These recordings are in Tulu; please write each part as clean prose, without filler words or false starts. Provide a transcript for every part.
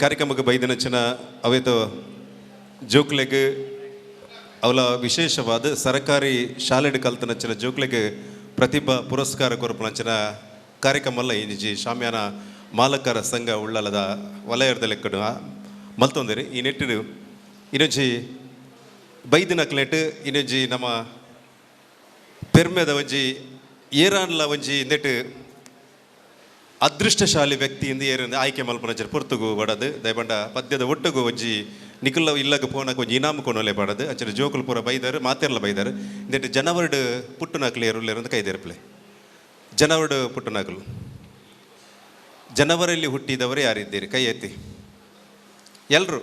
ಕಾರ್ಯಕ್ರಮಕ್ಕೆ ಬೈದಿನಂಚಿನ ಅವೇತೋ ಜೋಕ್ಲೆಗ್ ಅವಲ ವಿಶೇಷವಾದ ಸರಕಾರಿ ಶಾಲೆಡ್ ಕಲ್ತನಂಚಿನ ಜೋಕ್ಲೆಗ್ ಪ್ರತಿಭಾ ಪುರಸ್ಕಾರ ಕೊರ್ಪುನಂಚಿನ ಕಾರ್ಯಕ್ರಮ ಅಲ್ಲ ಇಂಜಿ ಶಾಮಿಯಾನ ಮಾಲಕರ ಸಂಘ ಉಳ್ಳಾಲದ ವಲಯದ ಲೆಕ್ಕಡು ಮಲ್ತೊಂದಿರಿ. ಈ ನೆಟ್ಟಿಡು ಇನ್ನೊಂಜಿ ಬೈದಿನಕ್ಲೆಟ್ ಇನ್ನೊಂಜಿ ನಮ್ಮ ಪೆರ್ಮೆದ ಒಂಜಿ ಏರಾನ್ಲ ಒಂಜಿ ನೆಟ್ ಅದೃಷ್ಟಶಾಲಿ ವ್ಯಕ್ತಿ ಇಂದು ಏರು ಆಯ್ಕೆ ಮಲ್ಪುನಂಚಿನ ಪೊರ್ತುಗು ಬಡದು ದಯಬಂಡ ಪದ್ಯದ ಒಟ್ಟುಗು ಒಂಜಿ ನಿಕುಲ್ಲ ಇಲ್ಲಗ ಪೋನಕ ಒಂಜಿ ಇನಾಮು ಕೊನೊಲೆ ಬಡದು ಅಂಚಿನ ಜೋಕುಲು ಪೂರ ಬೈದಾರು ಮಾತೆರ್ಲ ಬೈದಾರು. ಇಂದೆಟ್ ಜನವರ್ಡ್ ಪುಟ್ಟುನಕ್ಲು ಏರುಲ್ಲೇರು ಕೈದೇರ್ಪ್ಲೆ. ಜನವರ್ಡ್ ಪುಟ್ಟುನಕ್ಲು ಜನವರಲ್ಲಿ ಹುಟ್ಟಿದವರು ಯಾರಿದ್ದೀರಿ ಕೈ ಎತ್ತಿ ಎಲ್ಲರೂ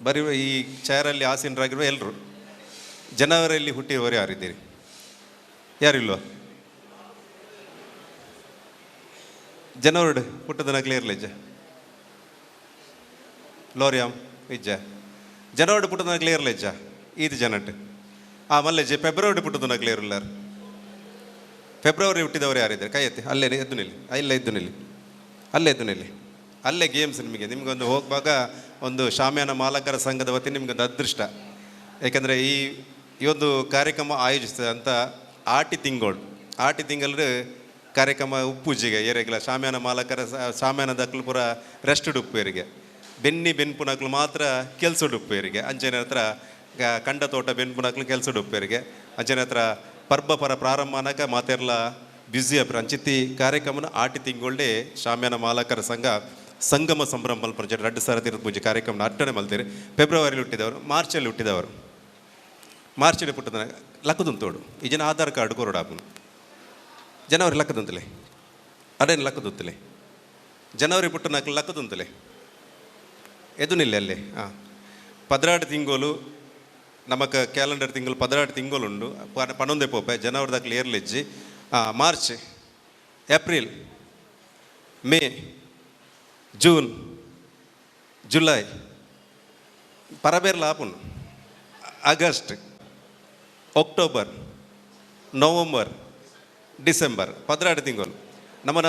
ಬರೀ ಈ ಚೇರಲ್ಲಿ ಆಸೀನರಾಗಿರುವ ಎಲ್ಲರೂ ಜನವರಲ್ಲಿ ಹುಟ್ಟಿದವರು ಯಾರಿದ್ದೀರಿ? ಯಾರಿಲ್ವ? ಜನವರ್ಡ್ ಪುಟ್ಟದನಕ್ಲೆ ಇರಲಿಜ್ಜ ಲೋರಿಯಾಮ್ ಇಜ್ಜ ಜನವರ್ಡ್ ಪುಟ್ಟದನಕ್ಲೆ ಇರಲಿಜ್ಜ ಇದು ಜನಟ್ ಆ ಮಲ್ಲೆಜ್ಜೆ ಫೆಬ್ರವರಿ ಪುಟ್ಟದನಕ್ಲೆ ಇರಲ್ಲಾರು. ಫೆಬ್ರವರಿ ಹುಟ್ಟಿದವರು ಯಾರಿದ್ದಾರೆ ಕೈ ಎತ್ತಿ. ಅಲ್ಲೇ ಎದ್ದು ನಿಲ್ಲಿ, ಅಲ್ಲೇ ಎದ್ದು ನಿಲ್ಲಿ, ಅಲ್ಲೇ ಎದ್ದು ನಿಲ್ಲಿ, ಅಲ್ಲೇ ಗೇಮ್ಸ್ ನಿಮಗೆ ನಿಮಗೊಂದು ಹೋಗುವಾಗ ಒಂದು ಶಾಮಿಯಾನ ಮಾಲಕರ ಸಂಘದ ವತಿ ನಿಮಗೊಂದು ಅದೃಷ್ಟ. ಏಕೆಂದರೆ ಈ ಈ ಒಂದು ಕಾರ್ಯಕ್ರಮ ಆಯೋಜಿಸ್ತದೆ ಅಂತ ಆಟಿ ತಿಂಗಳು, ಆಟಿ ತಿಂಗಳು ಕಾರ್ಯಕ್ರಮ ಉಪ್ಪುಜಿಗೆ ಏರೆಗ್ಲ ಶಾಮಿಯಾನ ಮಾಲಕರ ಶಾಮಿಯಾನ ದಕ್ಲು ಪೂರ ರೆಸ್ಟ್ ಉಪ್ಪು ಏರಿಗೆ ಬೆನ್ನಿ ಬೆನ್ಪುನಕ್ಲು ಮಾತ್ರ ಕೆಲಸ ಉಪ್ಪು ಏರಿಗೆ ಅಂಚನೆ ಹತ್ರ ಕಂಡ ತೋಟ ಬೆನ್ಪುನಕ್ಲು ಕೆಲಸ ಉಪ್ಪೇರಿಗೆ ಅಂಚನೆ ಹತ್ರ ಪರ್ಬ ಪರ ಪ್ರಾರಂಭ ಮಾತೆರ್ಲ ಬ್ಯುಸಿ ಅಪ್ರ ಅಂಚಿತ್ತಿ ಕಾರ್ಯಕ್ರಮನ ಆಟಿ ತಿಂಗಳೇ ಶಾಮಿಯಾನ ಮಾಲಕರ ಸಂಘ ಸಂಗಮ ಸಂಭ್ರಮ ಮಲ್ಪುನ 2023 ಕಾರ್ಯಕ್ರಮನ ಅಟ್ಟಣೆ ಮಲ್ತೀರಿ. ಫೆಬ್ರವರಿಲಿ ಹುಟ್ಟಿದವರು, ಮಾರ್ಚಲ್ಲಿ ಹುಟ್ಟಿದವರು, ಮಾರ್ಚಲ್ಲಿ ಪುಟ್ಟದ ಲಕ್ಕದಂತೋಡು ಈ ಜನ ಆಧಾರ್ ಕಾರ್ಡ್ ಕೊರಡಾಪುನು ಜನವರಿ ಲಕ್ಕದಂತಲೆ ಅದೇನು ಲಕ್ಕದಂತಲೆ ಜನವರಿ ಪುಟ್ಟನಾಕಲು ಲಕ್ಕದಂತಲೆ ಎದುನಿಲ್ಲ ಅಲ್ಲಿ. ಹಾಂ 12 ತಿಂಗಳು ನಮಕ ಕ್ಯಾಲೆಂಡರ್ ತಿಂಗಳು 12 ತಿಂಗಳುಂಡು ಪನ್ನೊಂದೇ ಪೋಪೆ ಜನವರಿ ದಾಖಲೆ ಏರ್ಲೆಜ್ಜಿ. March, April, May, June, July ಪರಬೇರ್ಲ ಆಪುಂಡು, ಆಗಸ್ಟ್, ಅಕ್ಟೋಬರ್, ನವಂಬರ್, ಡಿಸೆಂಬರ್ 12 ತಿಂಗಳು. ನಮ್ಮನ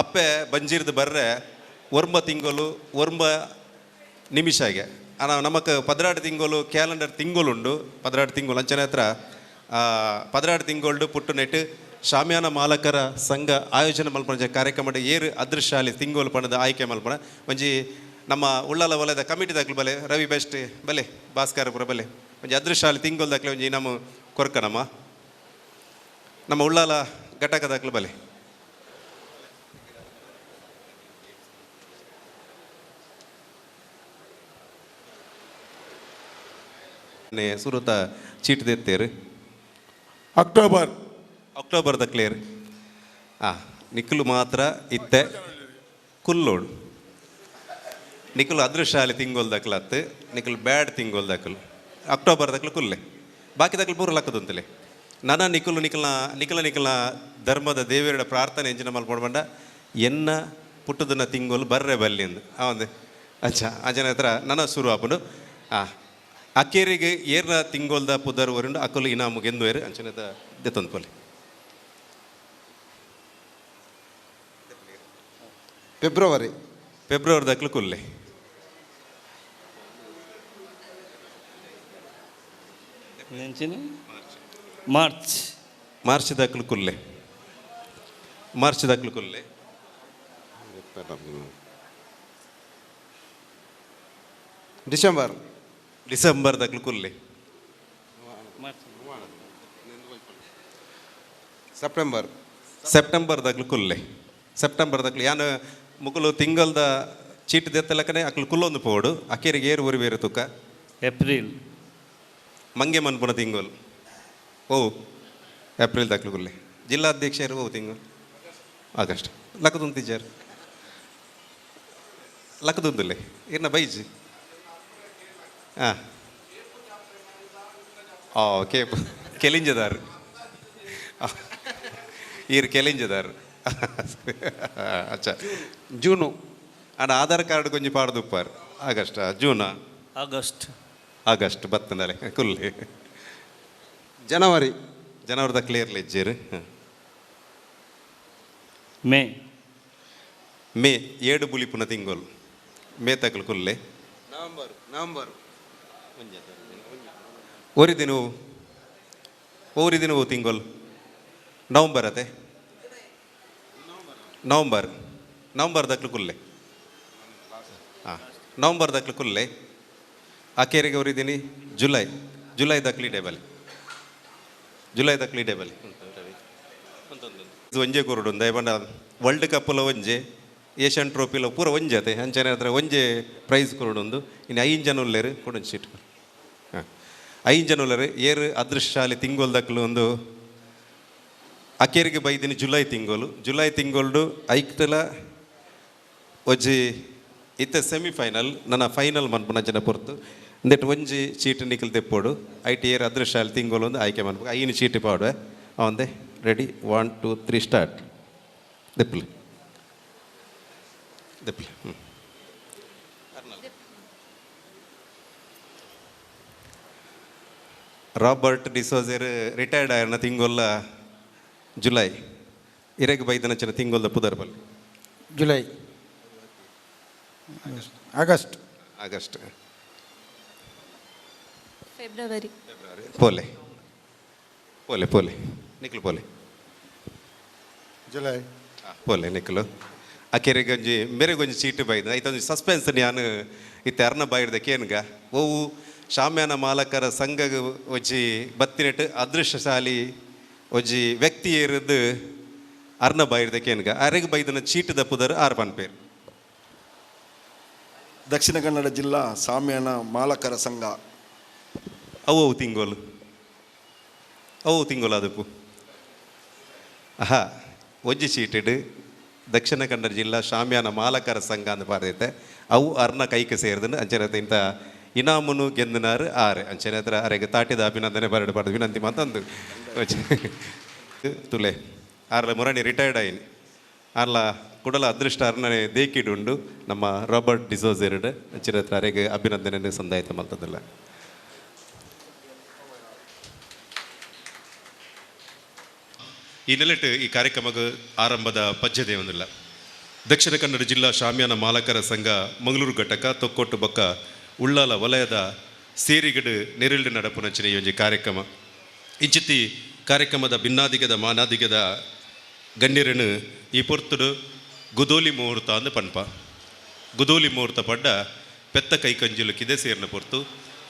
ಅಪ್ಪೆ ಬಂಜೀರ್ದು ಬರ್ರೆ ಒರ್ಂಬ ತಿಂಗಳು ಒರ್ಂಬ ನಿಮಿಷಗೆ ನಮಕ್ 12 ತಿಂಗಳು ಕ್ಯಾಲೆಂಡರ್ ತಿಂಗಳುಂಡು 12 ತಿಂಗಳು ಅಂಚನೆ ಹತ್ರ 12 ತಿಂಗಳು ಪುಟ್ಟು ನೆಟ್ಟು ಶಾಮಿಯಾನ ಮಾಲಕರ ಸಂಘ ಆಯೋಜನೆ ಮಲ್ಪನ ಕಾರ್ಯಕ್ರಮ ಏರು ಅದೃಶ್ಯಾಲಿ ತಿಂಗಳು ಪಣದ ಆಯ್ಕೆ ಮಲ್ಪನ ಒಂಜಿ ನಮ್ಮ ಉಳ್ಳಾಲ ವಲಯದ ಕಮಿಟಿ ದಾಖಲು ಬಲೆ ರವಿ ಬೆಸ್ಟ್ ಬಲೆ ಭಾಸ್ಕರಪುರ ಬಲೆ ಒಂಜಿ ಅದೃಶ್ಯಾಲಿ ತಿಂಗಳು ದಾಖಲೆ ಒಂಜಿ ನಮ್ಮ ಕೊರ್ಕ ನಮ್ಮ ನಮ್ಮ ಉಳ್ಳಾಲ ಘಟಕ ದಾಖಲು ಬಲೆ. ಸುರುತ ಚೀಟ್ ದೆತ್ತೇರು ಅಕ್ಟೋಬರ್ ಅಕ್ಟೋಬರ್ ದಕ್ಲೇರ್ ನಿಕ್ಕಲು ಮಾತ್ರ ಇತ್ತೆ ಕುಲ್ಲೋಡು ನಿಕ್ಕಲು ಅದೃಶ್ಯಾಲಿ ತಿಂಗೋಲ್ ದಕ್ಲತ್ತು ನಿಕ್ಕಲು ಬ್ಯಾಡ್ ತಿಂಗೋಲ್ ದಕ್ಕಲು ಅಕ್ಟೋಬರ್ ದಕ್ಲು ಕುಲ್ಲೆ ಬಾಕಿ ದಕ್ಲು ಪೂರ ಲಕ್ಕದಂತಲೆ ನನ ನಿಕ್ಕಲು ನಿಕ್ಕಲ್ನ ನಿಕ್ಕಲ ನಿಕ್ಕಲ್ನ ಧರ್ಮದ ದೇವರ ಪ್ರಾರ್ಥನೆ ಎಂಜಿನ ಮಲ್ಪೊಡು ಬಂಡ ಎನ್ನ ಪುಟ್ಟದನ್ನ ತಿಂಗೋಲು ಬರ್ರೆ ಬಲ್ಲಿಂದು ಅವಂದು ಅಚ್ಚಾ ಅಜನ ಹತ್ರ ನನ್ನ ಶುರು ಆಪುಂಡು. ಅಕ್ಕೇರಿಗೆ ಏರ್ನ ತಿಂಗೋಲ್ದ ಪುದರ್ ವರುಂಡು ಅಕ್ಕಲು ಇನಾಮು ಗೆಂದುವೇರು ಅಂಚನೆದ ದೆತ್ತೊಂದು ಪೊಲಿ. ಫೆಬ್ರವರಿ ಫೆಬ್ರವರಿ ದಕ್ಲು ಕುಲ್ಲೆ ಮಾರ್ಚ್ ಮಾರ್ಚ್ ದಕ್ಲು ಕುಲ್ಲೆ ಮಾರ್ಚ್ ದಕ್ಲು ಕುಲ್ಲೆ ಡಿಸೆಂಬರ್ ಡಿಸೆಂಬರ್ ದಕ್ಲು ಕುಲ್ಲೆ ಸೆಪ್ಟೆಂಬರ್ ಸೆಪ್ಟೆಂಬರ್ ದಕ್ಲು ಕುಲ್ಲೆ ಸೆಪ್ಟೆಂಬರ್ ದಕ್ಲು ಯಾನ್ ಮುಕುಲು ತಿಂಗಲ್ದ ಚೀಟ್ ದೆತ್ತಲಕನೆ ಅಕ್ಲು ಕುಲ್ಲೊಂದು ಪೋಡು ಅಕ್ಕೇರಿಗೆ ಏರು ಊರಿ ಬೇರೆ ತುಕ್ಕ. ಏಪ್ರಿಲ್ ಮಂಗೆ ಮನ್ಪುನ ತಿಂಗೋಲು ಓ ಏಪ್ರಿಲ್ ದಕ್ಲು ಕುಲ್ಲೆ ಜಿಲ್ಲಾಧ್ಯಕ್ಷರು ಓ ತಿಂಗಳು ಆಗಸ್ಟ್ ಲಕ್ಕದುಂತಿಜಾರ್ ಲಕ್ಕದುಂದುಲ್ಲೆ ಇರ್ನ ಬೈಜಿ ಹಾಂ ಕೇಪ್ ಕೆಲಿಂಜದಾರ್ ಈರ್ ಕೆಲಿಂಜದಾರ್ ಅಚ್ಚಾ ಜೂನು ಅಣ್ಣ ಆಧಾರ್ ಕಾರ್ಡ್ ಕೊಂಚ ಪಾಡ್ದುಪ್ಪಾರ್ ಆಗಸ್ಟ್ ಜೂನಾ ಆಗಸ್ಟ್ ಆಗಸ್ಟ್ ಬತ್ತಂದಲೆ ಕುಲ್ಲೆ ಜನವರಿ ಜನವರದ ಕ್ಲಿಯರ್ ಲೆಜ್ಜೇರು. ಮೇ ಮೇ 7 ಬುಲಿಪುನ ತಿಂಗೋಲು ಮೇತಕಲ್ ಕುಲ್ಲೆ. November, November. ಒರಿ ದಿನವು, ಓರಿ ದಿನವು ತಿಂಗೊಲ್? ನವಂಬರ್ ಅತೆ. ನವಂಬರ್, ನವಂಬರ್ ದಕ್ಲು ಕುಲ್ಲೆ. ಹಾಂ, ನವಂಬರ್ ದಕ್ಲು ಕುಲ್ಲೆ. ಅಕೇರಿಗೆ ಒರಿದಿನಿ ಜುಲೈ, ಜುಲೈ ದಕ್ಲಿ ಡೇಬಲ್, ಜುಲೈ ದಕ್ಲಿ ಡೇಬಲ್. ಇದು ಒಂಜೆ ಕುರುಡು ದಯಪಂಡ ವರ್ಲ್ಡ್ ಕಪ್ಪುಲ ಒಂಜೆ, ಏಷ್ಯನ್ ಟ್ರೋಫಿಲ ಪೂರ ಒಂಜೆ ಅತೆ. ಅಂಚನೆ ಹತ್ರ ಒಂಜೆ ಪ್ರೈಸ್ ಕೊರಡುಂದು. ಇನ್ನು ಐದು ಜನ ಉಲ್ಲೇರು, ಕೊಡೊಂದು ಸೀಟ್. ಹಾಂ, ಐದು ಜನ ಉಲ್ಲೇರು. ಏರು ಅದೃಶ್ಯಾಲಿ ತಿಂಗೊಲ್ ದಕ್ಲು ಒಂದು ಅಕೇರಿಗೆ ಬೈದಿನಿ ಜುಲೈ ತಿಂಗಳು. ಜುಲೈ ತಿಂಗೊಲ್ಡು ಐಕ್ತಲ ಒಂಜಿ ಇತ್ತೆ ಸೆಮಿಫೈನಲ್, ನನ್ನ ಫೈನಲ್ ಮನ್ಪುನ ಜನ ಪೊರ್ತು. ಇಂದೆಟ್ ಒಂಜಿ ಚೀಟ್ ನಿಕಲ್ ದೆಪ್ಪೋಡು. IT air ಅದೃಶ್ಯಾಲಿ ತಿಂಗೊಲು ಒಂದು ಆಯ್ಕೆ ಮನ್ಪು. ಐನು ಚೀಟಿ ಪಾಡುವೆ ಅವಂದೆ. Ready, 1 2 3 start. ದೆಪ್ಪಲಿ, ದೆಪ್ಪಲಿ. ಹ್ಞೂ, ರಾಬರ್ಟ್ ಡಿಸೋಜರ್ ರಿಟೈರ್ಡ್ ಆಯರ್ನ ತಿಂಗೊಲ್ಲ ಜುಲೈ. ಇರೆಗ್ ಬೈದನ ಚೆನ್ನ ತಿಂಗೊಲ್ದ ಪುದರ್ ಬಲ್ಲಿ. July, August. August. February. ಪೋಲೆ, ಪೋಲೆ, ಪೋಲೆ ನಿಕ್ಲು, ಪೋಲೆ. July. ಪೋಲೆ ನಿಕ್ಲು. ಅಕೆರೆಗೊಂಜಿ ಮೇರೆಗೊಂಜಿ ಚೀಟು ಬೈದ. ಐತೊಂಜಿ ಸಸ್ಪೆನ್ಸ್ ಯಾನು ಇತ್ತೆ ಅರ್ನ ಬಾಯಿಡ್ದ ಕೇನ್ಗ. ಓವು ಶಾಮ್ಯಾನ ಮಾಲಕರ ಸಂಘಗ್ ಒಂಜಿ ಬತ್ತಿನೆಟ್ ಅದೃಷ್ಟಶಾಲಿ ಒಂಜಿ ವ್ಯಕ್ತಿ ಏರಿದ್ದು ಅರ್ನ ಬಾಯಿಡ್ದ ಕೇನ್ಗ. ಅರೆಗ್ ಬೈದನ ಚೀಟದ ಪುದರ್ ಆರ್ ಪನ್ಪೇರು. ದಕ್ಷಿಣ ಕನ್ನಡ ಜಿಲ್ಲಾ ಸಾಮ್ಯಾನ ಮಾಲಕರ ಸಂಘ. ಅವು ಅವು ತಿಂಗೋಲು, ಅವು ತಿಂಗೋಲು ಅದಪ್ಪು. ಆಹಾ, ಒಂಜಿ ಚೀಟಿಡ್ ದಕ್ಷಿಣ ಕನ್ನಡ ಜಿಲ್ಲಾ ಶಾಮ್ಯಾನ ಮಾಲಕರ ಸಂಘ ಅಂತ ಪಾರದೈತೆ. ಅವು ಅರ್ನ ಕೈಗೆ ಸೇರಿದನು. ಅಂಚನೆ ಇಂಥ ಇನಾಮುನು ಗೆಂದನಾರು ಆರೆ. ಅಂಚನೆ ಹತ್ರ ಅರೆಗೆ ತಾಟಿದ ಅಭಿನಂದನೆ ಬರಡು ಪಾಡ್ದು ವಿನಂತಿ ಮಾತಂದು ತುಲೆ. ಆರ್ಲ ಮುರಣಿ ರಿಟೈರ್ಡ್ ಆಯಿನಿ. ಆರ್ಲ ಕುಡಲ ಅದೃಷ್ಟ ಅರ್ನನೆ ದೇಕಿಡುಂಡು ನಮ್ಮ ರಾಬರ್ಟ್ ಡಿಸೋಜೆರ್ಡ್. ಅಂಚನೆ ಹತ್ರ ಅರೆಗೆ ಅಭಿನಂದನೆ ಸಂದಾಯಿತ ಮಲ್ತದಲ್ಲ. ಈ ನೆಲೆಟ್ ಈ ಕಾರ್ಯಕ್ರಮಕ್ಕೆ ಆರಂಭದ ಪಜ್ಜದೆ ಒಂದಿಲ್ಲ. ದಕ್ಷಿಣ ಕನ್ನಡ ಜಿಲ್ಲಾ ಶಾಮಿಯಾನ ಮಾಲಕರ ಸಂಘ ಮಂಗಳೂರು ಘಟಕ ತೊಕ್ಕೊಟ್ಟು ಬೊಕ್ಕ ಉಳ್ಳಾಲ ವಲಯದ ಸೇರಿಗಡು ನೆರಳು ನಡಪುನಂಚಿನ ಈ ಒಂಜಿ ಕಾರ್ಯಕ್ರಮ. ಇಂಚಿತ್ತಿ ಕಾರ್ಯಕ್ರಮದ ಭಿನ್ನಾದಿಗದ ಮಾನಾದಿಗದ ಗಣ್ಯರನ್ನು ಈ ಪೊರ್ತುಡು ಗುದೋಲಿ ಮುಹೂರ್ತ ಅಂದ್ ಪನ್ಪ. ಗುದೋಲಿ ಮುಹೂರ್ತ ಪಡ್ಡ ಪೆತ್ತ ಕೈಕಂಜಿಲು ಕಿದೆ ಸೇರಿನ ಪೊರ್ತು,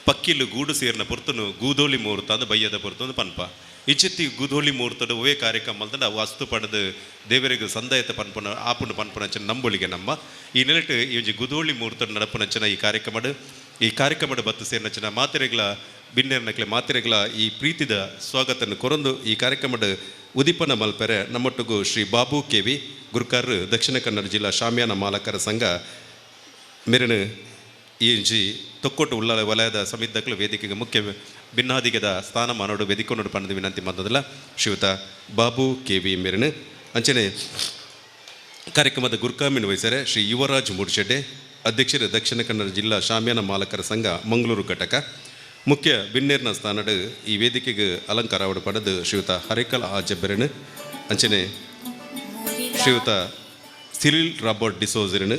ಪಕ್ಕಿಲು ಗೂಡು ಸೇರಿನ ಪೊರ್ತುನು ಗೂದೋಲಿ ಮುಹೂರ್ತ ಅಂದ್ ಬಯ್ಯದ ಪೊರ್ತು ಅಂದ್ ಪನ್ಪ. ಇಂಚಿತ್ತಿ ಗುದೋಲಿ ಮುಹೂರ್ತಡು ಒವೇ ಕಾರ್ಯಕ್ರಮ ಅಲ್ದಂಡ ವಸ್ತು ಪಡೆದು ದೇವರಿಗೆ ಸಂದಾಯತ ಪನ್ಪುನ ಆಪುಂಡು ಪನ್ಪುನಂಚಿನ ನಂಬೊಳಿಗೆ ನಮ್ಮ. ಈ ನೆಲೆಟ್ ಈ ಒಂಜಿ ಗುದೋಳಿ ಮುಹೂರ್ತಡು ನಡಪುನಂಚಿನ ಈ ಕಾರ್ಯಕ್ರಮಡು, ಈ ಕಾರ್ಯಕ್ರಮದ ಬತ್ತು ಸೇರಿನಂಚಿನ ಮಾತೆರೆಗಳ ಬಿನ್ನೆರ್ನಕ್ಲೆ ಮಾತೆರೆಗಳ ಈ ಪ್ರೀತಿದ ಸ್ವಾಗತನ್ನು ಕೊರೊಂದು ಈ ಕಾರ್ಯಕ್ರಮದ ಉದಿಪನ ಮಲ್ಪೆರೆ ನಮ್ಮೊಟ್ಟಿಗೂ ಶ್ರೀ ಬಾಬು ಕೆ ವಿ ಗುರ್ಕಾರ್, ದಕ್ಷಿಣ ಕನ್ನಡ ಜಿಲ್ಲಾ ಶಾಮಿಯಾನ ಮಾಲಕರ ಸಂಘ ಮೆರನು ಈ ಒಂಜಿ ತೊಕ್ಕೊಟ್ಟು ಉಳ್ಳಾಲ ವಲಯದ ಸಮಿತಿದಕ್ಲು ವೇದಿಕೆಗೆ ಮುಖ್ಯ ಭಿನ್ನಾದಿಗದ ಸ್ಥಾನಮಾನೋಡು ವೇದಿಕೊನೋಡು ಪಂಡದ ವಿನಂತಿ ಮಂದದಲ್ಲ ಶ್ರೀಯುತ ಬಾಬು ಕೆ ವಿ ಮೆರನು. ಅಂಚನೆ ಕಾರ್ಯಕ್ರಮದ ಗುರ್ಕಾಮಿನ ವಹಿಸರೆ ಶ್ರೀ ಯುವರಾಜ್ ಮೂಡ್ಶೆಡ್ಡೆ, ಅಧ್ಯಕ್ಷರು ದಕ್ಷಿಣ ಕನ್ನಡ ಜಿಲ್ಲಾ ಶಾಮಿಯಾನ ಮಾಲಕರ ಸಂಘ ಮಂಗಳೂರು ಘಟಕ. ಮುಖ್ಯ ಬಿನ್ನೇರ್ನ ಸ್ಥಾನಡು ಈ ವೇದಿಕೆಗೆ ಅಲಂಕಾರ ಪಡೆದು ಶ್ರೀಯುತ ಹರಿಕಲ್ ಆ ಜಬ್ಬೆರನು. ಅಂಚನೆ ಶ್ರೀಯುತ ಸಿರಿಲ್ ರಾಬರ್ಟ್ ಡಿಸೋಜರನು,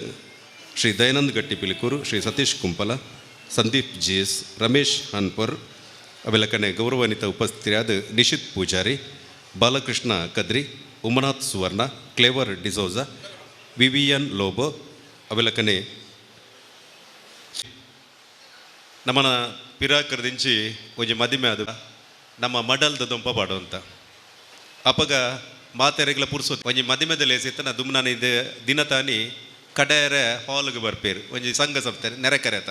ಶ್ರೀ ದಯಾನಂದ್ ಗಟ್ಟಿ ಪಿಲಿಕೂರು, ಶ್ರೀ ಸತೀಶ್ ಕುಂಪಲ, ಸಂದೀಪ್ ಜಿ ಎಸ್, ರಮೇಶ್ ಹನ್ಪುರ್ ಅವೆಲ್ಲಕನೆ ಗೌರವಾನ್ವಿತ ಉಪಸ್ಥಿತರಾದ ನಿಶಿತ್ ಪೂಜಾರಿ, ಬಾಲಕೃಷ್ಣ ಕದ್ರಿ, ಉಮನಾಥ್ ಸುವರ್ಣ, ಕ್ಲೇವರ್ ಡಿಸೋಜಾ, ವಿವಿಯನ್ ಲೋಬೋ ಅವೆಲ್ಲಕನೆ ನಮ್ಮನ ಪಿರಾಕರದಿಂಚಿ ಒಂಜಿ ಮದಿಮೆ ಅದು ನಮ್ಮ ಮಡಲ್ದ ದೊಂಪ ಪಾಡುವಂತ ಅಪಗ ಮಾತೆರೆಗ್ಲ ಪುರ್ಸೊ ಒಂಜಿ ಮದಿಮೆದ ಲೇಸಿತ್ತನ ದುಮ್ನಾನ ಇದು ದಿನ ತಾನಿ ಕಡೆಯರೆ ಹಾಲ್ಗೆ ಬರ್ಪೇರು. ಒಂಜಿ ಸಂಘ ಸಂಸ್ಥೆ ನೆರೆಕರೆತ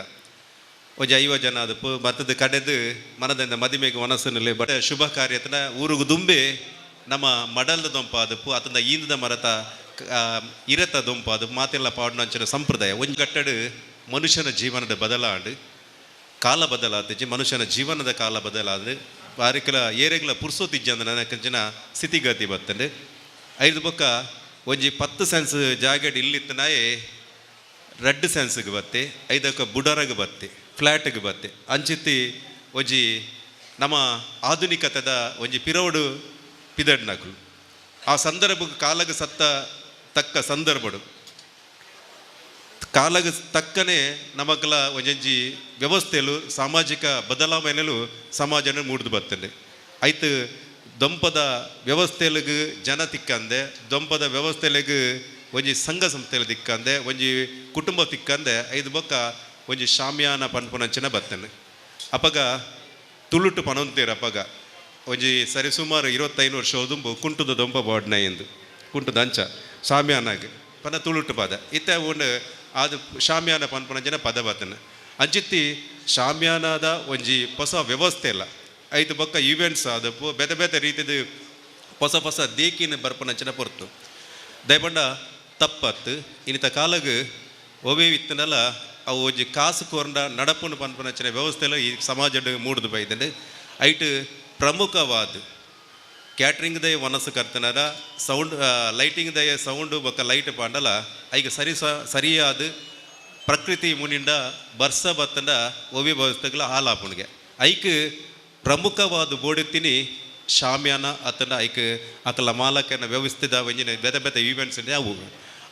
ಒಂಜಿ 50 ಜನ ಅದು ಬತ್ತದ ಕಡೆದು ಮನದಿಂದ ಮದಿಮೆಗೆ ಮನಸ್ಸಿನಲ್ಲಿ ಬಟ್ ಶುಭ ಕಾರ್ಯತನ ಊರುಗು ದುಂಬೆ ನಮ್ಮ ಮಡಲ್ದ ದೊಂಪ ಅದಪ್ಪು ಅತಂದ ಈಂದದ ಮರತ ಇರತ ದೊಂಪ ಅದು ಮಾತೆಲ್ಲ ಪಾಡುನಂಚಿನ ಸಂಪ್ರದಾಯ. ಒಂಜಿ ಕಟ್ಟಡು ಮನುಷ್ಯನ ಜೀವನದ ಬದಲಾಂಡು ಕಾಲ ಬದಲಾತಿಜಿ, ಮನುಷ್ಯನ ಜೀವನದ ಕಾಲ ಬದಲಾದ್ರೆ ಬಾರಿಕಲ ಏರೆಗ್ಲ ಪುರ್ಸೋತಿಜ್ಜಂದ ನನಕಂಚಿನ ಸ್ಥಿತಿಗತಿ ಬತ್ತಂಡು. ಐದು ಬೊಕ್ಕ ಒಂಜಿ 10 ಸೆನ್ಸ್ ಜಾಗೆಡ್ ಇಲ್ಲಿತ್ತನಾಯೆ ರೆಡ್ ಸೆನ್ಸ್ಗೆ ಬತ್ತೆ, ಐದಕ್ಕ ಬುಡರಗೆ ಬತ್ತೆ, ಫ್ಲ್ಯಾಟ್ಗೆ ಬತ್ತೆ. ಅಂಚಿತ್ತಿ ಒಂಜಿ ನಮ್ಮ ಆಧುನಿಕತೆದ ಒಂಜಿ ಪಿರವಡು ಪಿದಡ್ನಕುಲು ಆ ಸಂದರ್ಭಕ್ಕೆ ಕಾಲಗೆ ಸತ್ತ ತಕ್ಕ ಸಂದರ್ಭಡು ಕಾಲಗ ತಕ್ಕನೆ ನಮಕಲ ಒಂಜೊಂಜಿ ವ್ಯವಸ್ಥೆಲು ಸಾಮಾಜಿಕ ಬದಲಾವಣೆಲು ಸಮಾಜನ ಮೂಡ್ದು ಬರ್ತದೆ. ಐತು ದೊಂಪದ ವ್ಯವಸ್ಥೆಲಿಗೆ ಜನ ತಿಕ್ಕಂದೆ, ದೊಂಪದ ವ್ಯವಸ್ಥೆಲಿಗೆ ಒಂಜಿ ಸಂಘ ಸಂಸ್ಥೆಲು ತಿಕ್ಕಂದೆ, ಒಂಜಿ ಕುಟುಂಬ ತಿಕ್ಕಂದೆ, ಐದು ಬೊಕ್ಕ ಒಂಜಿ ಶಾಮಿಯಾನ ಪನ್ಪುನಂಚಿನ ಬರ್ತೇನೆ. ಅಪಗ ತುಳುಟು ಪನೊಂತೀರ ಅಪಗ ಒಂಜಿ ಸರಿ ಸುಮಾರು 25 ವರ್ಷ ದುಂಬು ಕುಂಟುದ ದೊಂಪ ಬಾಡ್ನ ಎಂದು ಕುಂಟುದ ಅಂಚ ಶಾಮಿಯಾನಾಗ ಪನ ತುಳುಟು ಪದ ಇತ್ತ ಉಂಡು ಅದು ಶಾಮಿಯಾನ ಪನ್ಪುನಂಚಿನ ಪದ ಬರ್ತೇನೆ. ಅಂಚಿತ್ತಿ ಶಾಮಿಯಾನದ ಒಂಜಿ ಹೊಸ ವ್ಯವಸ್ಥೆ ಇಲ್ಲ ಐತು ಬೊಕ್ಕ ಈವೆಂಟ್ಸ್ ಆದಪ್ಪು ಬೇತೆ ಬೇತೆ ರೀತಿದ ಹೊಸ ಹೊಸ ದೇಕಿನ ಬರ್ಪುನಂಚಿನ ಪೊರ್ತು ದಯಪಂಡ ತಪ್ಪತ್ತು. ಇನ್ನಿತ ಕಾಲಗ್ ಒವೇ ಇತ್ತನಲ್ಲ ಅವು ಒಂಜಿ ಕಾಸು ಕೋರ್ಂಡ ನಡಪುನು ಪನ್ಪುನಂಚಿನ ವ್ಯವಸ್ಥೆಲ ಈ ಸಮಾಜಡ್ ಮೂಡ್ದು ಬೈದಂಡು. ಐಟ್ ಪ್ರಮುಖವಾದ ಕ್ಯಾಟ್ರಿಂಗ್ ದಯ ಮನಸ್ಸು ಕರ್ತನಾರ ಸೌಂಡ್ ಲೈಟಿಂಗ್ ದಯ ಸೌಂಡು ಬೊಕ್ಕ ಲೈಟ್ ಪಾಂಡಲ ಐಗ ಸರಿ ಸರಿಯಾದ ಪ್ರಕೃತಿ ಮುನಿಂಡ ಬರ್ಸ ಬತ್ತಂಡ ಒವಿ ವ್ಯವಸ್ಥೆಗಳ ಹಾಲಾಪುಣಿಗೆ ಐಕ್ ಪ್ರಮುಖವಾದ ಬೋಡಿತ್ತೀನಿ ಶಾಮ್ಯಾನ ಅತನ ಐಕ್ ಅಕಲ ಮಾಲಕನ ವ್ಯವಸ್ಥೆದ ಒಂಜಿನ ಬೇತೆ ಬೇತೆ ಈವೆಂಟ್ಸ್ ಅವು.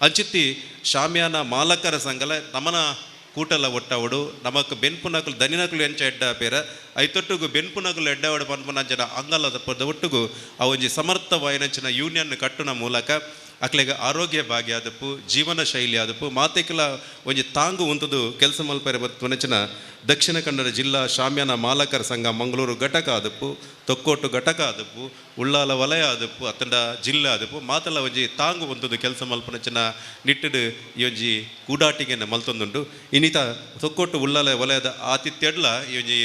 ಅಂಚಿತ್ತಿ ಶಾಮ್ಯಾನ ಮಾಲಕರ ಸಂಘಲ ನಮನ ಕೂಟಲ ಒಟ್ಟವಡು ನಮಕ್ ಬೆನ್ಪುನಕುಲು ದನಿನಕುಲು ಎಂಚ ಎಡ್ಡ ಪೇರ ಐತೊಟ್ಟುಗು ಬೆನ್ಪುನಕುಲು ಎಡ್ಡಾವಡು ಪನ್ಪುನಂಚಿನ ಅಂಗಲದ ಪದ ಒಟ್ಟುಗು ಆ ಒಂಜಿ ಸಮರ್ಥವಾಯಿನಂಚಿನ ಯೂನಿಯನ್ ಕಟ್ಟುನ ಮೂಲಕ ಅಕ್ಲೆಗ್ ಆರೋಗ್ಯ ಭಾಗ್ಯ ಆದಪ್ಪು, ಜೀವನ ಶೈಲಿ ಆದಪ್ಪು, ಮಾತೆಕ್ಲ ಒಂಜಿ ತಾಂಗು ಉಂತುದು ಕೆಲಸ ಮಲ್ಪೆರೆ ಬತ್ತುನಂಚಿನ ದಕ್ಷಿಣ ಕನ್ನಡ ಜಿಲ್ಲಾ ಶಾಮ್ಯಾನ ಮಾಲಕರ ಸಂಘ ಮಂಗಳೂರು ಘಟಕ ಆದಪ್ಪು, ತೊಕ್ಕೋಟು ಘಟಕ ಆದಪ್ಪು, ಉಳ್ಳಾಲ ವಲಯ ಆದಪ್ಪು, ಅತ್ತಂಡ ಜಿಲ್ಲೆ ಆದಪ್ಪು, ಮಾತಲ ಒಂಜಿ ತಾಂಗು ಉಂತುದು ಕೆಲಸ ಮಲ್ಪನಂಚಿನ ನಿಟ್ಟುಡು ಈ ಒಂಜಿ ಕೂಡಾಟಿಗೆನ ಮಲ್ತೊಂದುಂಡು. ಇನ್ನಿತ ತೊಕ್ಕೋಟು ಉಳ್ಳಾಲ ವಲಯದ ಆತಿಥ್ಯಡ್ಲ ಈ ಒಂಜಿ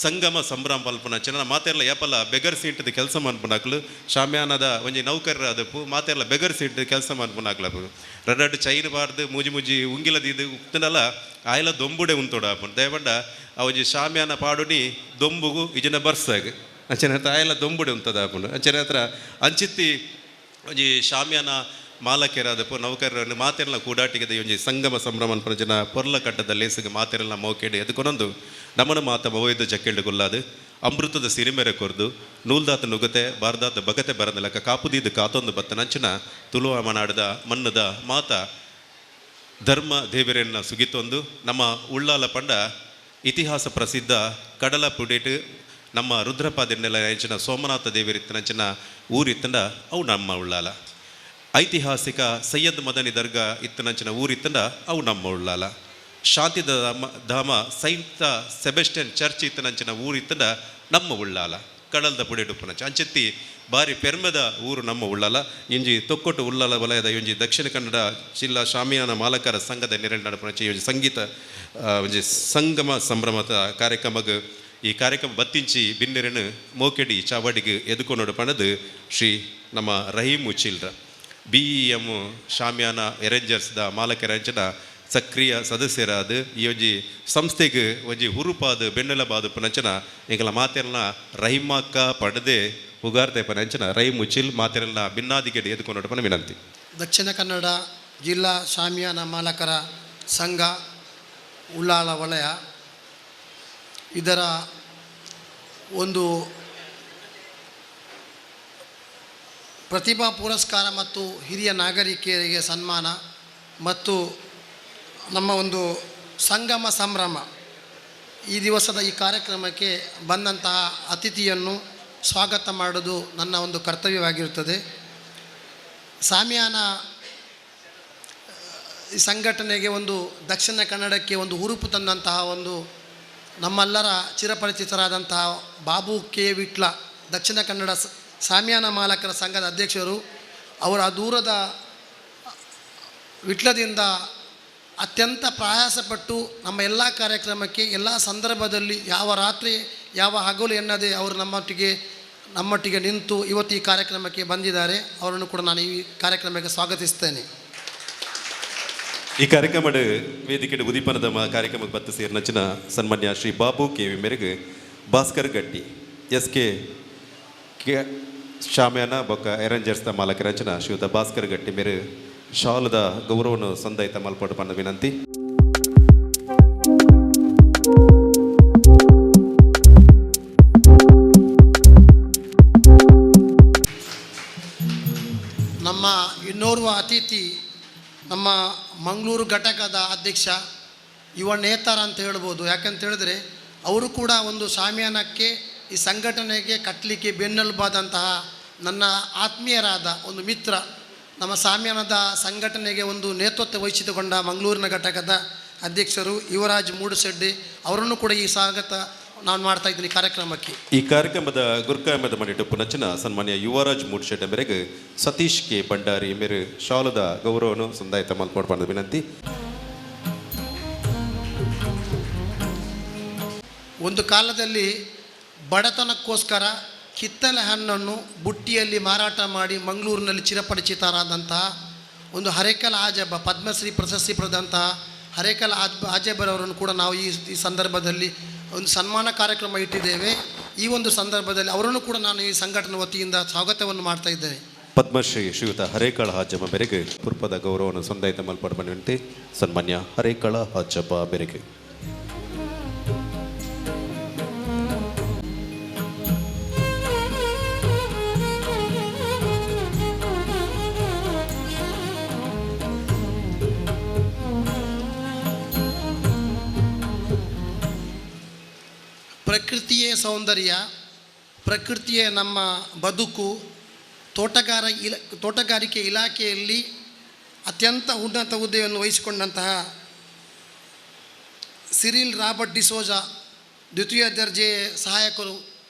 ಸಂಗಮ ಸಂಭ್ರಮ ಪಲ್ಪುನಂಚಿನ ಮಾತೆರ್ಲ ಏಪಲ ಬೆಗರ್ ಸೀಟದ ಕೆಲಸ ಮನ್ಪುನಕ್ಲು ಶಾಮ್ಯಾನದ ಒಂಜಿ ನೌಕರರ ಆದಪ್ಪು, ಮಾತೆರ್ಲ ಬೆಗರ್ ಸೀಟ್ ಕೆಲಸ ಮನ್ಪುನಕ್ಲಪ್ಪು ರಡ್ಡು ಚೈನ್ ಬಾರ್ದು ಮೂಜಿ ಮೂಜಿ ಉಂಗಿಲ ದೀದು ಉಪ್ತನಲ್ಲ ಆಯ್ಲ ದೊಂಬುಡೆ ಉಂತೋಡ ಆಪುಂಡು. ದಯಪಂಡ ಆ ಒಂಜಿ ಶಾಮ್ಯಾನ ಪಾಡುನಿ ದೊಂಬುಗು ಇಜಿನ ಬರ್ಸಾಗ ಅಂಚನೆ ಹತ್ರ ಆಯ್ಲ ದೊಂಬುಡೆ ಉಂತದ ಆಪುಂಡು. ಅಂಚನೆ ಹತ್ರ ಅಂಚಿತ್ತಿ ಒಂಜಿ ಶಾಮ್ಯಾನ ಮಾಲಕರಾದಪ್ಪು ನೌಕರರನ್ನು ಮಾತೆರ್ಲ ಕೂಡಾಟಿಗದ ಈ ಒಂಜಿ ಸಂಗಮ ಸಂಭ್ರಮ ಅನ್ಪುನಂಚಿನ ಪೊರ್ಲ ಕಟ್ಟದ ಲೇಸಿಗೆ ಮಾತೆರ್ಲ ಮೋಕೆಡು ಎದುಕೊನೊಂದು ನಮನ ಮಾತ ಮವೈದ ಜಕ್ಕೆಂಡು ಗುಲ್ಲಾದು ಅಮೃತದ ಸಿರಿಮೆರೆ ಕೊರ್ದು ನೂಲ್ದಾತ ನುಗತೆ ಬಾರ್ದಾತ ಬಗತೆ ಬರಂದಲಕ ಕಾಪುದೀದು ಕಾತೊಂದು ಬತ್ತನಂಚಿನ ತುಳುವ ಮನಾಡದ ಮಣ್ಣದ ಮಾತ ಧರ್ಮ ದೇವರನ್ನ ಸುಗಿತೊಂದು ನಮ್ಮ ಉಳ್ಳಾಲ ಪಂಡ ಇತಿಹಾಸ ಪ್ರಸಿದ್ಧ ಕಡಲ ಪುಡೇಟು ನಮ್ಮ ರುದ್ರಪಾದಿನೆಲ್ಲ ಅಂಚಿನ ಸೋಮನಾಥ ದೇವರಿತ್ತನಂಚಿನ ಊರಿತ್ತಂಡ ಅವು ನಮ್ಮ ಉಳ್ಳಾಲ. ಐತಿಹಾಸಿಕ ಸೈಯದ್ ಮದನಿ ದರ್ಗಾ ಇತ್ತನಂಚಿನ ಊರಿತ್ತಂಡ ಅವು ನಮ್ಮ ಉಳ್ಳಾಲ. ಶಾಂತಿದ ಧಾಮ ಸೈಂತ ಸೆಬೆಸ್ಟಿಯನ್ ಚರ್ಚ್ ಇತ್ತನಂಚಿನ ಊರಿತ್ತಂಡ ನಮ್ಮ ಉಳ್ಳಾಲ. ಕಡಲ್ದ ಪುಡಿಡುಪ್ಪುನಂಚ ಅಂಚೆತ್ತಿ ಬಾರಿ ಪೆರ್ಮೆದ ಊರು ನಮ್ಮ ಉಳ್ಳಾಲ. ಇಂಜಿ ತೊಕ್ಕೊಟ್ಟು ಉಳ್ಳಾಲ ವಲಯದ ಇಂಜಿ ದಕ್ಷಿಣ ಕನ್ನಡ ಜಿಲ್ಲಾ ಶಾಮಿಯಾನ ಮಾಲಕರ ಸಂಘದ ನೆರಳು ನಡಪುನಂಚ ಈ ಒಂಜಿ ಸಂಗೀತ ಒಂಜಿ ಸಂಗಮ ಸಂಭ್ರಮದ ಕಾರ್ಯಕ್ರಮಗ್ ಈ ಕಾರ್ಯಕ್ರಮ ಬತ್ತಿಂಚಿ ಬಿನ್ನೆರನು ಮೋಕೆಡಿ ಚಾವಡಿಗೆ ಎದುಕೊನೋಡು ಪಣದು ಶ್ರೀ ನಮ್ಮ ರಹೀಂ ಉಚ್ಚಿಲ್ರ BEM ಶಾಮಿಯಾನ ಎರೇಂಜರ್ಸ್ದ ಮಾಲಕರಂಚಿನ ಸಕ್ರಿಯ ಸದಸ್ಯರಾದ ಈ ಒಂಜಿ ಸಂಸ್ಥೆಗೆ ಒಂಜಿ ಹುರುಪಾದ ಬೆನ್ನೆಲಬಾದ ಪನಂಚನ ಎಂಕಲ ಮಾತೆರ್ನ ರಹಿಮಾಕ್ಕ ಪಡೆದೆ ಪುಗಾರ್ತೆ ಪನಂಚನ ರಹೀಂ ಉಚ್ಚಿಲ್ ಮಾತೆರ್ನ ಬಿನ್ನಾದಿಗೆ ಎದುಕೊನೋಡು ಪನ ವಿನಂತಿ. ದಕ್ಷಿಣ ಕನ್ನಡ ಜಿಲ್ಲಾ ಶಾಮಿಯಾನ ಮಾಲಕರ ಸಂಘ ಉಳ್ಳಾಲ ವಲಯ ಇದರ ಒಂದು ಪ್ರತಿಭಾ ಪುರಸ್ಕಾರ ಮತ್ತು ಹಿರಿಯ ನಾಗರಿಕರಿಗೆ ಸನ್ಮಾನ ಮತ್ತು ನಮ್ಮ ಒಂದು ಸಂಗಮ ಸಂಭ್ರಮ ಈ ದಿವಸದ ಈ ಕಾರ್ಯಕ್ರಮಕ್ಕೆ ಬಂದಂತಹ ಅತಿಥಿಯನ್ನು ಸ್ವಾಗತ ಮಾಡೋದು ನನ್ನ ಒಂದು ಕರ್ತವ್ಯವಾಗಿರುತ್ತದೆ. ಸಾಮಿಯಾನ ಈ ಸಂಘಟನೆಗೆ ಒಂದು ದಕ್ಷಿಣ ಕನ್ನಡಕ್ಕೆ ಒಂದು ಹುರುಪು ತಂದಂತಹ ಒಂದು ನಮ್ಮೆಲ್ಲರ ಚಿರಪರಿಚಿತರಾದಂತಹ ಬಾಬು ಕೆ ವಿಟ್ಲ ದಕ್ಷಿಣ ಕನ್ನಡ ಸಾಮಿಯಾನ ಮಾಲಕರ ಸಂಘದ ಅಧ್ಯಕ್ಷರು ಅವರ ದೂರದ ವಿಟ್ಲದಿಂದ ಅತ್ಯಂತ ಪ್ರಯಾಸಪಟ್ಟು ನಮ್ಮ ಎಲ್ಲ ಕಾರ್ಯಕ್ರಮಕ್ಕೆ ಎಲ್ಲ ಸಂದರ್ಭದಲ್ಲಿ ಯಾವ ರಾತ್ರಿ ಯಾವ ಹಗಲು ಎನ್ನದೇ ಅವರು ನಮ್ಮೊಟ್ಟಿಗೆ ನಿಂತು ಇವತ್ತು ಈ ಕಾರ್ಯಕ್ರಮಕ್ಕೆ ಬಂದಿದ್ದಾರೆ. ಅವರನ್ನು ಕೂಡ ನಾನು ಈ ಕಾರ್ಯಕ್ರಮಕ್ಕೆ ಸ್ವಾಗತಿಸ್ತೇನೆ. ಈ ಕಾರ್ಯಕ್ರಮದ ವೇದಿಕೆ ಉದೀಪನದ ಕಾರ್ಯಕ್ರಮಕ್ಕೆ ಬತ್ತು ಸೇರಿನಂಚಿನ ಸನ್ಮಾನ್ಯ ಶ್ರೀ ಬಾಬು ಕೆ ವಿ ಮೇರೆಗೆ ಭಾಸ್ಕರ್ ಗಟ್ಟಿ ಎಸ್ ಕೆ ಕೆ ಶಾಮ್ಯಾನ ಬೊಕ್ಕ ಎರಂಜರ್ಸ್ದ ಮಾಲಕರಂಚನ ಶ್ರೀಯುತ ಭಾಸ್ಕರ್ ಗಟ್ಟಿ ಮೇರೆ ಶಾಲದ ಗೌರವವನ್ನು ಸಂದಾಯಿತ ಮಲ್ಪಡು ಪನ್ನ ವಿನಂತಿ. ನಮ್ಮ ಇನ್ನೋರ್ವ ಅತಿಥಿ ನಮ್ಮ ಮಂಗಳೂರು ಘಟಕದ ಅಧ್ಯಕ್ಷ, ಯುವ ನೇತಾರ ಅಂತ ಹೇಳ್ಬೋದು. ಯಾಕಂತ ಹೇಳಿದ್ರೆ ಅವರು ಕೂಡ ಒಂದು ಶಾಮಿಯಾನಕ್ಕೆ, ಈ ಸಂಘಟನೆಗೆ ಕಟ್ಟಲಿಕ್ಕೆ ಬೆನ್ನೆಲುಬಾದಂತಹ ನನ್ನ ಆತ್ಮೀಯರಾದ ಒಂದು ಮಿತ್ರ, ನಮ್ಮ ಶಾಮಿಯಾನದ ಸಂಘಟನೆಗೆ ಒಂದು ನೇತೃತ್ವ ವಹಿಸಿಕೊಂಡ ಮಂಗಳೂರಿನ ಘಟಕದ ಅಧ್ಯಕ್ಷರು ಯುವರಾಜ್ ಮೂಡುಶೆಡ್ಡಿ ಅವರನ್ನು ಕೂಡ ಈ ಸ್ವಾಗತ ನಾನು ಮಾಡ್ತಾ ಇದ್ದೀನಿ ಕಾರ್ಯಕ್ರಮಕ್ಕೆ. ಈ ಕಾರ್ಯಕ್ರಮದ ಗುರುಕಾಯಮದ ಮಣಿಟ್ಟು ಪುನಚನ ಸನ್ಮಾನ್ಯ ಯುವರಾಜ್ ಮೂಡ್ಶೆಡ್ಡಿ ಮೇರೆಗೆ ಸತೀಶ್ ಕೆ ಭಂಡಾರಿ ಮೇರೆ ಶಾಲದ ಗೌರವನು ಸಂದಾಯತ ಮಲ್ಪಡ್ಬಾರ್ದು ವಿನಂತಿ. ಒಂದು ಕಾಲದಲ್ಲಿ ಬಡತನಕ್ಕೋಸ್ಕರ ಕಿತ್ತಳೆ ಹಣ್ಣನ್ನು ಬುಟ್ಟಿಯಲ್ಲಿ ಮಾರಾಟ ಮಾಡಿ ಮಂಗಳೂರಿನಲ್ಲಿ ಚಿರಪರಿಚಿತರಾದಂತಹ ಒಂದು ಹರೇಕಲ್ ಆಜಬ್ಬ, ಪದ್ಮಶ್ರೀ ಪ್ರಶಸ್ತಿ ಪಡೆದಂತಹ ಹರೇಕಲ್ ಆಜಬ್ಬರವರನ್ನು ಕೂಡ ನಾವು ಈ ಸಂದರ್ಭದಲ್ಲಿ ಒಂದು ಸನ್ಮಾನ ಕಾರ್ಯಕ್ರಮ ಇಟ್ಟಿದ್ದೇವೆ. ಈ ಒಂದು ಸಂದರ್ಭದಲ್ಲಿ ಅವರನ್ನು ಕೂಡ ನಾನು ಈ ಸಂಘಟನೆ ವತಿಯಿಂದ ಸ್ವಾಗತವನ್ನು ಮಾಡ್ತಾ ಇದ್ದೇನೆ. ಪದ್ಮಶ್ರೀ ಶ್ರೀಯುತ ಹರೇಕಳ ಹಾಜಬ್ಬ ಮೇರೆಗೆ ಪುರ್ಪದ ಗೌರವವನ್ನು ಸಂದಾಯಿತ ಮಲ್ಪಡ ವಿನಂತಿ. ಸನ್ಮಾನ್ಯ ಹರೇಕಳ ಹಾಜಬ್ಬ ಮೇರೆಗೆ. ಪ್ರಕೃತಿಯೇ ಸೌಂದರ್ಯ, ಪ್ರಕೃತಿಯೇ ನಮ್ಮ ಬದುಕು. ತೋಟಗಾರಿಕೆ ಇಲಾಖೆಯಲ್ಲಿ ಅತ್ಯಂತ ಉನ್ನತ ಹುದ್ದೆಯನ್ನು ವಹಿಸಿಕೊಂಡಂತಹ ಸಿರಿಲ್ ರಾಬರ್ಟ್ ಡಿಸೋಜಾ ದ್ವಿತೀಯ ದರ್ಜೆ ಸಹಾಯಕರು,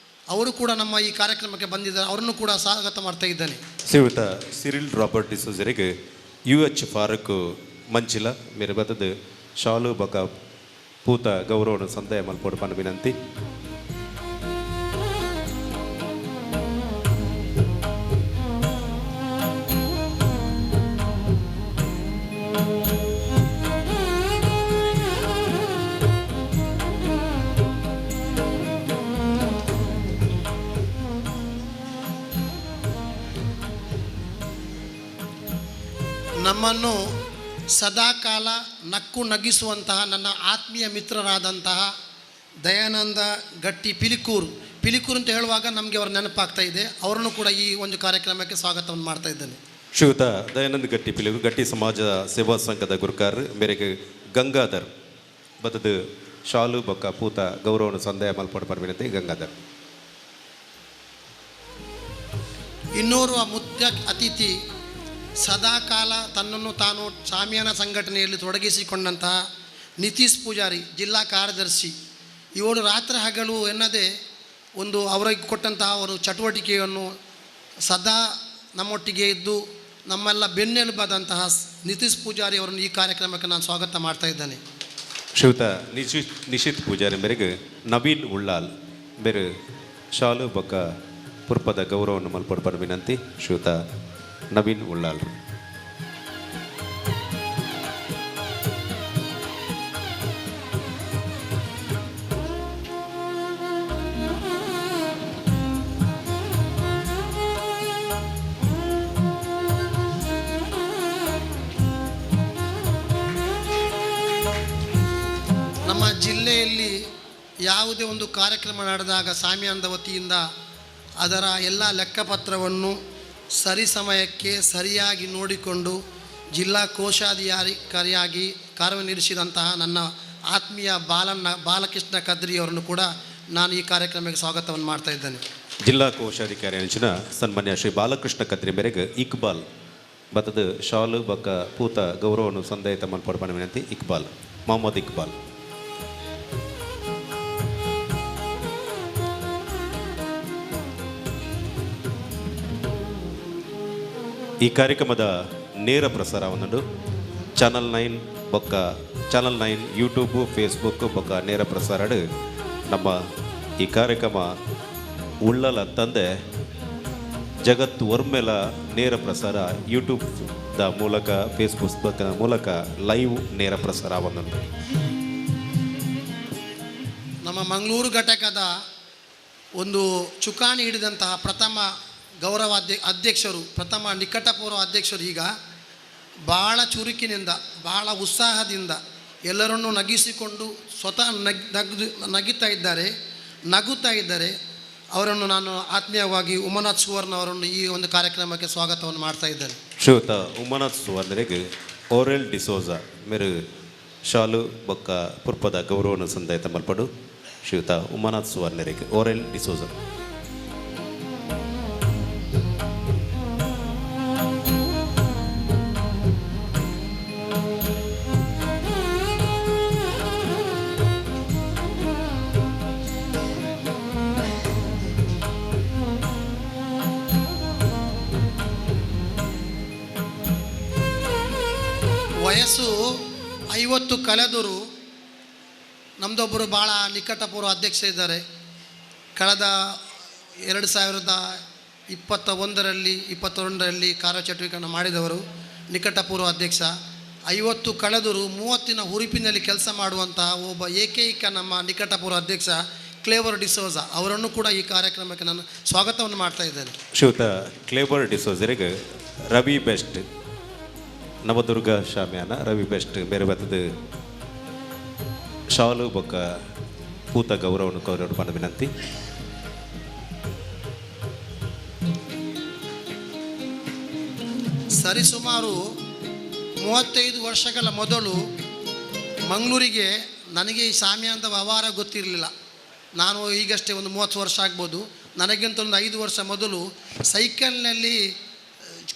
ಅವರು ಕೂಡ ನಮ್ಮ ಈ ಕಾರ್ಯಕ್ರಮಕ್ಕೆ ಬಂದಿದ್ದಾರೆ. ಅವರನ್ನು ಕೂಡ ಸ್ವಾಗತ ಮಾಡ್ತಾ ಇದ್ದೇನೆ. ಶ್ರೀಯುತ ಸಿರಿಲ್ ರಾಬರ್ಟ್ ಡಿಸೋಜರಿಗೆ ಯು ಎಚ್ ಫಾರೂಕ್ ಮಂಚಿಲ ಮೇರೆ ಬದದು ಶಾಲು ಬಕ ಪೂತ ಗೌರವವನ್ನು ಸಂದಾಯ ಮಲ್ಪೋಡು ಪನ್ನ ವಿನಂತಿ. ನಮ್ಮನ್ನು ಸದಾಕಾಲ ನಕ್ಕು ನಗಿಸುವಂತಹ ನನ್ನ ಆತ್ಮೀಯ ಮಿತ್ರರಾದಂತಹ ದಯಾನಂದ ಗಟ್ಟಿ ಪಿಲಿಕೂರು, ಪಿಲಿಕೂರು ಅಂತ ಹೇಳುವಾಗ ನಮಗೆ ಅವರ ನೆನಪಾಗ್ತಾ ಇದೆ. ಅವರನ್ನು ಕೂಡ ಈ ಒಂದು ಕಾರ್ಯಕ್ರಮಕ್ಕೆ ಸ್ವಾಗತವನ್ನು ಮಾಡ್ತಾ ಇದ್ದೇನೆ. ಶ್ರೀಯುತ ದಯಾನಂದ ಗಟ್ಟಿ ಪಿಲಿಕೂರು ಗಟ್ಟಿ ಸಮಾಜ ಸೇವಾ ಸಂಘದ ಗುರುಕಾರ್ ಮೇರೆಗೆ ಗಂಗಾಧರ್ ಬದದು ಶಾಲು ಬೊಕ್ಕ ಪೂತ ಗೌರವವನ್ನು ಸಂದಾಯ ಮಲ್ಪಡ ವಿನಂತಿ. ಗಂಗಾಧರ್. ಇನ್ನೋರ್ವ ಮುಖ್ಯ ಅತಿಥಿ, ಸದಾಕಾಲ ತನ್ನನ್ನು ತಾನು ಶಾಮಿಯಾನ ಸಂಘಟನೆಯಲ್ಲಿ ತೊಡಗಿಸಿಕೊಂಡಂತಹ ನಿತೀಶ್ ಪೂಜಾರಿ, ಜಿಲ್ಲಾ ಕಾರ್ಯದರ್ಶಿ. ಇವರು ರಾತ್ರಿ ಹಗಲು ಎನ್ನದೇ ಒಂದು ಅವರಿಗೆ ಕೊಟ್ಟಂತಹ ಅವರು ಚಟುವಟಿಕೆಯನ್ನು ಸದಾ ನಮ್ಮೊಟ್ಟಿಗೆ ಇದ್ದು ನಮ್ಮೆಲ್ಲ ಬೆನ್ನೆಲುಬಾದಂತಹ ನಿತೀಶ್ ಪೂಜಾರಿ ಅವರನ್ನು ಈ ಕಾರ್ಯಕ್ರಮಕ್ಕೆ ನಾನು ಸ್ವಾಗತ ಮಾಡ್ತಾ ಇದ್ದೇನೆ. ಶ್ರೀಯುತ ನಿಶಿತ್ ಪೂಜಾರಿ ಮೇರೆಗೆ ನವೀನ್ ಉಳ್ಳಾಲ್ ಬೇರೆ ಶಾಲು ಬೊಕ್ಕ ಪುರ್ಪದ ಗೌರವವನ್ನು ಮಲ್ಪಡ್ಬಾರ ವಿನಂತಿ. ಶ್ರೀಯುತ ನವೀನ್ ಉಳ್ಳಾಲ್. ನಮ್ಮ ಜಿಲ್ಲೆಯಲ್ಲಿ ಯಾವುದೇ ಒಂದು ಕಾರ್ಯಕ್ರಮ ನಡೆದಾಗ ಶಾಮಿಯಾನದ ವತಿಯಿಂದ ಅದರ ಎಲ್ಲ ಲೆಕ್ಕಪತ್ರವನ್ನು ಸರಿ ಸಮಯಕ್ಕೆ ಸರಿಯಾಗಿ ನೋಡಿಕೊಂಡು ಜಿಲ್ಲಾ ಕೋಶಾಧಿಕಾರಿಯಾಗಿ ಕಾರ್ಯನಿರ್ವಹಿಸಿದಂತಹ ನನ್ನ ಆತ್ಮೀಯ ಬಾಲಕೃಷ್ಣ ಕದ್ರಿಯವರನ್ನು ಕೂಡ ನಾನು ಈ ಕಾರ್ಯಕ್ರಮಕ್ಕೆ ಸ್ವಾಗತವನ್ನು ಮಾಡ್ತಾ ಇದ್ದೇನೆ. ಜಿಲ್ಲಾ ಕೋಶಾಧಿಕಾರಿ ಅಂಚಿನ ಸನ್ಮಾನ್ಯ ಶ್ರೀ ಬಾಲಕೃಷ್ಣ ಕದ್ರಿ ಮೇರೆಗೆ ಇಕ್ಬಾಲ್ ಬತ್ತದ ಶಾಲು ಬಕ್ಕ ಪೂತ ಗೌರವವನ್ನು ಸಂದಾಯ ಮಲ್ಪಡ ವಿನಂತಿ. ಇಕ್ಬಾಲ್, ಮೊಹಮ್ಮದ್ ಇಕ್ಬಾಲ್. ಈ ಕಾರ್ಯಕ್ರಮದ ನೇರ ಪ್ರಸಾರವನ್ನು ಚಾನಲ್ 9 ಬೊಕ್ಕ ಚಾನಲ್ 9 ಯೂಟ್ಯೂಬು ಫೇಸ್ಬುಕ್ ಬೊಕ್ಕ ನೇರ ಪ್ರಸಾರ ನಮ್ಮ ಈ ಕಾರ್ಯಕ್ರಮ ಉಳ್ಳಲ ತಂದೆ ಜಗತ್ತು ಒರ್ಮೆಲ ನೇರ ಪ್ರಸಾರ ಯೂಟ್ಯೂಬ್ದ ಮೂಲಕ ಫೇಸ್ಬುಕ್ ಮೂಲಕ ಲೈವ್ ನೇರ ಪ್ರಸಾರವನ್ನು. ನಮ್ಮ ಮಂಗಳೂರು ಘಟಕದ ಒಂದು ಚುಕ್ಕಾಣಿ ಹಿಡಿದಂತಹ ಪ್ರಥಮ ಗೌರವ ಅಧ್ಯಕ್ಷರು, ಪ್ರಥಮ ನಿಕಟಪೂರ್ವ ಅಧ್ಯಕ್ಷರು ಈಗ ಭಾಳ ಚುರುಕಿನಿಂದ ಭಾಳ ಉತ್ಸಾಹದಿಂದ ಎಲ್ಲರನ್ನೂ ನಗಿಸಿಕೊಂಡು ಸ್ವತಃ ನಗಿತಾ ಇದ್ದಾರೆ, ನಗುತ್ತಾ ಇದ್ದಾರೆ. ಅವರನ್ನು ನಾನು ಆತ್ಮೀಯವಾಗಿ ಉಮಾನಾಥ್ ಸುವರ್ಣ ಅವರನ್ನು ಈ ಒಂದು ಕಾರ್ಯಕ್ರಮಕ್ಕೆ ಸ್ವಾಗತವನ್ನು ಮಾಡ್ತಾ ಇದ್ದೇನೆ. ಶ್ರೀಯುತ ಉಮಾನಾಥ್ ಸುವರ್ಣರಿಗೆ ಓರೆಲ್ ಡಿಸೋಜಾ ಮೇರು ಶಾಲು ಬೊಕ್ಕ ಪುರ್ಪದ ಗೌರವನ ಸಂದಾಯ ಮಲ್ಪಡು ಶ್ರೀಯುತ ಉಮಾನಾಥ್ ಸುವರ್ಣರಿಗೆ ಓರೆಲ್ ಡಿಸೋಜಾ. ವಯಸ್ಸು 50 ಕಳೆದರು ನಮ್ಮದೊಬ್ಬರು ಭಾಳ ನಿಕಟಪೂರ್ವ ಅಧ್ಯಕ್ಷ ಇದ್ದಾರೆ. ಕಳೆದ 2021ರಲ್ಲಿ 22ರಲ್ಲಿ ಕಾರ್ಯಚಟುವಟಿಕೆಯನ್ನು ಮಾಡಿದವರು ನಿಕಟಪೂರ್ವ ಅಧ್ಯಕ್ಷ. 50 ಕಳೆದರು 30ನ ಹುರುಪಿನಲ್ಲಿ ಕೆಲಸ ಮಾಡುವಂತಹ ಒಬ್ಬ ಏಕೈಕ ನಮ್ಮ ನಿಕಟಪೂರ್ವ ಅಧ್ಯಕ್ಷ ಕ್ಲೇವರ್ ಡಿಸೋಜಾ ಅವರನ್ನು ಕೂಡ ಈ ಕಾರ್ಯಕ್ರಮಕ್ಕೆ ನಾನು ಸ್ವಾಗತವನ್ನು ಮಾಡ್ತಾ ಇದ್ದೇನೆ. ಶ್ರೀಯುತ ಕ್ಲೇವರ್ ಡಿಸೋಜರಿಗೆ ರವಿ ಬೆಸ್ಟ್ ನವದುರ್ಗ ಶಾಮಿಯಾನ ರವಿ ಬೆಸ್ಟ್ ಬೇರೆ ಬತ್ತದ ಶಾಲು ಬೊಕ್ಕ ಪೂತ ಗೌರವವನ್ನು ಗೌರವ ಪಂಡ ವಿನಂತಿ. ಸರಿಸುಮಾರು 35 ವರ್ಷಗಳ ಮೊದಲು ಮಂಗಳೂರಿಗೆ ನನಗೆ ಈ ಶಾಮಿಯಾನದ ವ್ಯವಹಾರ ಗೊತ್ತಿರಲಿಲ್ಲ. ನಾನು ಈಗಷ್ಟೇ ಒಂದು 30 ವರ್ಷ ಆಗ್ಬೋದು. ನನಗಿಂತ ಒಂದು 5 ವರ್ಷ ಮೊದಲು ಸೈಕಲ್ನಲ್ಲಿ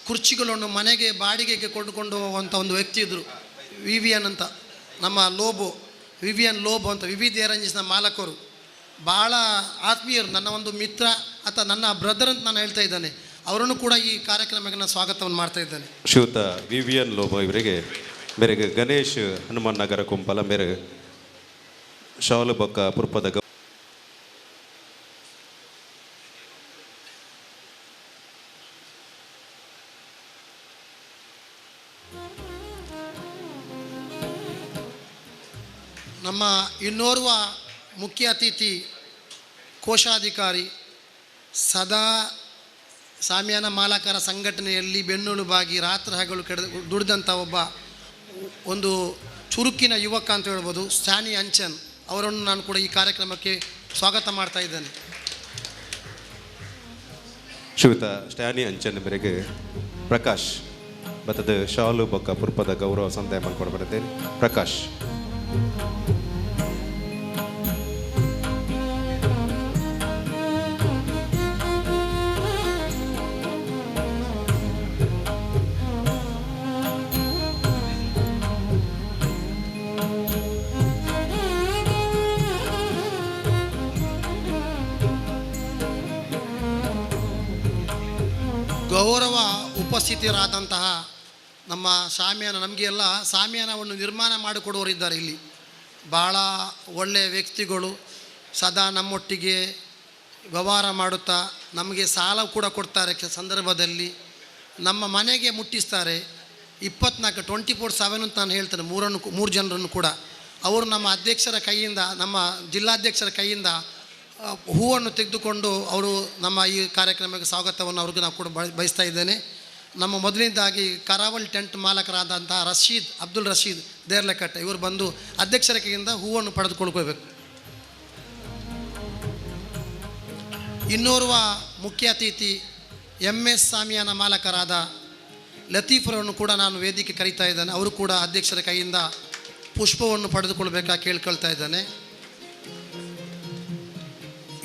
ಕುರ್ಚಿಗಳನ್ನು ಮನೆಗೆ ಬಾಡಿಗೆಗೆ ಕೊಂಡುಕೊಂಡು ಹೋಗುವಂಥ ಒಂದು ವ್ಯಕ್ತಿ ಇದ್ದರು, ವಿವಿಯನ್ ಅಂತ, ನಮ್ಮ ಲೋಬೋ, ವಿವಿಯನ್ ಲೋಬೋ ಅಂತ, ವಿವಿಧ ಏರಂಜಿಸ್ನ ಮಾಲಕರು, ಭಾಳ ಆತ್ಮೀಯರು, ನನ್ನ ಒಂದು ಮಿತ್ರ ಅಥವಾ ನನ್ನ ಬ್ರದರ್ ಅಂತ ನಾನು ಹೇಳ್ತಾ ಇದ್ದೇನೆ. ಅವರನ್ನು ಕೂಡ ಈ ಕಾರ್ಯಕ್ರಮಕ್ಕೆ ನಾನು ಸ್ವಾಗತವನ್ನು ಮಾಡ್ತಾ ಇದ್ದೇನೆ. ಶ್ರೀಯುತ ವಿವಿಯನ್ ಲೋಬೋ ಇವರಿಗೆ ಮೇರೆಗೆ ಗಣೇಶ್ ಹನುಮಾನ್ ನಗರ ಕುಂಪಲ ಮೇರೆ ಶಾಲು ಬೊಕ್ಕ ಪುರ್ಪದ ನಮ್ಮ ಇನ್ನೋರ್ವ ಮುಖ್ಯ ಅತಿಥಿ ಕೋಶಾಧಿಕಾರಿ, ಸದಾ ಶಾಮಿಯಾನ ಮಾಲಕರ ಸಂಘಟನೆಯಲ್ಲಿ ಬೆನ್ನೆಲುಬಾಗಿ ರಾತ್ರಿ ಹಗಲು ದುಡಿದಂಥ ಒಂದು ಚುರುಕಿನ ಯುವಕ ಅಂತ ಹೇಳ್ಬೋದು, ಸ್ಟ್ಯಾನಿ ಅಂಚನ್ ಅವರನ್ನು ನಾನು ಕೂಡ ಈ ಕಾರ್ಯಕ್ರಮಕ್ಕೆ ಸ್ವಾಗತ ಮಾಡ್ತಾ ಇದ್ದೇನೆ. ಶ್ರೀಯುತ ಸ್ಟ್ಯಾನಿ ಅಂಚನ್ ಮೇರೆಗೆ ಪ್ರಕಾಶ್ ಬತ್ತದ ಶಾಲು ಬೊಕ್ಕ ಪುರ್ಪದ ಗೌರವ ಸಂದಾಯ ಮಲ್ಪಡ ಪ್ರಕಾಶ್. ಗೌರವ ಉಪಸ್ಥಿತರಾದಂತಹ ನಮ್ಮ ಶಾಮಿಯಾನ, ನಮಗೆಲ್ಲ ಶಾಮಿಯಾನವನ್ನು ನಿರ್ಮಾಣ ಮಾಡಿಕೊಡುವವರಿದ್ದಾರೆ ಇಲ್ಲಿ. ಭಾಳ ಒಳ್ಳೆಯ ವ್ಯಕ್ತಿಗಳು, ಸದಾ ನಮ್ಮೊಟ್ಟಿಗೆ ವ್ಯವಹಾರ ಮಾಡುತ್ತಾ ನಮಗೆ ಸಾಲ ಕೂಡ ಕೊಡ್ತಾರೆ, ಸಂದರ್ಭದಲ್ಲಿ ನಮ್ಮ ಮನೆಗೆ ಮುಟ್ಟಿಸ್ತಾರೆ. 24 24/7 ಅಂತ ನಾನು ಹೇಳ್ತೇನೆ, ಮೂರು ಜನರನ್ನು ಕೂಡ ಅವರು ನಮ್ಮ ಅಧ್ಯಕ್ಷರ ಕೈಯಿಂದ, ನಮ್ಮ ಜಿಲ್ಲಾಧ್ಯಕ್ಷರ ಕೈಯಿಂದ ಹೂವನ್ನು ತೆಗೆದುಕೊಂಡು ಅವರು ನಮ್ಮ ಈ ಕಾರ್ಯಕ್ರಮಕ್ಕೆ ಸ್ವಾಗತವನ್ನು ಅವ್ರಿಗೆ ನಾವು ಕೂಡ ಬಯಸ್ತಾ ಇದ್ದೇನೆ. ನಮ್ಮ ಮೊದಲನೇದಾಗಿ ಕರಾವಳಿ ಟೆಂಟ್ ಮಾಲಕರಾದಂಥ ರಶೀದ್, ಅಬ್ದುಲ್ ರಶೀದ್ ದೇರ್ಲಕಟ್ಟೆ ಇವರು ಬಂದು ಅಧ್ಯಕ್ಷರ ಕೈಯಿಂದ ಹೂವನ್ನು ಪಡೆದುಕೊಳ್ಕೋಬೇಕು. ಇನ್ನೋರ್ವ ಮುಖ್ಯ ಅತಿಥಿ ಎಮ್ ಎಸ್ ಶಾಮಿಯಾನ ಮಾಲಕರಾದ ಲತೀಫರನ್ನು ಕೂಡ ನಾನು ವೇದಿಕೆ ಕರೀತಾ ಇದ್ದೇನೆ. ಅವರು ಕೂಡ ಅಧ್ಯಕ್ಷರ ಕೈಯಿಂದ ಪುಷ್ಪವನ್ನು ಪಡೆದುಕೊಳ್ಬೇಕಾಗಿ ಕೇಳ್ಕೊಳ್ತಾ ಇದ್ದೇನೆ.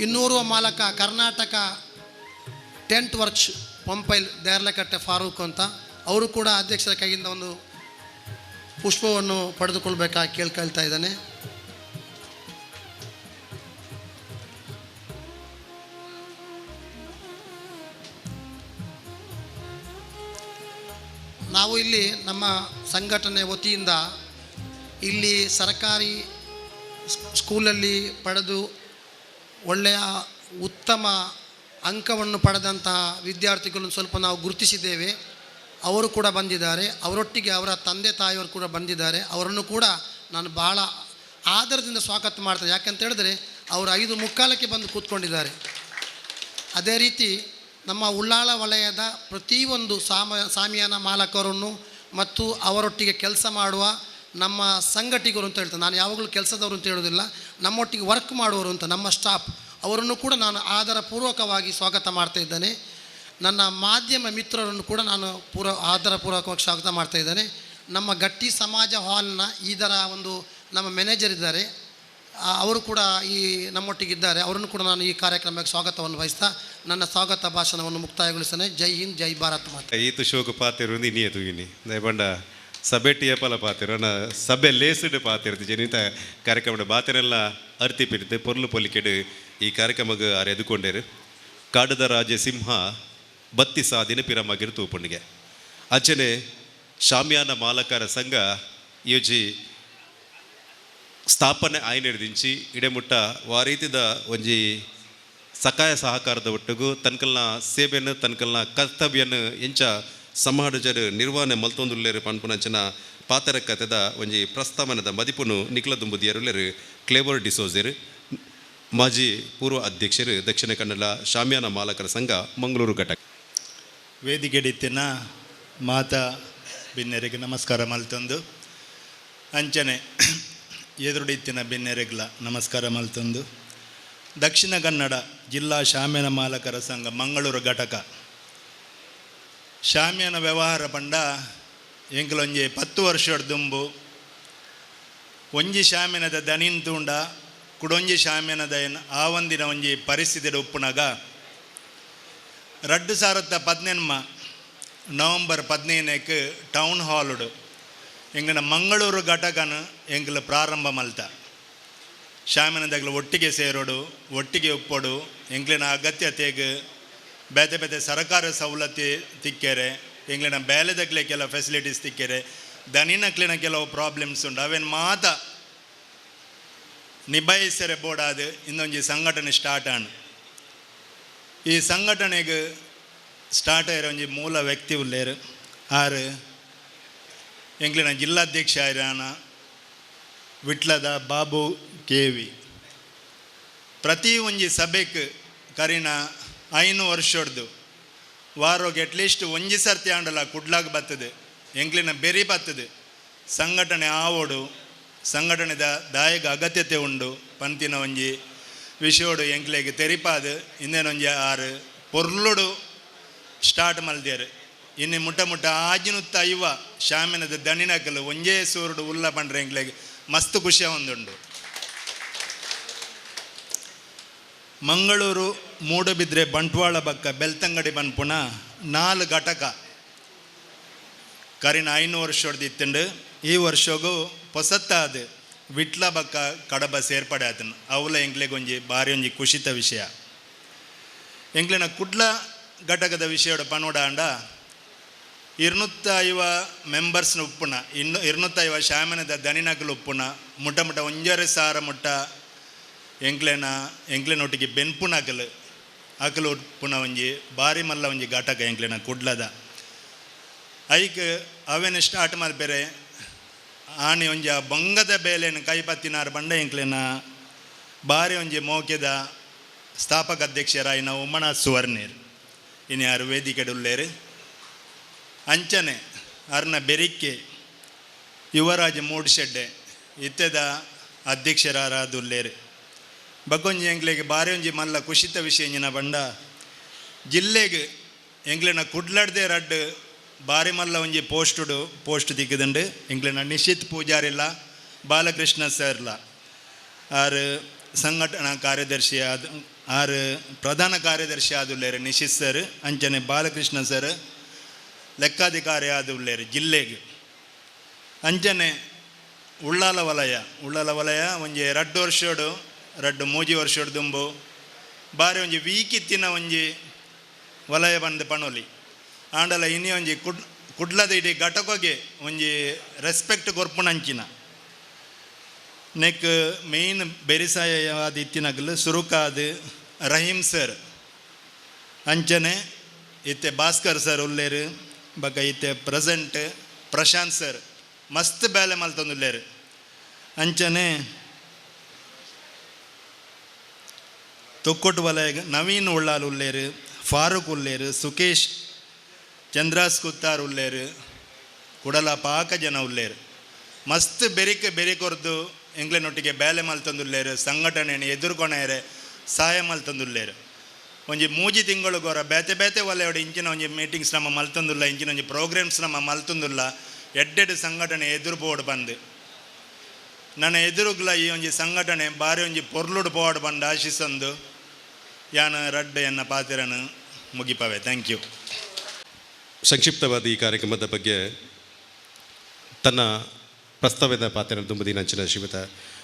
ಇನ್ನೋರ್ವ ಮಾಲಕ ಕರ್ನಾಟಕ ಟೆಂಟ್ ವರ್ಕ್ಸ್ ಪಂಪೈಲ್ ದೇರ್ಲಕಟ್ಟೆ ಫಾರೂಕ್ ಅಂತ, ಅವರು ಕೂಡ ಅಧ್ಯಕ್ಷರ ಕೈಯಿಂದ ಒಂದು ಪುಷ್ಪವನ್ನು ಪಡೆದುಕೊಳ್ಬೇಕಾಗಿ ಕೇಳ್ಕೊಳ್ತಾ ಇದ್ದಾನೆ. ನಾವು ಇಲ್ಲಿ ನಮ್ಮ ಸಂಘಟನೆ ವತಿಯಿಂದ ಇಲ್ಲಿ ಸರ್ಕಾರಿ ಸ್ಕೂಲಲ್ಲಿ ಪಡೆದು ಒಳ್ಳೆಯ ಉತ್ತಮ ಅಂಕವನ್ನು ಪಡೆದಂತಹ ವಿದ್ಯಾರ್ಥಿಗಳನ್ನು ಸ್ವಲ್ಪ ನಾವು ಗುರುತಿಸಿದ್ದೇವೆ. ಅವರು ಕೂಡ ಬಂದಿದ್ದಾರೆ, ಅವರೊಟ್ಟಿಗೆ ಅವರ ತಂದೆ ತಾಯಿಯವರು ಕೂಡ ಬಂದಿದ್ದಾರೆ. ಅವರನ್ನು ಕೂಡ ನಾನು ಭಾಳ ಆದರದಿಂದ ಸ್ವಾಗತ ಮಾಡ್ತೇನೆ. ಯಾಕಂತ ಹೇಳಿದ್ರೆ ಅವರು 5:45 ಬಂದು ಕೂತ್ಕೊಂಡಿದ್ದಾರೆ. ಅದೇ ರೀತಿ ನಮ್ಮ ಉಳ್ಳಾಲ ವಲಯದ ಪ್ರತಿಯೊಂದು ಶಾಮಿಯಾನ ಮಾಲಕರನ್ನು ಮತ್ತು ಅವರೊಟ್ಟಿಗೆ ಕೆಲಸ ಮಾಡುವ ನಮ್ಮ ಸಂಘಟಿಗರು ಅಂತ ಹೇಳ್ತೇನೆ ನಾನು, ಯಾವಾಗಲೂ ಕೆಲಸದವರು ಅಂತ ಹೇಳೋದಿಲ್ಲ, ನಮ್ಮೊಟ್ಟಿಗೆ ವರ್ಕ್ ಮಾಡುವವರು ಅಂತ ನಮ್ಮ ಸ್ಟಾಫ್, ಅವರನ್ನು ಕೂಡ ನಾನು ಆದರಪೂರ್ವಕವಾಗಿ ಸ್ವಾಗತ ಮಾಡ್ತಾ ಇದ್ದೇನೆ. ನನ್ನ ಮಾಧ್ಯಮ ಮಿತ್ರರನ್ನು ಕೂಡ ನಾನು ಆದರಪೂರ್ವಕವಾಗಿ ಸ್ವಾಗತ ಮಾಡ್ತಾ ಇದ್ದೇನೆ. ನಮ್ಮ ಗಟ್ಟಿ ಸಮಾಜ ಹಾಲ್ನ ಇದರ ಒಂದು ನಮ್ಮ ಮ್ಯಾನೇಜರ್ ಇದ್ದಾರೆ, ಅವರು ಕೂಡ ಈ ನಮ್ಮೊಟ್ಟಿಗಿದ್ದಾರೆ. ಅವರನ್ನು ಕೂಡ ನಾನು ಈ ಕಾರ್ಯಕ್ರಮಕ್ಕೆ ಸ್ವಾಗತವನ್ನು ವಹಿಸ್ತಾ ನನ್ನ ಸ್ವಾಗತ ಭಾಷಣವನ್ನು ಮುಕ್ತಾಯಗೊಳಿಸ್ತೇನೆ. ಜೈ ಹಿಂದ್, ಜೈ ಭಾರತ್ ಮಾತೆ. ಈತು ಶೋಕು ಪಾತಿರು ಇನ್ನಿಯ ತೂಯಿನಿ ದಯಬಂಡ ಸಭೆಟಿಯ ಪಲ ಪಾತಿರು ಅನ್ನ ಸಭೆ ಲೇಸಿಡು ಪಾತಿರ್ದು ಜನಿತ ಕಾರ್ಯಕ್ರಮದ ಬಾತಿರೆಲ್ಲ ಅರ್ತಿ ಪಿರಿತು ಪೊರ್ಲು ಪೊಲಿಕೆಡು ಈ ಕಾರ್ಯಕ್ರಮಕ್ಕೆ ಆರು ಎದುಕೊಂಡೇರು. ಕಾಡದ ರಾಜ ಸಿಂಹ ಬತ್ತಿ ಸಾದಿನ ಪಿರಮಗಿರು ತೂಪುಂಡಿಗೆ ಅಚ್ಚನೆ ಶಾಮಿಯಾನ ಮಾಲಕರ ಸಂಘ ಯೋಜಿ ಸ್ಥಾಪನೆ ಆಯ್ನೆಡ್ದಿಂಚಿ ಇಡೆಮುಟ್ಟ ವಾರೀತಿದ ಒಂಜಿ ಸಕಾಯ ಸಹಕಾರದ ಒಟ್ಟುಗು ತನ್ಕಲ್ನ ಸೇವೆಯನ್ನು ತನ್ಕಲ್ನ ಕರ್ತವ್ಯನು ಎಂಚ ಸಮಾಜರು ನಿರ್ವಹಣೆ ಮಲ್ತೊಂದುಲ್ಲೇರು ಪನ್ಪುನಂಚಿನ ಪಾತರ ಕತೆದ ಒಂಜಿ ಪ್ರಸ್ತಾವನದ ಮದಿಪುನು ನಿಖಲ ದುಂಬುದಿಯರುಲ್ಲೇರು ಕ್ಲೇವರ್ ಡಿಸೋಜರ್, ಮಾಜಿ ಪೂರ್ವ ಅಧ್ಯಕ್ಷರು, ದಕ್ಷಿಣ ಕನ್ನಡ ಶಾಮಿಯಾನ ಮಾಲಕರ ಸಂಘ ಮಂಗಳೂರು ಘಟಕ. ವೇದಿಕೆಡಿತ್ತಿನ ಮಾತಾ ಬಿನ್ನೆರಿಗೆ ನಮಸ್ಕಾರ ಮಲ್ತೊಂದು, ಅಂಚನೆ ಎದುರುಡಿತ್ತಿನ ಬಿನ್ನೆರೆಗ್ಲ ನಮಸ್ಕಾರ ಮಲ್ತೊಂದು. ದಕ್ಷಿಣ ಕನ್ನಡ ಜಿಲ್ಲಾ ಶಾಮಿಯಾನ ಮಾಲಕರ ಸಂಘ ಮಂಗಳೂರು ಘಟಕ ಶಾಮಿಯಾನ ವ್ಯವಹಾರ ಪಂಡ ಎಂಕಲೊಂಜಿ 10 ವರ್ಷದ ದುಂಬು ಒಂಜಿ ಶಾಮಿಯಾನದ ದನಿನ್ ತೂಂಡ ಕುಡೊಂಜಿ ಶಾಮಿಯಾನದ ಏನ್ ಆ ಒಂದಿನ ಒಂಜಿ ಪರಿಸ್ಥಿತಿ ಉಪ್ಪುನಗ 2018 ನವಂಬರ್ 15ಕ್ಕೆ ಟೌನ್ ಹಾಲುಡು ಎಂಗಿನ ಮಂಗಳೂರು ಘಟಕನ ಎಂಕಲ ಪ್ರಾರಂಭ ಮಲ್ತ. ಶಾಮಿನದಾಗಲು ಒಟ್ಟಿಗೆ ಸೇರೋಡು, ಒಟ್ಟಿಗೆ ಉಪ್ಪೋಡು, ಎಂಕ್ಲಿನ ಅಗತ್ಯತೆಗೆ ಬೇತೆ ಬೇತೆ ಸರ್ಕಾರ ಸವಲತ್ತು ತಿಕ್ಕೇರೆ, ಎಂಗ್ಲಿನ ಬೇಲೆದಕ್ಲೆ ಕೆಲವು ಫೆಸಿಲಿಟೀಸ್ ತಿಕ್ಕೇರೆ, ದನಿನಕ್ಲಿನ ಕೆಲವು ಪ್ರಾಬ್ಲಮ್ಸ್ ಉಂಟು ಅವೇನು ಮಾತ ನಿಭಾಯಿಸರೆ ಬೋಡಾದ ಇನ್ನೊಂಜಿ ಸಂಘಟನೆ ಸ್ಟಾರ್ಟ್ ಆಣ್. ಈ ಸಂಘಟನೆಗೆ ಸ್ಟಾರ್ಟ್ ಆಯಿರ ಒಂಜಿ ಮೂಲ ವ್ಯಕ್ತಿ ಉಲ್ಲೇರು ಆರು ಎಂಗ್ಲಿನ ಜಿಲ್ಲಾಧ್ಯಕ್ಷ ಆಯ್ರಾನ ವಿಟ್ಲದ ಬಾಬು ಕೆ ವಿ. ಪ್ರತಿ ಒಂಜಿ ಸಭೆಕ್ ಕರಿನ 5 ವರ್ಷಡ್ದು ವಾರೋಗೆ ಅಟ್ಲೀಸ್ಟ್ ಒಂಜಿ ಸರ್ತಿ ಆಂಡಲ ಕುಡ್ಲಾಗ ಬರ್ತದೆ, ಎಂಗ್ಲಿನ ಬೆರಿ ಬರ್ತದೆ. ಸಂಘಟನೆ ಆವೋಡು, ಸಂಘಟನೆದ ದಾಯಕ ಅಗತ್ಯತೆ ಉಂಡು ಪಂತಿನ ಒಂಜಿ ವಿಷಯೋಡು ಎಂಕ್ಲೆಗ್ ತೆರಿಪಾದು ಇಂದೇನೊಂಜಿ ಆರು ಪೊರ್ಲುಡು ಸ್ಟಾರ್ಟ್ ಮಲ್ದೇರು. ಇನ್ನು ಮುಟ್ಟ ಮುಟ್ಟ ಆಜಿನುತ್ತ ಐವ ಶಾಮಿನದ ದಣಿನಕಲು ಒಂಜೇ ಸೂರುಡು ಉಲ್ಲ ಪಂಡ್ರೆ ಎಂಕ್ಲೆಗ್ ಮಸ್ತ್ ಖುಷಿಯ ಒಂದುಂಡು. ಮಂಗಳೂರು ಮೂಡುಬಿದ್ರೆ ಬಂಟ್ವಾಳ ಬಕ್ಕ ಬೆಳ್ತಂಗಡಿ ಪನ್ಪುನ 4 ಘಟಕ ಕರಿನ 5 ವರ್ಷೊಡ್ದು ಇತ್ತುಂಡು. ಈ ವರ್ಷಗೂ ಪೊಸತ್ತಾದ ವಿಟ್ಲ ಬಕ್ಕ ಕಡಬ ಸೇರ್ಪಡೆ ಆತನು. ಅವಲ ಎಂಕ್ಲೆಗ್ ಒಂಜಿ ಬಾರಿ ಒಂಜಿ ಖುಷಿತ ವಿಷಯ. ಎಂಕ್ಲೆನ ಕುಡ್ಲ ಘಟಕದ ವಿಷಯದ ಪನೋಡಾಂಡ 250 ಮೆಂಬರ್ಸ್ನ ಉಪ್ಪುನ, ಇನ್ನು 250 ಶಾಮನದ ದನಿನಕಲು ಉಪ್ಪುನ, ಮುಟ್ಟ ಮುಟ್ಟ 1.5 ಸಾವಿರ ಮುಟ್ಟ ಎಂಕ್ಲೆನೊಟ್ಟಿಗೆ ಬೆನ್ಪುನಕಲು ಅಕಲು ಉಪ್ಪುನ ಒಂಜಿ ಬಾರಿ ಮಲ್ಲ ಒಂಜಿ ಘಟಕ ಎಂಕ್ಲೆನ ಕುಡ್ಲದ. ಐಕ್ ಅವೇನು ಸ್ಟಾರ್ಟ್ ಮಲ್ಪೆರೆ ಆಣಿ ಒಂಜಿ ಆ ಬಂಗದ ಬೇಲೆನ ಕೈಪತ್ತಿನಾರು ಬಂಡ ಎಂಕ್ಲೆನ ಬಾರಿ ಒಂಜಿ ಮೋಕೆದ ಸ್ಥಾಪಕ ಅಧ್ಯಕ್ಷರಾಯಿನ ಉಮನಾಥ್ ಸುವರ್ಣೀರ್ ಇನ್ನು ಯಾರು ವೇದಿಕೆ ಉಲ್ಲೇರು. ಅಂಚನೆ ಅರ್ನ ಬೆರಿಕೆ ಯುವರಾಜ ಮೂಡ್ಶೆಡ್ಡೆ ಇತ್ತೆದ ಅಧ್ಯಕ್ಷರಾದುಲ್ಲೇರು. ಬಕೊಂಜಿ ಎಂಕ್ಲೆಗ್ ಬಾರಿ ಒಂಜಿ ಮಲ್ಲ ಕುಶಿತ ವಿಷಯ ಇಂಜಿನ ಬಂಡ ಜಿಲ್ಲೆಗ್ ಎಂಕ್ಲೆನ ಕುಡ್ಲಡ್ದೆ ರಡ್ಡ್ ಬಾರಿ ಮಲ್ಲ ಒಂಜಿ ಪೋಸ್ಟುಡು ಪೋಸ್ಟ್ ದಿಕ್ಕದುಂಡು. ಎಂಕ್ಲೆನ ನಿಶಿತ್ ಪೂಜಾರಿಲ್ಲ ಬಾಲಕೃಷ್ಣ ಸರ್ಲ ಆರು ಸಂಘಟನಾ ಕಾರ್ಯದರ್ಶಿ ಆದ ಆರು ಪ್ರಧಾನ ಕಾರ್ಯದರ್ಶಿ ಆದುಲ್ಲೇರು ನಿಶಿತ್ ಸರ್, ಅಂಚನೆ ಬಾಲಕೃಷ್ಣ ಸರ್ ಲೆಕ್ಕಾಧಿಕಾರಿ ಆದುಲ್ಲೇರು ಜಿಲ್ಲೆಗ್. ಅಂಚನೆ ಉಳ್ಳಾಲ ವಲಯ, ಉಳ್ಳಾಲ ವಲಯ ಒಂಜಿ ರಡ್ಡು ವರ್ಷೋಡು ರಡ್ಡು ಮೂಜಿ ವರ್ಷೋಡು ದುಂಬು ಬಾರಿ ಒಂಜಿ ವೀಕಿತ್ತಿನ ಒಂಜಿ ವಲಯ ಬಂದು ಪಣೋಲಿ. ಆಂಡಲ ಇನಿ ಒಂಜಿ ಕುಡ್ಲದ ಇಡೀ ಘಟಕೋಗೆ ಒಂಜಿ ರೆಸ್ಪೆಕ್ಟ್ ಕೊರ್ಪುನಂಚಿನ ನೆಕ್ ಮೇಯ್ನ್ ಬೆರಿಸಾಯವಾದ ಇತ್ತಿನಗಲು ಸುರುಕಾದ ರಹೀಂ ಸರ್, ಅಂಚನೆ ಇತ್ತೆ ಭಾಸ್ಕರ್ ಸರ್ ಉಲ್ಲೇರು, ಬೊಕ ಇತ್ತೆ ಪ್ರೆಸೆಂಟ್ ಪ್ರಶಾಂತ್ ಸರ್ ಮಸ್ತ್ ಬೇಲೆ ಮಲ್ತೊಂದುಲ್ಲೇರು. ಅಂಚನೆ ತೊಕ್ಕೊಟ್ಟು ವಲಯ ನವೀನ್ ಉಳ್ಳಾಲ್ ಉಲ್ಲೇರು, ಫಾರೂಕ್ ಉಲ್ಲೇರು, ಸುಕೇಶ್ ಚಂದ್ರಾಸ್ ಕುತ್ತಾರ್ ಉಲ್ಲೇರು, ಕುಡಲ ಪಾಕ ಜನ ಉಲ್ಲೇರು. ಮಸ್ತ್ ಬೆರಿಕೆ ಬೆರಿಕೊರ್ದು ಎಂಕ್ಲೆನೊಟ್ಟಿಗೆ ಬೇಲೆ ಮಲ್ತೊಂದುಲ್ಲೇರು, ಸಂಘಟನೆಯನ್ನು ಎದುರ್ಕೊಣೆರೆ ಸಹಾಯ ಮಲ್ತೊಂದುಲ್ಲೇರು. ಒಂಜಿ ಮೂಜಿ ತಿಂಗಳು ಗೊರ ಬೇತೆ ಬೇತೆ ವಲಯೋಡು ಇಂಚಿನ ಒಂಜಿ ಮೀಟಿಂಗ್ಸ್ ನಮ್ಮ ಮಲ್ತೊಂದುಲ್ಲ, ಇಂಚಿನ ಒಂಜಿ ಪ್ರೋಗ್ರಾಮ್ಸ್ ನಮ್ಮ ಮಲ್ತೊಂದುಲ್ಲ. ಎಡ್ಡೆಡ್ ಸಂಘಟನೆ ಎದುರು ಪೋಡು ಬಂದು ನನ್ನ ಎದುರುಗ್ಲ ಈ ಒಂಜಿ ಸಂಘಟನೆ ಬಾರಿ ಒಂಜಿ ಪೊರ್ಲುಡು ಪೋಡು ಬಂದು ಆಶಿಸಂದು ಯಾನ ರಡ್ಡೆ ಎನ್ನ ಪಾತಿರನು ಮುಗಿಪವೆ. Thank you. ಸಂಕ್ಷಿಪ್ತವಾದ ಈ ಕಾರ್ಯಕ್ರಮದ ಬಗ್ಗೆ ತನ್ನ ಪ್ರಸ್ತಾವದ ಪಾತ್ರ ದುಂಬುದಿನಂಚಿನ ಶ್ರೀಮತ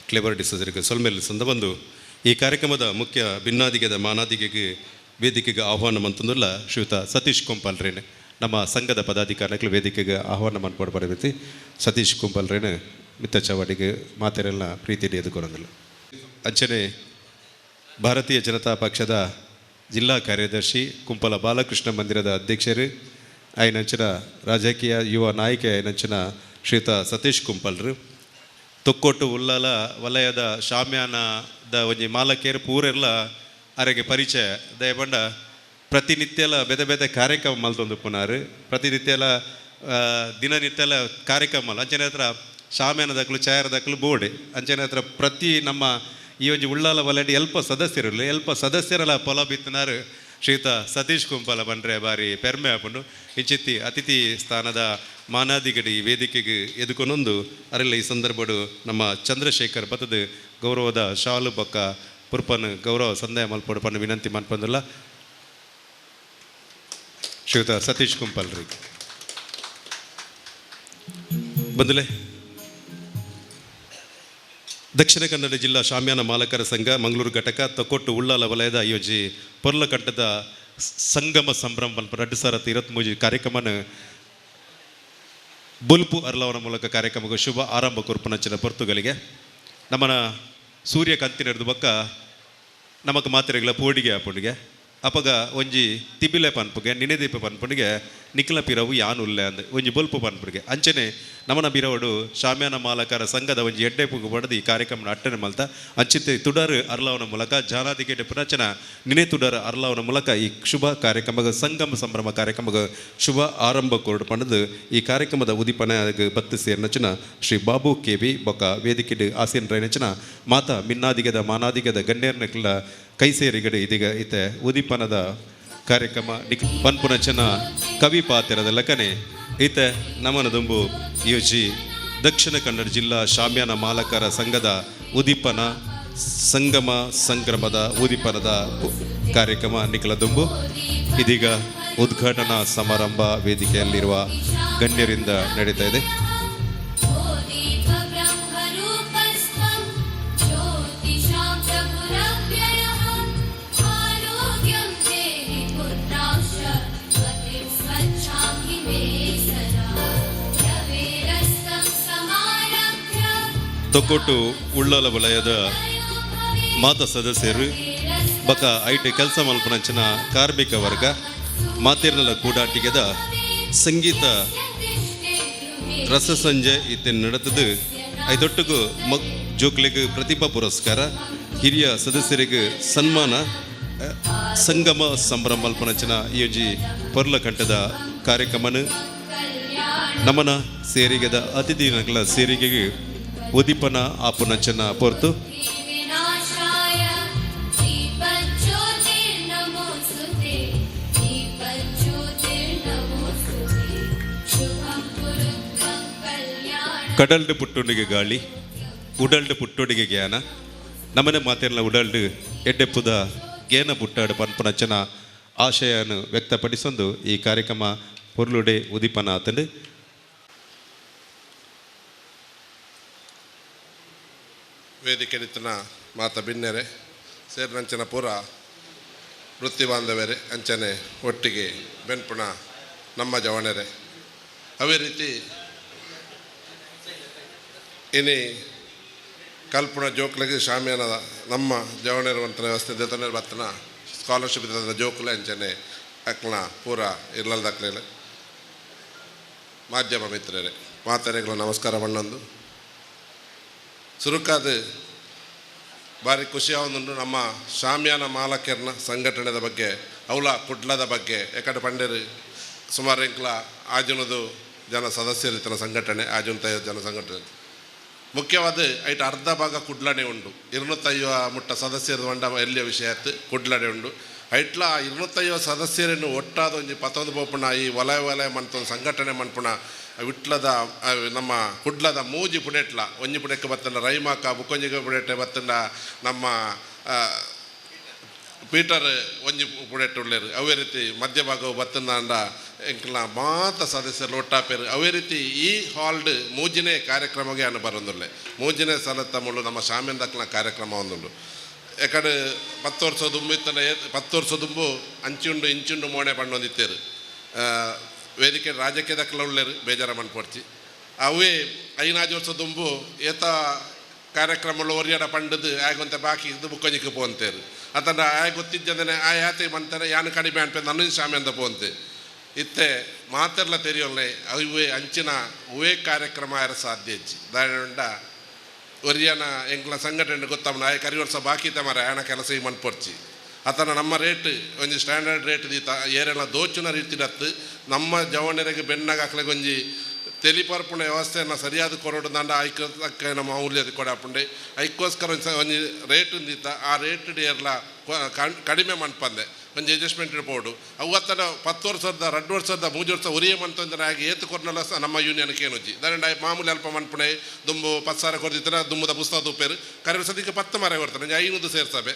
ಕ್ಲೇವರ್ ಡಿಸೋಜರಿಗೆ ಸೊಲ್ಮೆಲ್ ಸಂದ ಬಂದು ಈ ಕಾರ್ಯಕ್ರಮದ ಮುಖ್ಯ ಭಿನ್ನಾದಿಗೆದ ಮಾನಾದಿಗೆಗೆ ವೇದಿಕೆಗೆ ಆಹ್ವಾನ ಮಂತಂದುಲ್ಲ ಶ್ರೀಯುತ ಸತೀಶ್ ರೇನೆ ನಮ್ಮ ಸಂಘದ ಪದಾಧಿಕಾರಿಗಳು ವೇದಿಕೆಗೆ ಆಹ್ವಾನ ಮನ್ಪೋಡು ಬರಬೇಕು. ಸತೀಶ್ ರೇನೆ ಮಿತ್ತ ಚವಾಡಿಗೆ ಮಾತೆರೆಲ್ಲ ಪ್ರೀತಿಯಲ್ಲಿ ಎದುಕೊರಂದಿಲ್ಲ. ಅಂಚನೆ ಭಾರತೀಯ ಜನತಾ ಪಕ್ಷದ ಜಿಲ್ಲಾ ಕಾರ್ಯದರ್ಶಿ ಕುಂಪಲ ಬಾಲಕೃಷ್ಣ ಮಂದಿರದ ಅಧ್ಯಕ್ಷರು ಆಯನಂಚಿನ ರಾಜಕೀಯ ಯುವ ನಾಯಕ ಆಯನಂಚಿನ ಶ್ರೀಯುತ ಸತೀಶ್ ಕುಂಪಲ್ರು ತೊಕ್ಕೊಟ್ಟು ಉಲ್ಲಾಲ ವಲಯದ ಶಾಮ್ಯಾನದ ಒಂಜಿ ಮಾಲಕೇರು ಪೂರೆಲ್ಲ ಅರೆಗೆ ಪರಿಚಯ ದಯಬಂಡ ಪ್ರತಿನಿತ್ಯಲ ಬೇತೆ ಬೇತೆ ಕಾರ್ಯಕ್ರಮ ಮಲ್ತೊಂದು ಪುನಾರು ಪ್ರತಿನಿತ್ಯಲ ದಿನನಿತ್ಯಲ ಕಾರ್ಯಕ್ರಮ ಅಂಚನೆ ಹತ್ರ ಶಾಮ್ಯಾನ ದಾಖಲು ಚಾಯರ ದಾಖಲು ಬೋರ್ಡ್ ಅಂಚನೆ ಹತ್ರ ಪ್ರತಿ ನಮ್ಮ ಈ ಒಂಜಿ ಉಳ್ಳಾಲ ವಲಯಡ್ ಎಲ್ಪ ಸದಸ್ಯರು ಎಲ್ಪ ಸದಸ್ಯರಲ್ಲ ಪೊಲ ಬಿತ್ತನಾರು ಶ್ರೀಯುತ ಸತೀಶ್ ಕುಂಪಲ ಬಂದ್ರೆ ಬಾರಿ ಪೆರ್ಮೆ ಆಪುಂಡು. ಇಂಚಿತ್ತಿ ಅತಿಥಿ ಸ್ಥಾನದ ಮಾನಾದಿಗಡಿ ವೇದಿಕೆಗೆ ಎದುಕೊನೊಂದು ಅರೆಲ್ಲ ಈ ಸಂದರ್ಭಡು ನಮ್ಮ ಚಂದ್ರಶೇಖರ್ ಬತ್ತದ ಗೌರವದ ಶಾಲು ಬೊಕ್ಕ ಪುರ್ಪನ್ ಗೌರವ ಸಂದಾಯ ಮಲ್ಪಡು ಪನ್ನು ವಿನಂತಿ ಮನ್ಪಂದುಲ್ಲ ಶ್ರೀಯುತ ಸತೀಶ್ ಕುಂಪಲ್ರಿ. ಬಂದಲೆ ದಕ್ಷಿಣ ಕನ್ನಡ ಜಿಲ್ಲಾ ಶಾಮ್ಯಾನ ಮಾಲಕರ ಸಂಘ ಮಂಗಳೂರು ಘಟಕ ತೊಕ್ಕೊಟ್ಟು ಉಳ್ಳಾಲ ವಲಯದ ಯೋಜಿ ಪೊರ್ಲಕಂಠದ ಸಂಗಮ ಸಂಭ್ರಮ 2023 ಕಾರ್ಯಕ್ರಮನ ಬುಲ್ಪು ಅರ್ಲವನ ಮೂಲಕ ಕಾರ್ಯಕ್ರಮಕ್ಕೆ ಶುಭ ಆರಂಭ ಕೊರ್ಪುನಂಚಿನ ಪೊರ್ತುಗಳಿಗೆ ನಮ್ಮನ ಸೂರ್ಯ ಕಂತಿನಡ್ದು ಬೊಕ್ಕ ನಮಕ್ ಮಾತ್ರೆಗಳ ಪೋಡಿಗೆ ಆಪುಂಡಿಗೆ ಅಪಗ ಒಂಜಿ ತಿಬಿಲೆ ಪನ್ಪುಗೆ ನಿನೆದೀಪ ಪನ್ಪುಂಡಿಗೆ ನಿಖಲ ಪಿರವು ಯಾನುಲ್ಲೆ ಅಂದ್ ಒಂಜಿ ಬೊಲ್ಪು ಪನ್ಪುಗೆ ಅಂಚನೆ ನಮನ ಬಿರವಡು ಶಾಮ್ಯಾನ ಮಾಲಕರ ಸಂಘದ ಒಂಜಿ ಎಡ್ಡೆ ಪುಗು ಪಡೆದು ಈ ಕಾರ್ಯಕ್ರಮ ಅಟ್ಟನೆ ಮಲ್ತ ಅಂಚಿತೆ ತುಡರು ಅರ್ಲವನ ಮೂಲಕ ಜಾನಾದಿಗೆ ಪುನಚನ ನಿನೆ ತುಡರ್ ಅರ್ಲವನ ಮೂಲಕ ಈ ಶುಭ ಕಾರ್ಯಕ್ರಮದ ಸಂಗಮ ಸಂಭ್ರಮ ಕಾರ್ಯಕ್ರಮದ ಶುಭ ಆರಂಭ ಕೊರಡು ಪಂಡದು ಈ ಕಾರ್ಯಕ್ರಮದ ಉದೀಪನ ಬತ್ತು ಸೇರಿನಚನ ಶ್ರೀ ಬಾಬು ಕೆ ವಿ ಬೊಕ್ಕ ವೇದಿಕೆ ಆಸೀನ್ ರೈನಚನ ಮಾತಾ ಮಿನ್ನಾದಿಗದ ಮಾನಾದಿಗದ ಗಣ್ಯರ್ನಕ್ಲ ಕೈ ಸೇರಿಗಡೆ ಇದೀಗ ಇತ್ತೆ ಉದೀಪನದ ಕಾರ್ಯಕ್ರಮ ಪನ್ಪುನಚನ ಕವಿ ಪಾತಿರದ ಲಕನೆ ಈತ ನಮನ ದುಂಬು ಯೋಜಿ ದಕ್ಷಿಣ ಕನ್ನಡ ಜಿಲ್ಲಾ ಶಾಮ್ಯಾನ ಮಾಲಕರ ಸಂಘದ ಉದೀಪನ ಸಂಗಮ ಸಂಕ್ರಮದ ಉದೀಪನದ ಕಾರ್ಯಕ್ರಮ ನಿಖಲ ದುಂಬು ಇದೀಗ ಉದ್ಘಾಟನಾ ಸಮಾರಂಭ ವೇದಿಕೆಯಲ್ಲಿರುವ ಗಣ್ಯರಿಂದ ನಡೀತಾ ಇದೆ. ತೊಕ್ಕೊಟ್ಟು ಉಳ್ಳಾಲ ವಲಯದ ಮಾತ ಸದಸ್ಯರು ಬಕ ಐಟ್ ಕೆಲಸ ಮಲ್ಪನಂಚಿನ ಕಾರ್ಮಿಕ ವರ್ಗ ಮಾತಿರ್ನಲ ಕೂಡಾಟಿಗೆದ ಸಂಗೀತ ರಸಸಂಜೆ ಇತ್ತೆ ನಡೆತದು. ಐದೊಟ್ಟಿಗೂ ಮಗ್ ಜೋಕ್ಲಿಗೆ ಪ್ರತಿಭಾ ಪುರಸ್ಕಾರ, ಹಿರಿಯ ಸದಸ್ಯರಿಗೆ ಸನ್ಮಾನ, ಸಂಗಮ ಸಂಭ್ರಮ ಮಲ್ಪನಂಚಿನ ಈ ಒಂಜಿ ಪೊರ್ಲಕಂಠದ ಕಾರ್ಯಕ್ರಮನ ನಮನ ಸೇರಿಗೆದ ಅತಿಥಿಗಳ ಸೇರಿಗೆಗೆ ಉದೀಪನ ಆಪುನಂಚನ ಪೊರ್ತು. ಕಡಲ್ಡು ಪುಟ್ಟುಣಿಗೆ ಗಾಳಿ, ಉಡಲ್ಡು ಪುಟ್ಟುಣಿಗೆ ಜ್ಞಾನ, ನಮನೆ ಮಾತೆಲ್ಲ ಉಡಲ್ಡು ಎಡ್ಡೆಪ್ಪುದ ಗೇನ ಪುಟ್ಟಾಡು ಪನ್ಪುನಂಚನ ಆಶಯವನ್ನು ವ್ಯಕ್ತಪಡಿಸೊಂದು ಈ ಕಾರ್ಯಕ್ರಮ ಪೊರ್ಲುಡೆ ಉದೀಪನ ಆತಂಡು. ವೇದಿಕೆ ಮಾತ ಬಿನ್ನೆರೆ ಸೇರಿನಂಚನ ಪೂರ ವೃತ್ತಿ ಬಾಂಧವರೆ ಅಂಚನೆ ಒಟ್ಟಿಗೆ ಬೆನ್ಪುಣ ನಮ್ಮ ಜವಣರೆ. ಅವೇ ರೀತಿ ಇನಿ ಕಲ್ಪುಣ ಜೋಕ್ಲಿಗೆ ಶಾಮಿಯಾನ ನಮ್ಮ ಜವಣೆರುವಂಥ ವ್ಯವಸ್ಥೆ ದೇತನೆ ಬತ್ತನ ಸ್ಕಾಲರ್ಶಿಪ್ ಇದ್ದ ಜೋಕುಲೆ ಅಂಚನೆ ಅಕ್ಲನ ಪೂರ ಇರ್ಲಲ್ದಕ್ಲೇಲೆ ಮಾಧ್ಯಮ ಮಿತ್ರರೇ ಮಾತರೆಗಳ ನಮಸ್ಕಾರ ಮಣ್ಣೊಂದು ಸುರುಕಾದ ಭಾರಿ ಖುಷಿಯಾವೊಂದುಂಡು ನಮ್ಮ ಶಾಮಿಯಾನ ಮಾಲಕರ್ನ ಸಂಘಟನೆದ ಬಗ್ಗೆ ಅವಲ ಕುಡ್ಲದ ಬಗ್ಗೆ. ಯಾಕಂದ್ರೆ ಪಂಡೇರು ಸುಮಾರು ಎಂಕ್ಲ ಆಜುನದು ಜನ ಸದಸ್ಯರಿತನ ಸಂಘಟನೆ ಆಜುನ ಜನ ಸಂಘಟನೆ ಮುಖ್ಯವಾದ ಐಟ್ ಅರ್ಧ ಭಾಗ ಕುಡ್ಲನೆ ಉಂಡು 250 ಮುಟ್ಟ ಸದಸ್ಯರ ಮಂಡ ಎಲ್ಲಿಯ ವಿಷಯ ಆಯ್ತು ಕುಡ್ಲನೆ ಉಂಡು. ಐಟ್ಲ 250 ಸದಸ್ಯರನ್ನು ಒಟ್ಟಾದ ಒಂಜಿ ಪತ್ತೊಂದು ಪೋಪುಣ ಈ ವಲಯ ವಲಯ ಮಂತೊಂದು ಸಂಘಟನೆ ಮನ್ಪುಣ ವಿಟ್ಲದ ನಮ್ಮ ಕುಡ್ಲದ ಮೂಜಿ ಪುಡೆಟ್ಲ ಒಂಜಿ ಪುಡೆಕ್ಕೆ ಬತ್ತಂಡ ರೈಮಾಕ ಬುಕ್ಕೊಂಜಿಗೆ ಪುಡೆಟ್ಟೆ ಬತ್ತಂಡ ನಮ್ಮ ಪೀಟರ್ ಒಂಜಿ ಪುಡೆಟ್ ಉಳ್ಳೇರು. ಅವೇ ರೀತಿ ಮಧ್ಯಭಾಗವು ಬತ್ತಂದಾಂಡ ಎಂಕ್ಲ ಮಾತ ಸದಸ್ಯರು ಒಟ್ಟಾಪೇರು. ಅವೇ ರೀತಿ ಈ ಹಾಲ್ಡ್ ಮೂಜಿನೇ ಕಾರ್ಯಕ್ರಮಕ್ಕೆ ಅನ್ನು ಬರೋದುಲ್ಲೆ ಮೂಜಿನೇ ಸಲ ತಮ್ಮಳು ನಮ್ಮ ಶಾಮ್ಯಂದಕ್ಲ ಕಾರ್ಯಕ್ರಮ ಒಂದುಂಡು. ಎಕಡೆ 10 ವರ್ಷ ದುಂಬು ಇತ್ತಂಡ 10 ವರ್ಷ ದುಂಬು ಅಂಚುಂಡು ಇಂಚುಂಡು ಮೋಣೆ ಪಣ್ಣೊಂದಿತ್ತೇರು. ವೇದಿಕೆ ರಾಜಕೀಯ ದಕ್ಕಲ ಉಳ್ಳೇರು ಬೇಜಾರ ಮನ್ಪೊಡ್ಚಿ. ಅವೇ 5 ವರ್ಷ ದುಂಬು ಏತ ಕಾರ್ಯಕ್ರಮಗಳು ಒರಿಯಡ ಪಂಡದು ಆಗೊಂತೆ ಬಾಕಿ ಇದು ಬುಕ್ಕೊಂಜಿಕ್ಕೆ ಪೋಂತೇರು. ಅತಂಡ ಆಯ ಗೊತ್ತಿದ್ದಂದ್ರೆ ಆ ಯಾತೆ ಮಂತಾರೆ ಯಾನು ಕಡಿಮೆ ಅನ್ಪೆ ನನ್ನ ಶಾಮೆ ಅಂತ ಪೋಂತೆ. ಇತ್ತೆ ಮಾತೆರ್ಲ ತೆರಿಯೋಲ್ಲೆ ಅವೇ ಅಂಚಿನ ಅವೇ ಕಾರ್ಯಕ್ರಮ ಯಾರ ಸಾಧ್ಯ ಇಜ್ಜಿ. ದಾಂಡ ಒರಿಯನ ಎಂಕ್ಲ ಸಂಘಟನೆ ಗೊತ್ತಮ್ಮ ಆಯ ಕರಿ ವರ್ಷ ಬಾಕಿ ತಮಾರ ಆಯಣ ಕೆಲಸ ಈ ಮನ್ಪೊರ್ಚಿ. ಆತನ ನಮ್ಮ ರೇಟ್ ಒಂಜಿ ಸ್ಟ್ಯಾಂಡರ್ಡ್ ರೇಟ್ ದೀತ ಏರೆಲ್ಲ ದೋಚುನ ರೀತಿಡತ್ತು ನಮ್ಮ ಜವಣರಿಗೆ ಬೆನ್ನಾಗ ಹಾಕ್ಲಿಕ್ಕೆ ಒಂಜಿ ತೆಲಿಪರ್ಪುಣ ವ್ಯವಸ್ಥೆಯನ್ನು ಸರಿಯಾದ ಕೊರಡು ದಂಡ ಐಕ ತಕ್ಕ ನಮ್ಮ ಮೌಲ್ಯದ ಕೊಡಾಪುಂಡೆ ಐಕ್ಕೋಸ್ಕರ ಒಂಜಿ ರೇಟ್ ದೀತ ಆ ರೇಟ್ ಏರ್ಲ ಕಡಿಮೆ ಮನ್ಪಂದೆ ಒಂಜಿ ಅಡ್ಜಸ್ಟ್ಮೆಂಟ್ ಬೋರ್ಡು ಅವು ಅತ್ತನ 10 ವರ್ಷದ 2 ವರ್ಷದ 3 ವರ್ಷ ಉರಿಯ ಮಂತಂದ್ರೆ ಆಗಿ ಏತು ಕೊರ್ನಲ್ಲ ನಮ್ಮ ಯೂನಿಯನ್ಗೆ ಏನುಜ್ಜಿ. ದಂಡ ಮಾಮೂಲಿ ಅಲ್ಪ ಮನ್ಪುಣೆ ದುಂಬು 10 ಸಾವಿರ ಕೊರ್ದಿತ್ತರ ದುಂಬುದ ಪುಸ್ತಕ ತೂಪೇರು ಕರೆ ಸದಿಗೆ 10 ಮರ ಕೊಡ್ತಾರೆ ಒಂಜಿ 5 ಸೇರ್ಸಬೆ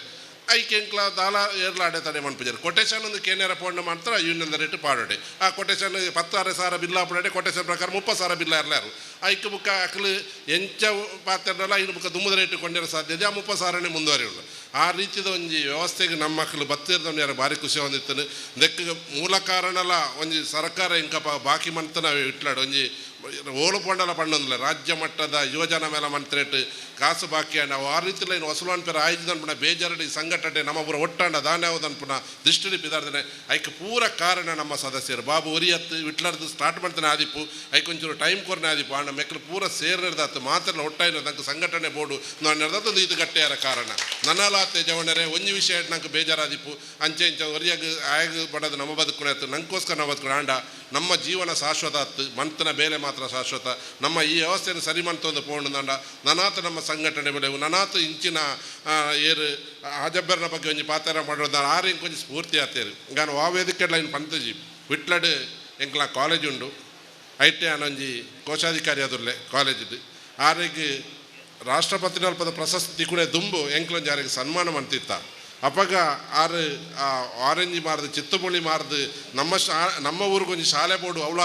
ಐಕೆ ಎಂಕ್ಲ ದಾಲ ಏರ್ಲ ಅಡೆ ತಡೆ ಮನ್ಪುಜಾರು. ಕೊಟೇಶನ್ ಒಂದು ಕೇನೇರ ಪೋಂಡ ಮಾಡ್ತಾರೆ ಯೂನಿಯನ್ ರೇಟ್ ಪಾಡೋಡೆ. ಆ ಕೊಟೇಶನ್ 10 ಸಾವಿರ ಬಿಲ್ಲ ಪಡೋಡೆ ಕೊಟೇಶನ್ ಪ್ರಕಾರ 30 ಸಾವಿರ ಬಿಲ್ಲ ಇರಲಾರು. ಐಕ್ ಬುಕ್ಕ ಅಕ್ಲು ಎಂಚ ಪಾತ್ರಲ್ಲ ಐನು ಬುಕ್ಕ ದುಮ್ಮದ ರೇಟ್ ಕೊಂಡಿರೋ ಸಾಧ್ಯತೆ ಆ 30 ಸಾವಿರನೇ ಮುಂದುವರಿಯುಳ್ಳು. ಆ ರೀತಿದ ಒಂಜಿ ವ್ಯವಸ್ಥೆಗೆ ನಮ್ಮ ಮಕ್ಕಳು ಬತ್ತಿರ್ದವ್ನು ಯಾರು ಭಾರಿ ಖುಷಿ ಹೊಂದಿತ್ತಾನೆ. ದೆಕ್ಕ ಮೂಲ ಕಾರಣಲ ಒಂಜಿ ಸರ್ಕಾರ ಇಂಕಪ್ಪ ಬಾಕಿ ಮಂತನ ಇಟ್ಲಾಡು ಒಂಜಿ ಓಳು ಪೊಂಡಲ ಪಣ್ಣೊಂದಿಲ್ಲ ರಾಜ್ಯ ಮಟ್ಟದ ಯುವಜನ ಮೇಲೆ ಮಂತ್ರೇಟ್ ಕಾಸು ಬಾಕಿ ನಾವು ಆ ರೀತಿಯಲ್ಲಿ ಏನು ವಸೂಲು ಅನ್ಪೇರ ಆಯ್ತು ಅನ್ಪುಣ ಬೇಜಾರಡಿ ಸಂಘಟನೆ ನಮ್ಮ ಪೂರ ಒಟ್ಟಾಂಡ ದಾನ ಯಾವ್ದು ಅನ್ಪುಣ ದೃಷ್ಟಿ ಪಿದಾರ್ದನೆ ಐಕ್ ಪೂರ ಕಾರಣ ನಮ್ಮ ಸದಸ್ಯರು ಬಾಬು ಒರಿಯತ್ತು ವಿಟ್ಲಾರ್ದು ಸ್ಟಾರ್ಟ್ ಮಾಡ್ತಾನೆ ಆದಿಪ್ಪು ಐಕ್ ಒಂಚೂರು ಟೈಮ್ ಕೊರನೆ ಆದಿಪ್ಪು ಆಂಡ ಮೆಕ್ಲು ಪೂರ ಸೇರಿದಾತು ಮಾತ್ರ ಒಟ್ಟಾಯಿನ ನಂಗೆ ಸಂಘಟನೆ ಬೋರ್ಡು ನಾನು ನಡೆದದ್ದು ಇದು ಗಟ್ಟಿಯಾರ ಕಾರಣ ನನ್ನಲಾತೆ ಜವಣರೆ ಒಂಜಿ ವಿಷಯ ನಂಗೆ ಬೇಜಾರಾದಿಪ್ಪು ಅಂಚೆ ಇಂಚ ಒರಿಯಾಗ ಆಯಾಗ ಬಡದು ನಮ್ಮ ಬದುಕು ಆಯ್ತು ನಂಗೋಸ್ಕರ ನಾವು ಬದುಕು ಆಂಡ ನಮ್ಮ ಜೀವನ ಶಾಶ್ವತ ಆತ್ತು ಮಂತನ ಬೇಲೆ ಮಾತ್ರ ಶಾಶ್ವತ ನಮ್ಮ ಈ ವ್ಯವಸ್ಥೆಯನ್ನು ಸರಿ ಮಂತೊಂದು ಪೋಂಡು ನನಾತ ನಮ್ಮ ಸಂಘಟನೆ ಬೆಳೆವು ನನಾತ ಇಂಚಿನ ಏರು ಆಜಬ್ಬರನ ಬಗ್ಗೆ ಒಂಜಿ ಪಾತ್ರ ಮಾಡೋದು ಆರು ಇಂಕೊಂಚ ಸ್ಫೂರ್ತಿ ಆತೇರು ನಾನು ಆ ವೇದಿಕೆ ಲೈನ್ ಪಂತಜಿ ವಿಟ್ಲಡು ಎಂಕ್ಲ ಕಾಲೇಜ್ ಉಂಡು I T ಆನೊಂಜಿ ಕೋಶಾಧಿಕಾರಿ ಅದುರ್ಲೆ ಕಾಲೇಜಿದ್ದು ಆರಿಗೆ ರಾಷ್ಟ್ರಪತಿ ನಲ್ಪದ ಪ್ರಶಸ್ತಿ ಕೂಡ ದುಂಬು ಎಂಕ್ಲೊಂಜಿ ಆರಿಗೆ ಸನ್ಮಾನ ಮಂತಿತ್ತ ಅಪಗ ಆರು ಆರೆಂಜ್ ಮಾರ್ದು ಚಿತ್ತುಮುಳಿ ಮಾರ್ದು ನಮ್ಮ ನಮ್ಮ ಊರಿಗೊಂಜಿ ಶಾಲೆ ಬೋರ್ಡು ಅವಳ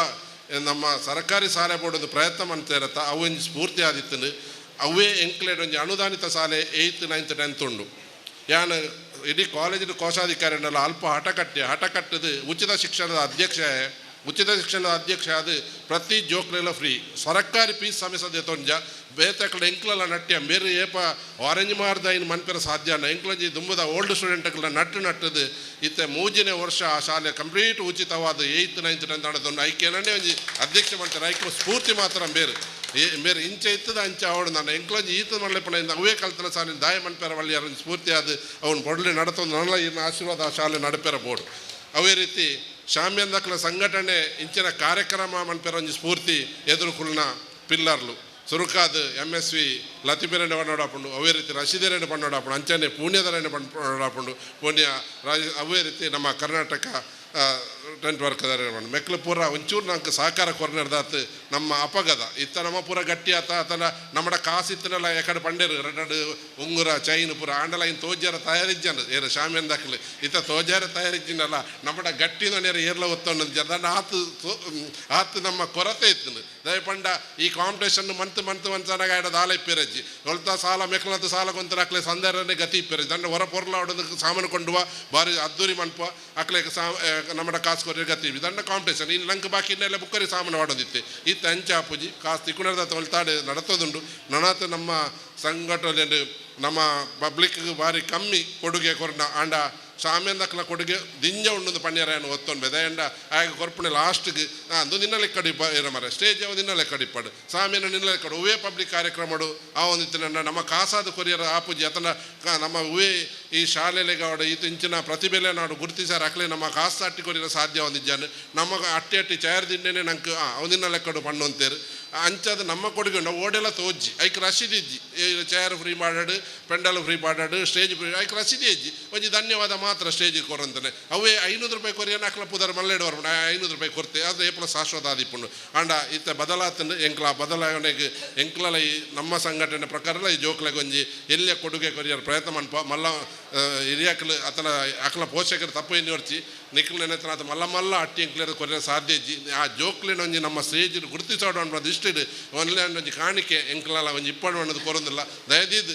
ನಮ್ಮ ಸರ್ಕಾರಿ ಶಾಲೆ ಬೋರ್ಡ್ ಒಂದು ಪ್ರಯತ್ನ ಮಾಡ್ತಾ ಇರತ್ತ ಅವು ಒಂಜಿ ಸ್ಫೂರ್ತಿ ಆದಿತ್ತು ಅವೇ ಎಂಕ್ಲೇಡ್ ಒಂಜಿ ಅನುದಾನಿತ ಶಾಲೆ 8th 9th 10th ಉಂಡು ಯಾನ್ ಇಡೀ ಕಾಲೇಜಿನ ಕೋಶಾಧಿಕಾರಿನೆಲ್ಲ ಅಲ್ಪ ಹಠ ಕಟ್ಟಿ ಹಠ ಕಟ್ಟದು ಉಚಿತ ಶಿಕ್ಷಣದ ಅಧ್ಯಕ್ಷ ಉಚಿತ ಶಿಕ್ಷಣದ ಅಧ್ಯಕ್ಷ ಅದು ಪ್ರತಿ ಜೋಕ್ಲೆಲ್ಲ ಫ್ರೀ ಸರ್ಕಾರಿ ಫೀಸ್ ಸಮಸ್ಯೆ ತೊಂಜ ಬೇತಕಡೆ ಎಂಕ್ಲೆಲ್ಲ ನಟ್ಯ ಬೇರೆ ಏಪ ಆರೆಂಜ್ ಮಾರ್ದ ಇನ್ನು ಮನ್ಪೆರ ಸಾಧ್ಯ ಅನ್ನ ಎಂಕ್ಲಂಜಿ ದುಂಬದ ಓಲ್ಡ್ ಸ್ಟೂಡೆಂಟ್ಗಳ ನಟ್ಟು ನಟ್ಟದು ಇತ್ತೆ 3ನೇ ವರ್ಷ ಆ ಶಾಲೆ ಕಂಪ್ಲೀಟ್ ಉಚಿತವಾದ 8th 9th 10th ನಡೆದೊಂದು ಐಕ್ಯನೇ ಒಂಜಿ ಅಧ್ಯಕ್ಷ ಮಾಡ್ತಾರೆ ಐಕ್ಯ ಸ್ಫೂರ್ತಿ ಮಾತ್ರ ಬೇರೆ ಬೇರೆ ಇಂಚೆ ಇತ್ತದ ಅಂಚೆ ಅವಳು ನಾನು ಎಂಕ್ಲಂಜಿ ಈತ ಮಲ್ಲೆಪ್ಪಣ ಇಂದ ಅವೇ ಕಲ್ತನ ಸಾಲೆ ದಾಯ ಮನ್ಪೆರ ವಳ್ಳಿ ಯಾರು ಸ್ಫೂರ್ತಿ ಆದ ಅವನು ಬೊಡ್ಲಿ ನಡತೊಂದು ನನ್ನ ಇನ್ನು ಆಶೀರ್ವಾದ ಆ ಶಾಲೆ ನಡಪೆರ ಬೋರ್ಡು. ಅವೇ ರೀತಿ ಶಾಮ್ಯಂದಕ್ಲ ಸಂಘಟನೆ ಇಂಚಿನ ಕಾರ್ಯಕ್ರಮ ಮನ್ಪೆರ ಒಂಜಿ ಸ್ಫೂರ್ತಿ ಎದುರುಕುಲ್ನ ಪಿಲ್ಲರ್ಲು ಸುರುಕಾದ್ MSV ಲತಿಪೆರೆಂಡ ಪಣ್ಣೋಡಾಪುಂಡು ಅವೇ ರೀತಿ ರಶೀದರೆಂಡ ಪಣ್ಣೋಡಾಪುಂಡು ಅಂಚನೆ ಪುಣ್ಯದರೆಂಡ ಪಣ್ಣೋಡಾಪುಂಡು ಪುಣ್ಯ ರಾಜ ಅವೇ ರೀತಿ ನಮ್ಮ ಕರ್ನಾಟಕ ಟೆಂಟ್ ವರ್ಕದರ ಮೆಕ್ಲು ಪೂರ ಒಂಚೂರು ನಂಗೆ ಸಹಕಾರ ಕೊರನೆರ್ದಾತು ನಮ್ಮ ಅಪಗದ ಇತ್ತ ನಮ್ಮ ಪೂರ ಗಟ್ಟಿ ಆತ ಆತನ ನಮ್ಮಡ ಕಾಸು ಇತ್ತನಲ್ಲ ಎಕಡೆ ಪಂಡೇರು ಎರಡು ಉಂಗುರ ಚೈನ್ ಪೂರ ಆಂಡಲ ಇನ್ನು ತೋಜಾರ ತಯಾರಿಜ್ಜನ ಏರು ಶಾಮ್ಯನ್ ದಾಖಲೆ ಇತ್ತ ತೋಜಾರ ತಯಾರಿಜ್ಜಿನಲ್ಲ ನಮ್ಮಡ ಗಟ್ಟಿ ನೇರ ಏರ್ಲ ಒತ್ತೊಂದು ಜನ ಆತು ಆತು ನಮ್ಮ ಕೊರತೆ ಇತ್ತು ದಯಪಂಡ ಈ ಕಾಂಪಿಟೇಷನ್ ಮಂತ್ ಮಂತ್ ಮಂತನಾಗ ಆಡ ದಾಲ ಇಪ್ಪಿರಜ್ಜಿ ಒಲ್ತ ಸಾಲ ಮೆಕ್ಲಂತ ಸಾಲ ಕೊಂತ ಅಕ್ಲೆ ಸಂದರ್ಭನೇ ಗತಿ ಇಪ್ಪಿರಜ್ಜಿ ದಂಡ ಹೊರ ಪೊರ್ಲ ಹೊಡೆದು ಸಾಮಾನು ಕೊಂಡುವ ಬಾರಿ ಅದ್ದೂರಿ ಮನ್ಪ ಅಕ್ಲೆ ಸಾ ನಮ್ಮಡ ಕಾಸು ಕೊರಿ ಗತಿ ದಂಡ ಕಾಂಪಿಟೇಷನ್ ಇನ್ನು ಲಂಕ ಬಾಕಿ ಇನ್ನೆಲ್ಲ ಬುಕ್ಕರಿ ಸಾಮಾನು ಮಾಡೋದಿತ್ತು ಇತ್ತು ಅಂಚೆ ಅಪ್ಪುಜಿ ಕಾಸು ತಿಕ್ಕುಣದ ತೊಳ್ತಾಡೆ ನಡತದುಂಡು ನನಾತ ನಮ್ಮ ಸಂಘಟನೆ ನಮ್ಮ ಪಬ್ಲಿಕ್ ಭಾರಿ ಕಮ್ಮಿ ಕೊಡುಗೆ ಕೊರ್ನ ಆಂಡ ಸಾಮ್ಯಂದಕ್ಲ ಕೊಡುಗೆ ದಿಂಜ ಉಂಡು ಪಣ್ಯರಾಯನ ಒತ್ತೊಂದು ಬೆದೆಂಡ ಆಗ ಕೊರ್ಪುಣೆ ಲಾಸ್ಟ್ಗೆ ಅಂದು ನಿನ್ನಲೆ ಕಡಿಪ ಇರ ಮರ ಸ್ಟೇಜ್ ಅವ ನಿನ್ನಲೆ ಕಡಿಪಾಡು ಸಾಮ್ಯನ ನಿನ್ನಲೆ ಕಡು ಹೂವೇ ಪಬ್ಲಿಕ್ ಕಾರ್ಯಕ್ರಮಡು ಆ ಒಂದು ನಮ್ಮ ಕಾಸಾದ ಕೊರಿಯರ ಆಪುಜಿ ಅತನ ನಮ್ಮ ಹೂವೇ ಈ ಶಾಲೆಲೆಗಾವಡ ಈತ ಇಂಚಿನ ಪ್ರತಿಭೆಲೆ ನಾಡು ಗುರುತಿಸಾರ ಅಕ್ಲೆ ನಮ್ಮ ಕಾಸು ಅಟ್ಟಿ ಕೊರಿಯರ ಸಾಧ್ಯ ಒಂದಿಜ್ಜಾನು ನಮ್ಮ ಅಟ್ಟಿ ಅಟ್ಟಿ ಚೇರ್ ದಿಂಡೇನೆ ನಂಗೆ ಅವನಿನ್ನಲೆ ಕಡು ಪಣ್ಣು ಅಂತೇರು ಅಂಚದ ನಮ್ಮ ಕೊಡುಗೆ ನಾವು ಓಡೆಲ್ಲ ತೋಜ್ಜಿ ಐಕ್ ರಶೀದ್ ಇಜ್ಜಿ ಚೇರ್ ಫ್ರೀ ಮಾಡಾಡು ಪೆಂಡಲ್ ಫ್ರೀ ಪಾಡಾಡು, ಸ್ಟೇಜ್ ಫ್ರೀ ಐಕ್ ರಸೀದಿ ಇಜ್ಜಿ. ಒಂಜಿ ಧನ್ಯವಾದ ಮಾತ್ರ ಸ್ಟೇಜ್ ಕೊರಂತಾನೆ. ಅವೇ 500 ರೂಪಾಯಿ ಕೊರಿಯನ್ ಅಕ್ಲ ಪುದರ್ ಮಲ್ಲೆಡ್ ಬರ್ಪುಂಡು. 500 ರೂಪಾಯಿ ಕೊರ್ತೆ ಅದು ಏಪಲ ಶಾಶ್ವತ ಆದಿಪ್ಪುಂಡು. ಆಂಡ ಇತ್ತ ಬದಲಾತಂಡು ಎಂಕ್ಲ ಬದಲಾವಣೆಗೆ ಎಂಕ್ಲಲ ಈ ನಮ್ಮ ಸಂಘಟನೆ ಪ್ರಕಾರಲ ಈ ಜೋಕ್ಲೆಗ್ ಒಂಜಿ ಎಲ್ಲಿಯ ಕೊಡುಗೆ ಕೊರಿಯರ್ ಪ್ರಯತ್ನ ಮನ್ಪ ಮಲ್ಲ ಹಿರಿಯಕ್ಲು ಅತನ ಅಕ್ಲ ಪೋಷಕರು ತಪ್ಪು ಎನ್ನಿ ನಿಕ್ಲು ನೆನೆತನ ಆತ ಮಲ್ಲ ಮಲ್ಲ ಅಟ್ಟಿ ಎಂಕ್ಲೇರ್ ಕೊರಿಯರ್ ಸಾಧ್ಯ ಇಜ್ಜಿ. ಆ ಜೋಕ್ಲಿನ ಒಂಜಿ ನಮ್ಮ ಸ್ಟೇಜ್ ಗುರುತಿಸೋಡು ಅನ್ನೋದು ಇಷ್ಟ ಒಂದ್ಲೆ ಒಂಜಿ ಕಾಣಿಕೆ ಎಂಕ್ಲಲ ಒಂಜಿ ಇಪ್ಪಡು ಅನ್ನೋದು ಕೊರೊಂದಿಲ್ಲ. ದಯದೀದ್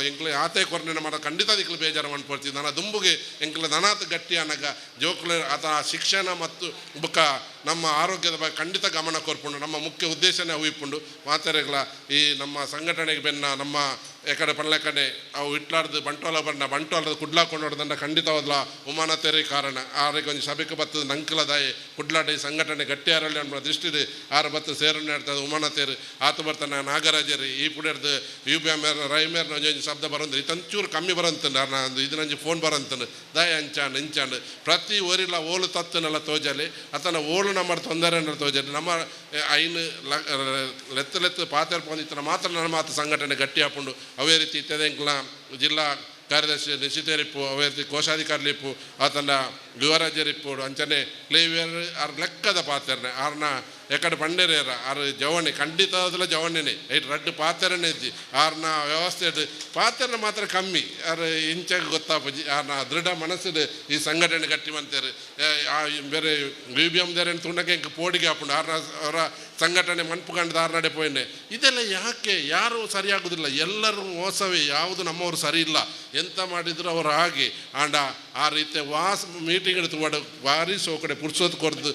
ಎಂಕ್ಲೆ ಆತೆ ಕೊರನೆ ಮಾಡ ಖಂಡಿತ ದಿಕ್ಲು ಬೇಜಾರು ಮನ್ಪೊಡ್ತಿ. ನನ್ನ ದುಂಬುಗೆ ಎಂಕ್ಲ ದನಾತ್ ಗಟ್ಟಿ ಅನಗ ಜೋಕ್ಲೆ ಆತ ಶಿಕ್ಷಣ ಮತ್ತು ಬುಕ್ಕ ನಮ್ಮ ಆರೋಗ್ಯದ ಬಗ್ಗೆ ಖಂಡಿತ ಗಮನ ಕೊರ್ಪುಂಡು. ನಮ್ಮ ಮುಖ್ಯ ಉದ್ದೇಶನೇ ಅವು ಇಪ್ಪುಂಡು. ಮಾತೆರೆಗ್ಲ ಈ ನಮ್ಮ ಸಂಘಟನೆಗೆ ಬೆನ್ನ ನಮ್ಮ ಎಕಡೆ ಪಲ್ಲೆಕಡೆ ಅವು ಇಟ್ಲಾರ್ದು ಬಂಟ್ವಾಳ ಬಣ್ಣ ಬಂಟ್ವಾಳದ ಕುಡ್ಲಾ ಕೊಂಡೋಡ್ದಂಡ ಖಂಡಿತವಾದ್ಲ ಉಮಾನತೆರಿ ಕಾರಣ ಆರಿಗೆ ಒಂಜಿ ಸಭೆಗೆ ಬತ್ತದ ನಂಕಲ ದಾಯಿ ಕುಡ್ಲಾಟ ಈ ಸಂಘಟನೆ ಗಟ್ಟಿಯಾರಳ್ಳಿ ಅನ್ನೋ ದೃಷ್ಟಿಡ್ ಆರು ಬತ್ತು ಸೇರನ್ನು ಇರ್ತದೆ ಉಮಾನತೇರು ಆತು ಬರ್ತಾನೆ ನಾಗರಾಜರು ಈ ಪುಡಿಯರ್ದು you B M ರೈಮೇರ್ನ ಒಂಜಿ ಶಬ್ದ ಬರಂದ್ರೆ ಇತ್ತಂಚೂರು ಕಮ್ಮಿ ಬರಂತಂಡು ಅರ್ನ ಒಂದು ಇದನ್ನಂಜಿ ಫೋನ್ ಬರಂತಂಡು ದಾಯ ಅಂಚಾಂಡು ಇಂಚಾಂಡು ಪ್ರತಿ ಓರಿಲ್ಲ ಓಲು ತತ್ತನೆಲ್ಲ ತೋಜಲಿ ಅತನ ಓಲು ನಮ್ಮ ತೊಂದರೆ ತೋಜಲಿ ನಮ್ಮ ಐನು ಲೆತ್ತು ಲೆತ್ತು ಪಾತೆರ್ ಪೋಂದಿತ್ತನ ಮಾತ್ರ ನನ್ನ ಮಾತು ಸಂಘಟನೆ ಗಟ್ಟಿ ಹಾಪುಂಡು. ಅವೇ ರೀತಿ ಇತ್ಯದೆಂಕ್ಲ ಜಿಲ್ಲಾ ಕಾರ್ಯದರ್ಶಿ ನಿಶಿತೇರಿಪ್ಪು, ಅವೇ ರೀತಿ ಕೋಶಾಧಿಕಾರಿಲಿಪ್ಪು, ಆತನ ಯುವರಾಜರಿಪ್ಪು, ಅಂಚನೆ ಕ್ಲೇವಿಯರ್ ಆರ್ ಲೆಕ್ಕದ ಪಾತೆರ್ನೆ ಆರ್ನ ಎಕಡೆ ಪಂಡೇರೇರ ಆರ್ ಜವಣಿ ಖಂಡಿತವಾದಲ ಜವಣಿನೇ ಐಟ್ ರಡ್ಡು ಪಾತೆರನೆ ಇದ್ದಿ ಆರ್ನ ವ್ಯವಸ್ಥೆ ಪಾತೆರ್ನ ಮಾತ್ರ ಕಮ್ಮಿ ಆರ್ ಇಂಚಾಗ ಗೊತ್ತಾಪುಜಿ ಆರ್ನ ದೃಢ ಮನಸ್ಸಿಡು ಈ ಸಂಘಟನೆ ಗಟ್ಟಿ ಮಂತೇರು. ಬೇರೆ ವಿ ಬಿ ಎಮ್ ದೇರೇನು ತುಣ್ಣಕ್ಕೆ ಇಂಕ್ ಪೋಡಿಗೆ ಹಾಪುಂಡು ಆರ್ನ ಅವರ ಸಂಘಟನೆ ಮನ್ಪು ಕಂಡು ಆರ್ನಡೆ ಪೋಯಿನೆ. ಇದೆಲ್ಲ ಯಾಕೆ ಯಾರೂ ಸರಿಯಾಗುವುದಿಲ್ಲ, ಎಲ್ಲರೂ ಮೋಸವೇ, ಯಾವುದು ನಮ್ಮವರು ಸರಿ ಇಲ್ಲ, ಎಂತ ಮಾಡಿದ್ರು ಅವರು ಹಾಗೆ. ಆಂಡ ಆ ರೀತಿ ವಾಸ್ ಮೀಟಿಂಗ್ ತೂವಾಡು ಭಾರಿ ಸೋಕಡೆ ಪುರ್ಸೋದು ಕೊರ್ದು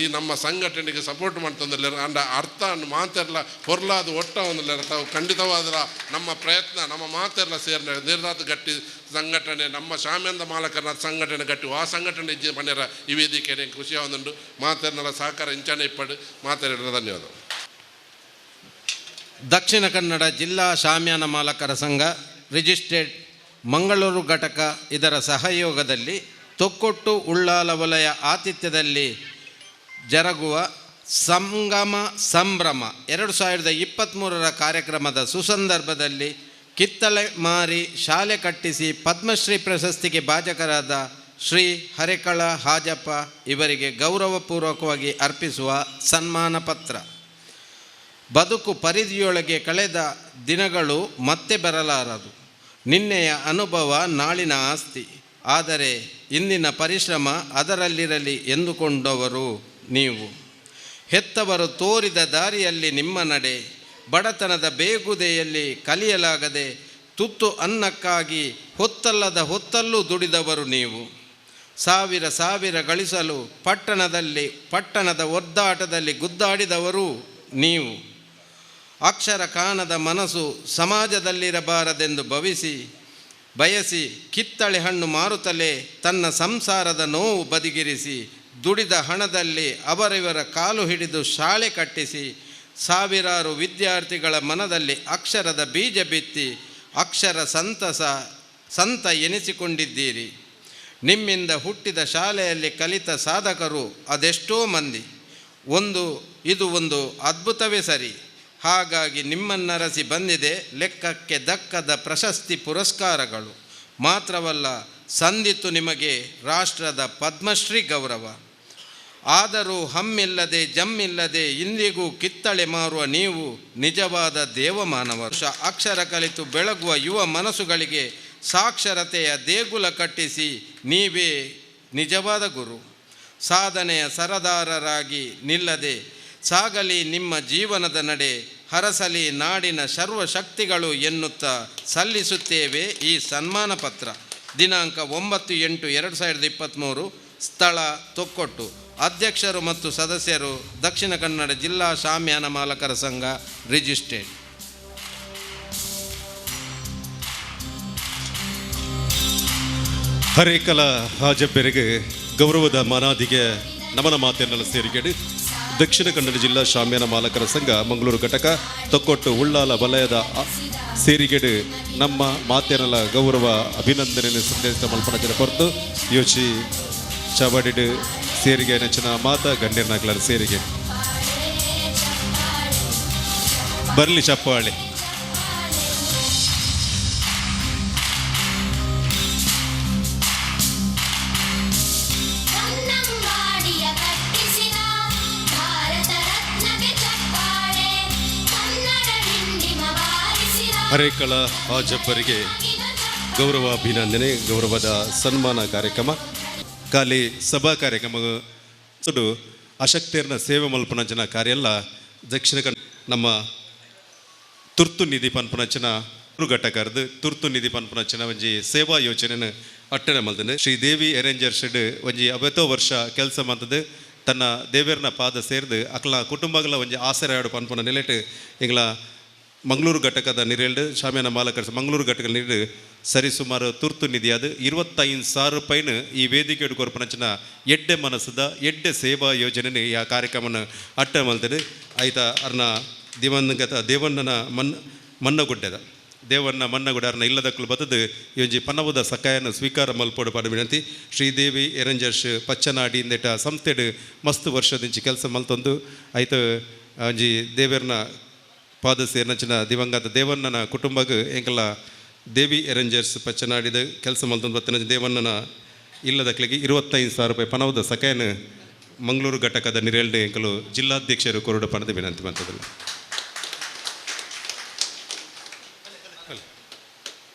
ಈ ನಮ್ಮ ಸಂಘಟನೆಗೆ ಸಪೋರ್ಟ್ ಮಾಡ್ತಂದಿಲ್ಲ. ಅಂಡ ಅರ್ಥ ಮಾತೆಲ್ಲ ಪೊರ್ಲಾದ ಒಟ್ಟ ಒಂದಿಲ್ಲ ತಾವು ಖಂಡಿತವಾದ್ರ ನಮ್ಮ ಪ್ರಯತ್ನ ನಮ್ಮ ಮಾತೆಲ್ಲ ಸೇರ್ನ ನಿರ್ಧಾತ ಗಟ್ಟಿ ಸಂಘಟನೆ ನಮ್ಮ ಶಾಮ್ಯಂದ ಮಾಲಕರ ಸಂಘಟನೆ ಗಟ್ಟಿ ಆ ಸಂಘಟನೆ ಇಜ್ಜಿ ಮನೆಯರ ಈ ವೇದಿಕೆ ಖುಷಿಯ ಒಂದುಂಡು. ಮಾತೆರ್ನೆಲ್ಲ ಸಹಕಾರ ಇಂಚಾನೆ ಇಪ್ಪಡು ಮಾತೆಲ್ಲ ಧನ್ಯವಾದ. ದಕ್ಷಿಣ ಕನ್ನಡ ಜಿಲ್ಲಾ ಶಾಮ್ಯಾನ ಮಾಲಕರ ಸಂಘ ರಿಜಿಸ್ಟರ್ಡ್ ಮಂಗಳೂರು ಘಟಕ ಇದರ ಸಹಯೋಗದಲ್ಲಿ ತೊಕ್ಕೊಟ್ಟು ಉಳ್ಳಾಲ ವಲಯ ಆತಿಥ್ಯದಲ್ಲಿ ಜರುಗುವ ಸಂಗಮ ಸಂಭ್ರಮ 2023 ಕಾರ್ಯಕ್ರಮದ ಸುಸಂದರ್ಭದಲ್ಲಿ ಕಿತ್ತಳೆ ಮಾರಿ ಶಾಲೆ ಕಟ್ಟಿಸಿ ಪದ್ಮಶ್ರೀ ಪ್ರಶಸ್ತಿಗೆ ಭಾಜಕರಾದ ಶ್ರೀ ಹರೇಕಳ ಹಾಜಪ್ಪ ಇವರಿಗೆ ಗೌರವಪೂರ್ವಕವಾಗಿ ಅರ್ಪಿಸುವ ಸನ್ಮಾನ ಪತ್ರ. ಬದುಕು ಪರಿಧಿಯೊಳಗೆ ಕಳೆದ ದಿನಗಳು ಮತ್ತೆ ಬರಲಾರದು. ನಿನ್ನೆಯ ಅನುಭವ ನಾಳಿನ ಆಸ್ತಿ, ಆದರೆ ಇಂದಿನ ಪರಿಶ್ರಮ ಅದರಲ್ಲಿರಲಿ ಎಂದುಕೊಂಡವರು ನೀವು. ಹೆತ್ತವರು ತೋರಿದ ದಾರಿಯಲ್ಲಿ ನಿಮ್ಮ ನಡೆ, ಬಡತನದ ಬೇಗುದೆಯಲ್ಲಿ ಕಲಿಯಲಾಗದೆ ತುತ್ತು ಅನ್ನಕ್ಕಾಗಿ ಹೊತ್ತಲ್ಲದ ಹೊತ್ತಲ್ಲೂ ದುಡಿದವರು ನೀವು. ಸಾವಿರ ಸಾವಿರ ಗಳಿಸಲು ಪಟ್ಟಣದ ಒದ್ದಾಟದಲ್ಲಿ ಗುದ್ದಾಡಿದವರು ನೀವು. ಅಕ್ಷರ ಕಾಣದ ಮನಸ್ಸು ಸಮಾಜದಲ್ಲಿರಬಾರದೆಂದು ಬಯಸಿ ಕಿತ್ತಳೆ ಹಣ್ಣು ಮಾರುತ್ತಲೇ ತನ್ನ ಸಂಸಾರದ ನೋವು ಬದಿಗಿರಿಸಿ ದುಡಿದ ಹಣದಲ್ಲಿ ಅವರಿವರ ಕಾಲು ಹಿಡಿದು ಶಾಲೆ ಕಟ್ಟಿಸಿ ಸಾವಿರಾರು ವಿದ್ಯಾರ್ಥಿಗಳ ಮನದಲ್ಲಿ ಅಕ್ಷರದ ಬೀಜ ಬಿತ್ತಿ ಅಕ್ಷರ ಸಂತ ಎನಿಸಿಕೊಂಡಿದ್ದೀರಿ. ನಿಮ್ಮಿಂದ ಹುಟ್ಟಿದ ಶಾಲೆಯಲ್ಲಿ ಕಲಿತ ಸಾಧಕರು ಅದೆಷ್ಟೋ ಮಂದಿ. ಇದು ಒಂದು ಅದ್ಭುತವೇ ಸರಿ. ಹಾಗಾಗಿ ನಿಮ್ಮನ್ನರಸಿ ಬಂದಿದೆ ಲೆಕ್ಕಕ್ಕೆ ದಕ್ಕದ ಪ್ರಶಸ್ತಿ ಪುರಸ್ಕಾರಗಳು. ಮಾತ್ರವಲ್ಲ, ಸಂದಿತು ನಿಮಗೆ ರಾಷ್ಟ್ರದ ಪದ್ಮಶ್ರೀ ಗೌರವ. ಆದರೂ ಹಮ್ಮಿಲ್ಲದೆ ಜಮ್ಮಿಲ್ಲದೆ ಇಂದಿಗೂ ಕಿತ್ತಳೆ ಮಾರುವ ನೀವು ನಿಜವಾದ ದೇವಮಾನವರು. ಅಕ್ಷರ ಕಲಿತು ಬೆಳಗುವ ಯುವ ಮನಸ್ಸುಗಳಿಗೆ ಸಾಕ್ಷರತೆಯ ದೇಗುಲ ಕಟ್ಟಿಸಿ ನೀವೇ ನಿಜವಾದ ಗುರು. ಸಾಧನೆಯ ಸರದಾರರಾಗಿ ನಿಲ್ಲದೆ ಸಾಗಲಿ ನಿಮ್ಮ ಜೀವನದ ನಡೆ, ಹರಸಲಿ ನಾಡಿನ ಸರ್ವಶಕ್ತಿಗಳು ಎನ್ನುತ್ತಾ ಸಲ್ಲಿಸುತ್ತೇವೆ ಈ ಸನ್ಮಾನ ಪತ್ರ. ದಿನಾಂಕ 9/8/2023, ಸ್ಥಳ ತೊಕ್ಕೊಟ್ಟು. ಅಧ್ಯಕ್ಷರು ಮತ್ತು ಸದಸ್ಯರು ದಕ್ಷಿಣ ಕನ್ನಡ ಜಿಲ್ಲಾ ಶಾಮ್ಯಾನ ಮಾಲಕರ ಸಂಘ ರಿಜಿಸ್ಟ್ರೇಟ್. ಹರೇಕಲ ಹಾಜಬ್ಬೆರೆಗೆ ಗೌರವದ ಮನಾದಿಗೆ ನಮನ ಮಾತೆನ್ನೆಲ್ಲ ಸೇರಿಗೆಡು ದಕ್ಷಿಣ ಕನ್ನಡ ಜಿಲ್ಲಾ ಶಾಮ್ಯಾನ ಮಾಲಕರ ಸಂಘ ಮಂಗಳೂರು ಘಟಕ ತೊಕ್ಕೊಟ್ಟು ಉಳ್ಳಾಲ ವಲಯದ ಸೇರಿಗೆಡು ನಮ್ಮ ಮಾತೆನಲ ಗೌರವ ಅಭಿನಂದನೆ ಸಂದೇಶ ಮಲ್ಪನ ಕೊರತು ಯೋಚಿ ಚಾವಡಿಡು ಸೇರಿಗೆ ನೆಚ್ಚಿನ ಮಾತ ಗಣ್ಯರ್ನಾಗ್ಲಾರ ಸೇರಿಗೆ ಬರಲಿ ಚಪ್ಪಾಳೆ. ಹರೇಕಳ ಹಾಜಬ್ಬರಿಗೆ ಗೌರವ ಅಭಿನಂದನೆ, ಗೌರವದ ಸನ್ಮಾನ ಕಾರ್ಯಕ್ರಮ. ಖಾಲಿ ಸಭಾ ಕಾರ್ಯಕ್ರಮ ಸುಡು ಅಶಕ್ತಿಯರ್ನ ಸೇವೆ ಮಲ್ಪನಂಚಿನ ಕಾರ್ಯ ಎಲ್ಲ ದಕ್ಷಿಣ ಕನ್ನಡ ನಮ್ಮ ತುರ್ತು ನಿಧಿ ಪನ್ಪುನಂಚಿನ ಘಟಕರ್ದು ತುರ್ತು ನಿಧಿ ಪನ್ಪುನಂಚಿನ ಒಂಜಿ ಸೇವಾ ಯೋಜನೆಯನ್ನು ಅಟ್ಟಣೆ ಮಲ್ತಂದು ಶ್ರೀದೇವಿ ಅರೇಂಜರ್ ಶೆಡ್ ಒಂಜಿ ಅವೆತೋ ವರ್ಷ ಕೆಲಸ ಮಂತದ್ದು ತನ್ನ ದೇವೇರ್ನ ಪಾದ ಸೇರ್ದು ಅಕ್ಲ ಕುಟುಂಬಗಳ ಒಂಜಿ ಆಸರೆ ಪನ್ಪುನ ನೆಲೆಟ್ ಎಂಗ್ಲ ಮಂಗಳೂರು ಘಟಕದ ನಿರೇಲ್ಡು ಶಾಮಿಯಾನ ಮಾಲಕರ ಮಂಗಳೂರು ಘಟಕದ ನೀರು ಸರಿ ಸುಮಾರು ತುರ್ತು ನಿಧಿ ಅದು 25,000 ರೂಪಾಯಿನ ಈ ವೇದಿಕೆ ಕೊರ್ಪನಂಚಿನ ಎಡ್ಡೆ ಮನಸ್ಸದ ಎಡ್ಡೆ ಸೇವಾ ಯೋಜನೆ ಈ ಆ ಕಾರ್ಯಕ್ರಮನ ಅಟ್ಟ ಮಲ್ತದೆ. ಆಯ್ತಾ ಅರ್ನ ದಿವಂಗತ ದೇವಣ್ಣನ ಮನ್ನಗುಡ್ಡೆದ ದೇವಣ್ಣ ಮನ್ನಗುಡ ಅರ್ನ ಇಲ್ಲದಕ್ಕಲು ಬತ್ತದು ಈ ಒಂಜಿ ಪನವುದ ಸಕಾಯನ ಸ್ವೀಕಾರ ಮಲ್ಪೋಡು ಪಾಡ ವಿನಂತಿ. ಶ್ರೀದೇವಿ ಎರಂಜರ್ಸ್ ಪಚ್ಚನಾಡಿ ಇಂದೆಟ ಸಂಸ್ಥೆಡ್ ಮಸ್ತ್ ವರ್ಷದಿಂಚಿ ಕೆಲಸ ಮಲ್ತೊಂದು ಆಯ್ತು ಒಂಜಿ ದೇವೆರ್ನ ಪಾದ ಸೇರ್ನಂಚಿನ ದಿವಂಗತ ದೇವಣ್ಣನ ಕುಟುಂಬಗ್ ಎಂಕಲ ದೇವಿ ಎರಂಜರ್ಸ್ ಪಚ್ಚನಾಡಿದ ಕೆಲಸ ಮಲ್ತೊಂದು ಬತ್ತಿನ ದೇವಣ್ಣನ ಇಲ್ಲದಕ್ಲಿಗೆ 25,000 ರೂಪಾಯಿ ಪನವುದ ಸಕಾಯನ ಮಂಗಳೂರು ಘಟಕದ ನಿರೇಲ್ಡ್ ಎಂಕಲು ಜಿಲ್ಲಾಧ್ಯಕ್ಷರು ಕೊರಡು ಪಣದ ವಿನಂತಿ ಮಾಡ್ತದಲ್ಲ.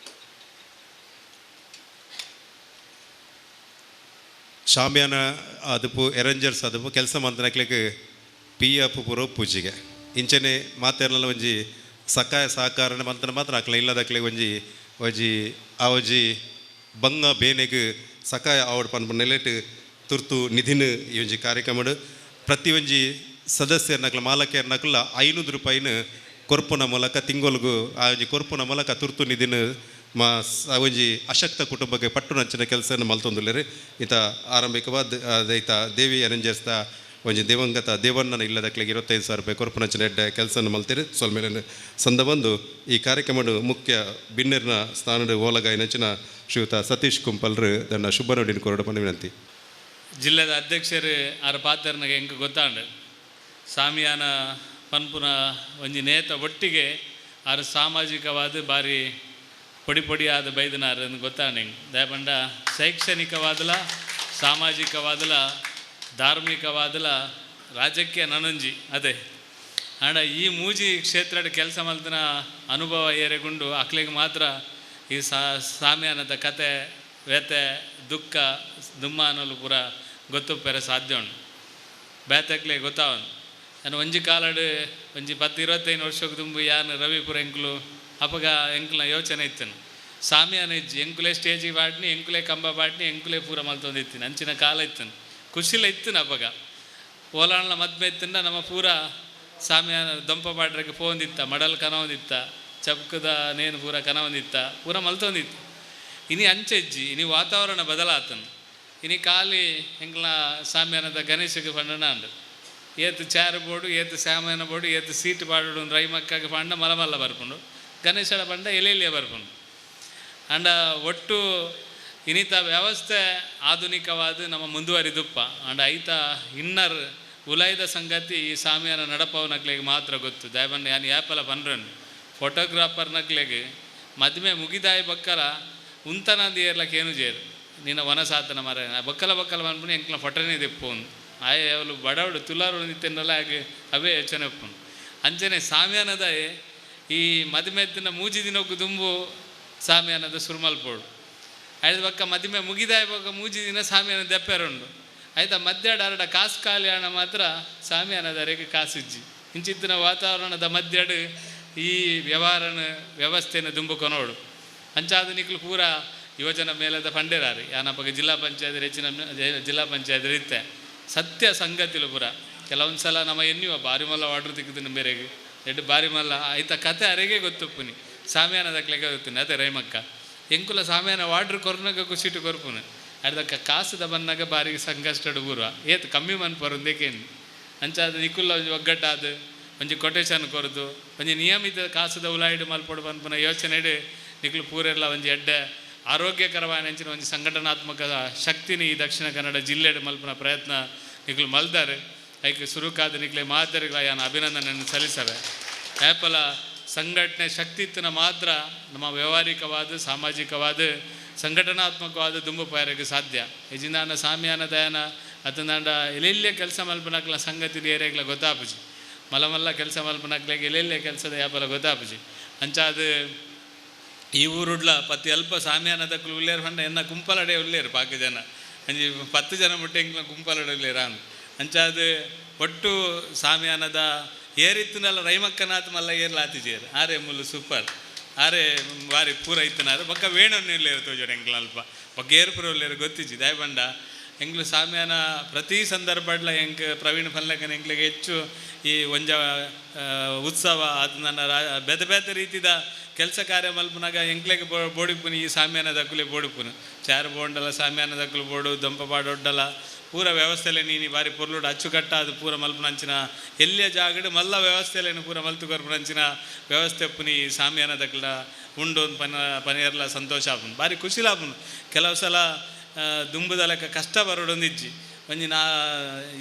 ಶಾಮಿಯಾನ ಅದಪ್ಪು ಎರಂಜರ್ಸ್ ಅದಪ್ಪು ಕೆಲಸ ಮಂತನಕ್ಲಿಗೆ ಪಿ ಎಫ್ ಪೂರ ಪೂಜೆಗೆ ಇಂಚನೆ ಮಾತೆರ್ನಲ್ಲ ಒಂಜಿ ಸಕಾಯ ಸಹಕಾರ ಮಂತನ ಮಾತ್ರ ಅಕ್ಲ ಇಲ್ಲದಕ್ಲೆ ಒಂಜಿ ಒಂಜಿ ಆ ಒಂಜಿ ಬಂಗ ಬೇನೆಗ್ ಸಕಾಯ ಆವಡ್ ಪನ್ಪು ನೆಲೆಟ್ ತುರ್ತು ನಿಧಿನ ಈ ಒಂಜಿ ಕಾರ್ಯಕ್ರಮಡು ಪ್ರತಿ ಒಂಜಿ ಸದಸ್ಯರ್ನಕ್ಲ ಮಾಲಕಿಯರ್ನಕ್ಲ 500 ರೂಪಾಯಿನ ಕೊರ್ಪುನ ಮೂಲಕ ತಿಂಗೊಲ್ಗು ಆ ಒಂಜಿ ಕೊರ್ಪುನ ಮೂಲಕ ತುರ್ತು ನಿಧಿನ ಮಾ ಒಂಜಿ ಅಶಕ್ತ ಕುಟುಂಬಕ್ಕೆ ಪಟ್ಟು ನಂಚಿನ ಕೆಲಸನ ಮಲ್ತೊಂದುಲ್ಲೆರ್. ಈತ ಆರಂಭಿಕವಾದ ಈತ ದೇವಿ ಅರೇಂಜರ್ಸ್ದ ಒಂಜಿ ದಿವಂಗತ ದೇವಣ್ಣನ ಇಲ್ಲದಕ್ಲಿಗೆ 25,000 ರೂಪಾಯಿ ಕೊರ್ಪುನಂಚಿನ ಎಡ್ಡೆ ಕೆಲಸನ ಮಲ್ತಿರು. ಸೊಲ್ಮೇಲೆ ಸಂದ ಬಂದು ಈ ಕಾರ್ಯಕ್ರಮಡು ಮುಖ್ಯ ಬಿನ್ನೆರ್ನ ಸ್ಥಾನದ ಓಲಗಾಯಿನಂಚಿನ ಶ್ರೀಯುತ ಸತೀಶ್ ಕುಂಪಲ್ರು ತನ್ನ ಶುಭ ನುಡಿನ ಕೊರಡು ಪಂಡ ವಿನಂತಿ. ಜಿಲ್ಲೆದ ಅಧ್ಯಕ್ಷರು ಆರ ಪಾತ್ರನಾಗ ಎಂಕ್ ಗೊತ್ತಾಂಡು ಸಾಮಿಯಾನ ಪನ್ಪುನ ಒಂಜಿ ನೇತ ಒಟ್ಟಿಗೆ ಆರು ಸಾಮಾಜಿಕವಾದ ಬಾರಿ ಪೊಡಿ ಪೊಡಿಯಾದ ಬೈದನಾರು ಅಂದ್ ಗೊತ್ತಾಂಡು ಎಂಕ್. ದಯಪಂಡ ಶೈಕ್ಷಣಿಕವಾದಲ ಸಾಮಾಜಿಕವಾದಲ ಧಾರ್ಮಿಕವಾದಲ ರಾಜಕೀಯ ನನೊಂಜಿ ಅದೇ ಆಂಡ ಈ ಮೂಜಿ ಕ್ಷೇತ್ರದ ಕೆಲಸ ಮಲ್ತನ ಅನುಭವ ಏರೆಗುಂಡು ಅಕ್ಲೆಗ್ ಮಾತ್ರ ಈ ಸಾಮಿಯಾನದ ಕತೆ ವ್ಯತೆ ದುಃಖ ದುಮ್ಮ ಅನ್ನೋಲು ಪೂರ ಗೊತ್ತುಪ್ಪೆರೆ ಸಾಧ್ಯ ಉಂಡು. ಬೇತಕ್ಲೆ ಗೊತ್ತಾವನು ನಾನು ಒಂಜಿ ಕಾಲಡು ಒಂಜಿ 10-25 ವರ್ಷಕ್ಕೆ ದುಂಬು ಯಾನ್ ರವಿಪುರ ಎಂಕ್ಲು ಅಪಗ ಎಂಕ್ಲ ಯೋಚನೆ ಇತ್ತನು ಸಾಮಿಯಾನ ಇಜ್ಜಿ ಎಂಕುಲೆ ಸ್ಟೇಜಿಗೆ ಪಾಡ್ನಿ ಎಂಕುಲೆ ಕಂಬ ಪಾಡ್ನಿ ಎಂಕುಲೆ ಪೂರ ಮಲ್ತೊಂದಿತ್ತಿನ ಅಂಚಿನ ಕಾಲ ಇತ್ತನು ಖುಷಿಲ ಇತ್ತನು ಅಪಗ ಓಲಾಣ್ಲ ಮದ್ಮೆ ಇತ್ತಂಡ ನಮ್ಮ ಪೂರ ಸಾಮಿಯಾನ ದೊಂಪ ಪಾಡ್ರಕ್ಕೆ ಪೋಂದಿತ್ತ ಮಡಲ್ ಕನವೊಂದಿತ್ತ ಚಪ್ಕದ ನೇನು ಪೂರ ಕನವೊಂದಿತ್ತ ಪೂರ ಮಲ್ತೊಂದಿತ್ತು. ಇನಿ ಅಂಚೆಜ್ಜಿ ಇನಿ ವಾತಾವರಣ ಬದಲಾತನು ಇನಿ ಖಾಲಿ ಎಂಕ್ಲ ಸಾಮಿಯಾನದ ಗಣೇಶಗೆ ಪಂಡನ ಅಂಡು ಏತು ಚಾರು ಬೋಡು ಏತು ಸಾಮಾನ ಬೋಡು ಏತು ಸೀಟ್ ಪಾಡೋಡು ರೈಮಕ್ಕಾಗ ಪಂಡ ಮಲಮಲ್ಲ ಬರ್ಪುಂಡು ಗಣೇಶನ ಪಂಡ ಎಲೆಲಿಯ ಬರ್ಪುಂಡು. ಅಂಡ ಒಟ್ಟು ಇನ್ನಿತ ವ್ಯವಸ್ಥೆ ಆಧುನಿಕವಾದ ನಮ್ಮ ಮುಂದುವರಿದುಪ್ಪ. ಅಂಡ ಐತ ಇನ್ನರ್ ಉಲೈದ ಸಂಗತಿ ಈ ಸಾಮಿಯಾನ ನಡಪವನಕ್ಲೆಗೆ ಮಾತ್ರ ಗೊತ್ತು. ದಯಬಂಡ ಯಾನ್ ಯಾಪಲ ಪನ್ರನ್ ಫೋಟೋಗ್ರಾಫರ್ನಕ್ಲೆಗೆ ಮದುವೆ ಮುಗಿದಾಯ ಬಕ್ಕಲ ಉಂತನಂದು ಏರ್ಲಕ್ಕೆ ಏನು ಜೇರು ನಿನ್ನ ವನಸಾತನ ಮರ ಬಕ್ಕಲ ಬಕ್ಕಲ ಬಂದ್ಬಿಟ್ಟು ಎಂಕ್ಲ ಫೋಟೋನೇ ದೆಪ್ಪು ಆಯ್ ಅವಳು ಬಡವಡು ತುಲಾರು ನಿತ್ಯನಲ್ಲ ಹಾಗೆ ಅವೇ ಯೋಚನೆ ಒಪ್ಪುನು. ಅಂಚನೆ ಸಾಮಿಯಾನದ ಈ ಮದುವೆ ದಿನ ಮೂಜಿ ದಿನಕ್ಕೂ ದುಂಬು ಸಾಮಿಯಾನದ ಸುರುಮಲ್ಪೋಡು ಆಯ್ತು ಬಕ್ಕ ಮದುವೆ ಮುಗಿದಾಯ ಬಕ್ಕ ಮೂಜಿ ದಿನ ಸಾಮಿಯಾನ ದೆಪ್ಪೆರುಂಡು ಆಯ್ತಾ ಮಧ್ಯಾಹ್ನ ಅರಡ ಕಾಸು ಖಾಲಿ ಹಣ ಮಾತ್ರ ಸಾಮಿಯಾನದವರೆಗೆ ಕಾಸಿಜ್ಜಿ ಇಂಚಿತ್ತಿನ ವಾತಾವರಣದ ಮಧ್ಯಾಹ್ನ ಈ ವ್ಯವಹಾರನ ವ್ಯವಸ್ಥೆಯನ್ನು ದುಂಬುಕೊನೋಡು. ಅಂಚಾಧುನಿಕಲು ಪೂರ ಯುವಜನ ಮೇಲದ ಪಂಡೇರಾರಿ ಯಾನಪಗ ಜಿಲ್ಲಾ ಪಂಚಾಯತ್ ಹೆಚ್ಚಿನ ಜಿಲ್ಲಾ ಪಂಚಾಯತ್ ರೀತೆ ಸತ್ಯ ಸಂಗತಿಲು ಪೂರ ಕೆಲವೊಂದು ಸಲ ನಮ್ಮ ಎನ್ನುವ ಬಾರಿ ಮಲ್ಲ ವಾಡ್ರು ತಿಕ್ಕುದಿನ ಬೇರೆಗೆ ಎಡ್ಡು ಬಾರಿ ಮಲ್ಲ ಆಯ್ತ ಕತೆ ಅರೆಗೆ ಗೊತ್ತುಪ್ಪುನಿ ಸಾಮಿಯಾನದಕ್ಲೆಗೆ ಗೊತ್ತಿನಿ ಅದೇ ರೈಮಕ್ಕ ಎಂಕುಲ ಸಾಮಿಯಾನ ವಾಡ್ರು ಕೊರ್ನಾಗ ಖುಷಿಟು ಕೊರ್ಪುನು ಅರ್ಧಕ್ಕ ಕಾಸುದ ಬನ್ನಾಗ ಬಾರಿ ಸಂಕಷ್ಟಡು ಪೂರ್ವ ಏತ್ ಕಮ್ಮಿ ಮನ್ಪರು ಅಂಚಾದ ನಿಕುಲ್ಲ ಒಂಜಿ ಒಗ್ಗಟ್ಟಾದ ಒಂಜಿ ಕೊಟೇಶನ್ ಕೊರದು ಒಂಜಿ ನಿಯಮಿತ ಕಾಸುದ ಉಲಾಯಿಡು ಮಲ್ಪೊಡು ಪನ್ಪುನ ಯೋಚನೆ ನಿಕುಲು ಪೂರೆಲ್ಲ ಒಂಜಿ ಎಡ್ಡೆ ಆರೋಗ್ಯಕರವಾದ ಅಂಚಿನ ಒಂಜಿ ಸಂಘಟನಾತ್ಮಕ ಶಕ್ತಿನಿ ಈ ದಕ್ಷಿಣ ಕನ್ನಡ ಜಿಲ್ಲೆಡು ಮಲ್ಪುನ ಪ್ರಯತ್ನ ನಿಕುಲು ಮಲ್ದಾರೆ. ಐಕ್ ಸುರುಕಾದ ನಿಕ್ಲೆ ಮಾತರಿಗಳ ಯಾನ್ ಅಭಿನಂದನೆಯನ್ನು ಸಲ್ಲಿಸವೆ. ಆ್ಯಪಲ ಸಂಘಟನೆ ಶಕ್ತಿ ಇತ್ತಿನ ಮಾತ್ರ ನಮ್ಮ ವ್ಯವಹಾರಿಕವಾದ ಸಾಮಾಜಿಕವಾದ ಸಂಘಟನಾತ್ಮಕವಾದ ದುಂಬು ಪಾಯರಿಗೆ ಸಾಧ್ಯ. ಇಜಿಂದಾಂಡ ಸಾಮಿಯಾನ ದಯಾನ ಅತಂದಾಂಡ ಎಲ್ಲೆಲ್ಲೇ ಕೆಲಸ ಮಲ್ಪನಕ್ಲ ಸಂಗತಿ ಏರಿಯಾಗ್ಲ ಗೊತ್ತಾಪುಜಿ ಮಲ ಮಲ್ಲ ಕೆಲಸ ಮಲ್ಪನಕ್ಲೆಗೆ ಎಲ್ಲೆಲ್ಲೇ ಕೆಲಸದ ಯಾಪಲ ಗೊತ್ತಾಪುಜಿ. ಅಂಚಾದ ಈ ಊರುಡ್ಲ ಪತ್ತಿ ಅಲ್ಪ ಸಾಮಿಯಾನದಕ್ಕಲು ಉಲ್ಲೇರು ಪಂಡ ಎನ್ನ ಕುಂಪಲಡೆ ಉಲ್ಲೇರು ಪಾಕ ಜನ ಅಂಜಿ 10 ಜನ ಮುಟ್ಟೆ ಎಂಕ್ಲ ಕುಂಪಲಡೆ ಉಲ್ಲೇರು ಅಂದ್ ಅಂಚಾದ ಒಟ್ಟು ಸಾಮಿಯಾನದ ಏರಿತ್ತಿನಲ್ಲ ರೈಮಕ್ಕನಾಥ್ ಮಲ್ಲ ಏರ್ಲ ಆತಿಜೇರು ಆರೆ ಮುಲ್ಲು ಸೂಪರ್ ಆರೆ ಬಾರಿ ಪೂರ ಇತ್ತನಾರು ಬೊಕ್ಕ ವೇಣನ್ನು ಇಲ್ಲೇರು ತೋಜೋಡು ಎಂಕ್ಲ ಅಲ್ಪ ಬೊಕ್ಕ ಏರ್ಪುರ ಉಲ್ಲೇರು ಗೊತ್ತಿಜ್ಜಿ ದಾಯಬಂಡ ಎಂಕ್ಲು ಸಾಮಿಯಾನ ಪ್ರತಿ ಸಂದರ್ಭಡ್ಲ ಎಂಕ್ ಪ್ರವೀಣ್ ಫಲ್ಲಕನ ಎಂಕ್ಲಿಗೆ ಹೆಚ್ಚು ಈ ಒಂಜ ಉತ್ಸವ ಅದು ನನ್ನ ಬೇತೆ ಬೇತೆ ರೀತಿದ ಕೆಲಸ ಕಾರ್ಯ ಮಲ್ಪುನಾಗ ಎಂಕ್ಲೆಗೆ ಬೋಡಿಪುನಿ ಈ ಸಾಮಿಯಾನ ದಕ್ಕುಲೆ ಬೋಡಿಪುನು ಚಾರು ಬೋಂಡಲ ಸಾಮಿಯಾನ ದಕ್ಕಲು ಬೋಡು ದೊಂಪ ಪಾಡೊಡ್ಡಲ ಪೂರ ವ್ಯವಸ್ಥೆಲೆ ನೀನಿ ಬಾರಿ ಪೊರ್ಲುಡು ಅಚ್ಚುಕಟ್ಟ ಅದು ಪೂರ ಮಲ್ಪುನಂಚಿನ ಎಲ್ಲಿಯ ಜಾಗಡು ಮಲ್ಲ ವ್ಯವಸ್ಥೆಲೇನು ಪೂರ ಮಲ್ತು ಕೊರ್ಪುನಂಚಿನ ವ್ಯವಸ್ಥೆ ಪುನಿ ಈ ಸಾಮಿಯಾನ ದಕ್ಕಲ ಉಂಡು ಪನಿಯರ್ಲ ಸಂತೋಷ ಆಪುನು ಬಾರಿ ಖುಷಿಲಾಪುನು. ಕೆಲವು ಸಲ ದುಂಬುದ ಲೆಕ್ಕ ಕಷ್ಟ ಬರೋಡೊಂದಿಜ್ಜಿ ಒಂಜಿ ನಾ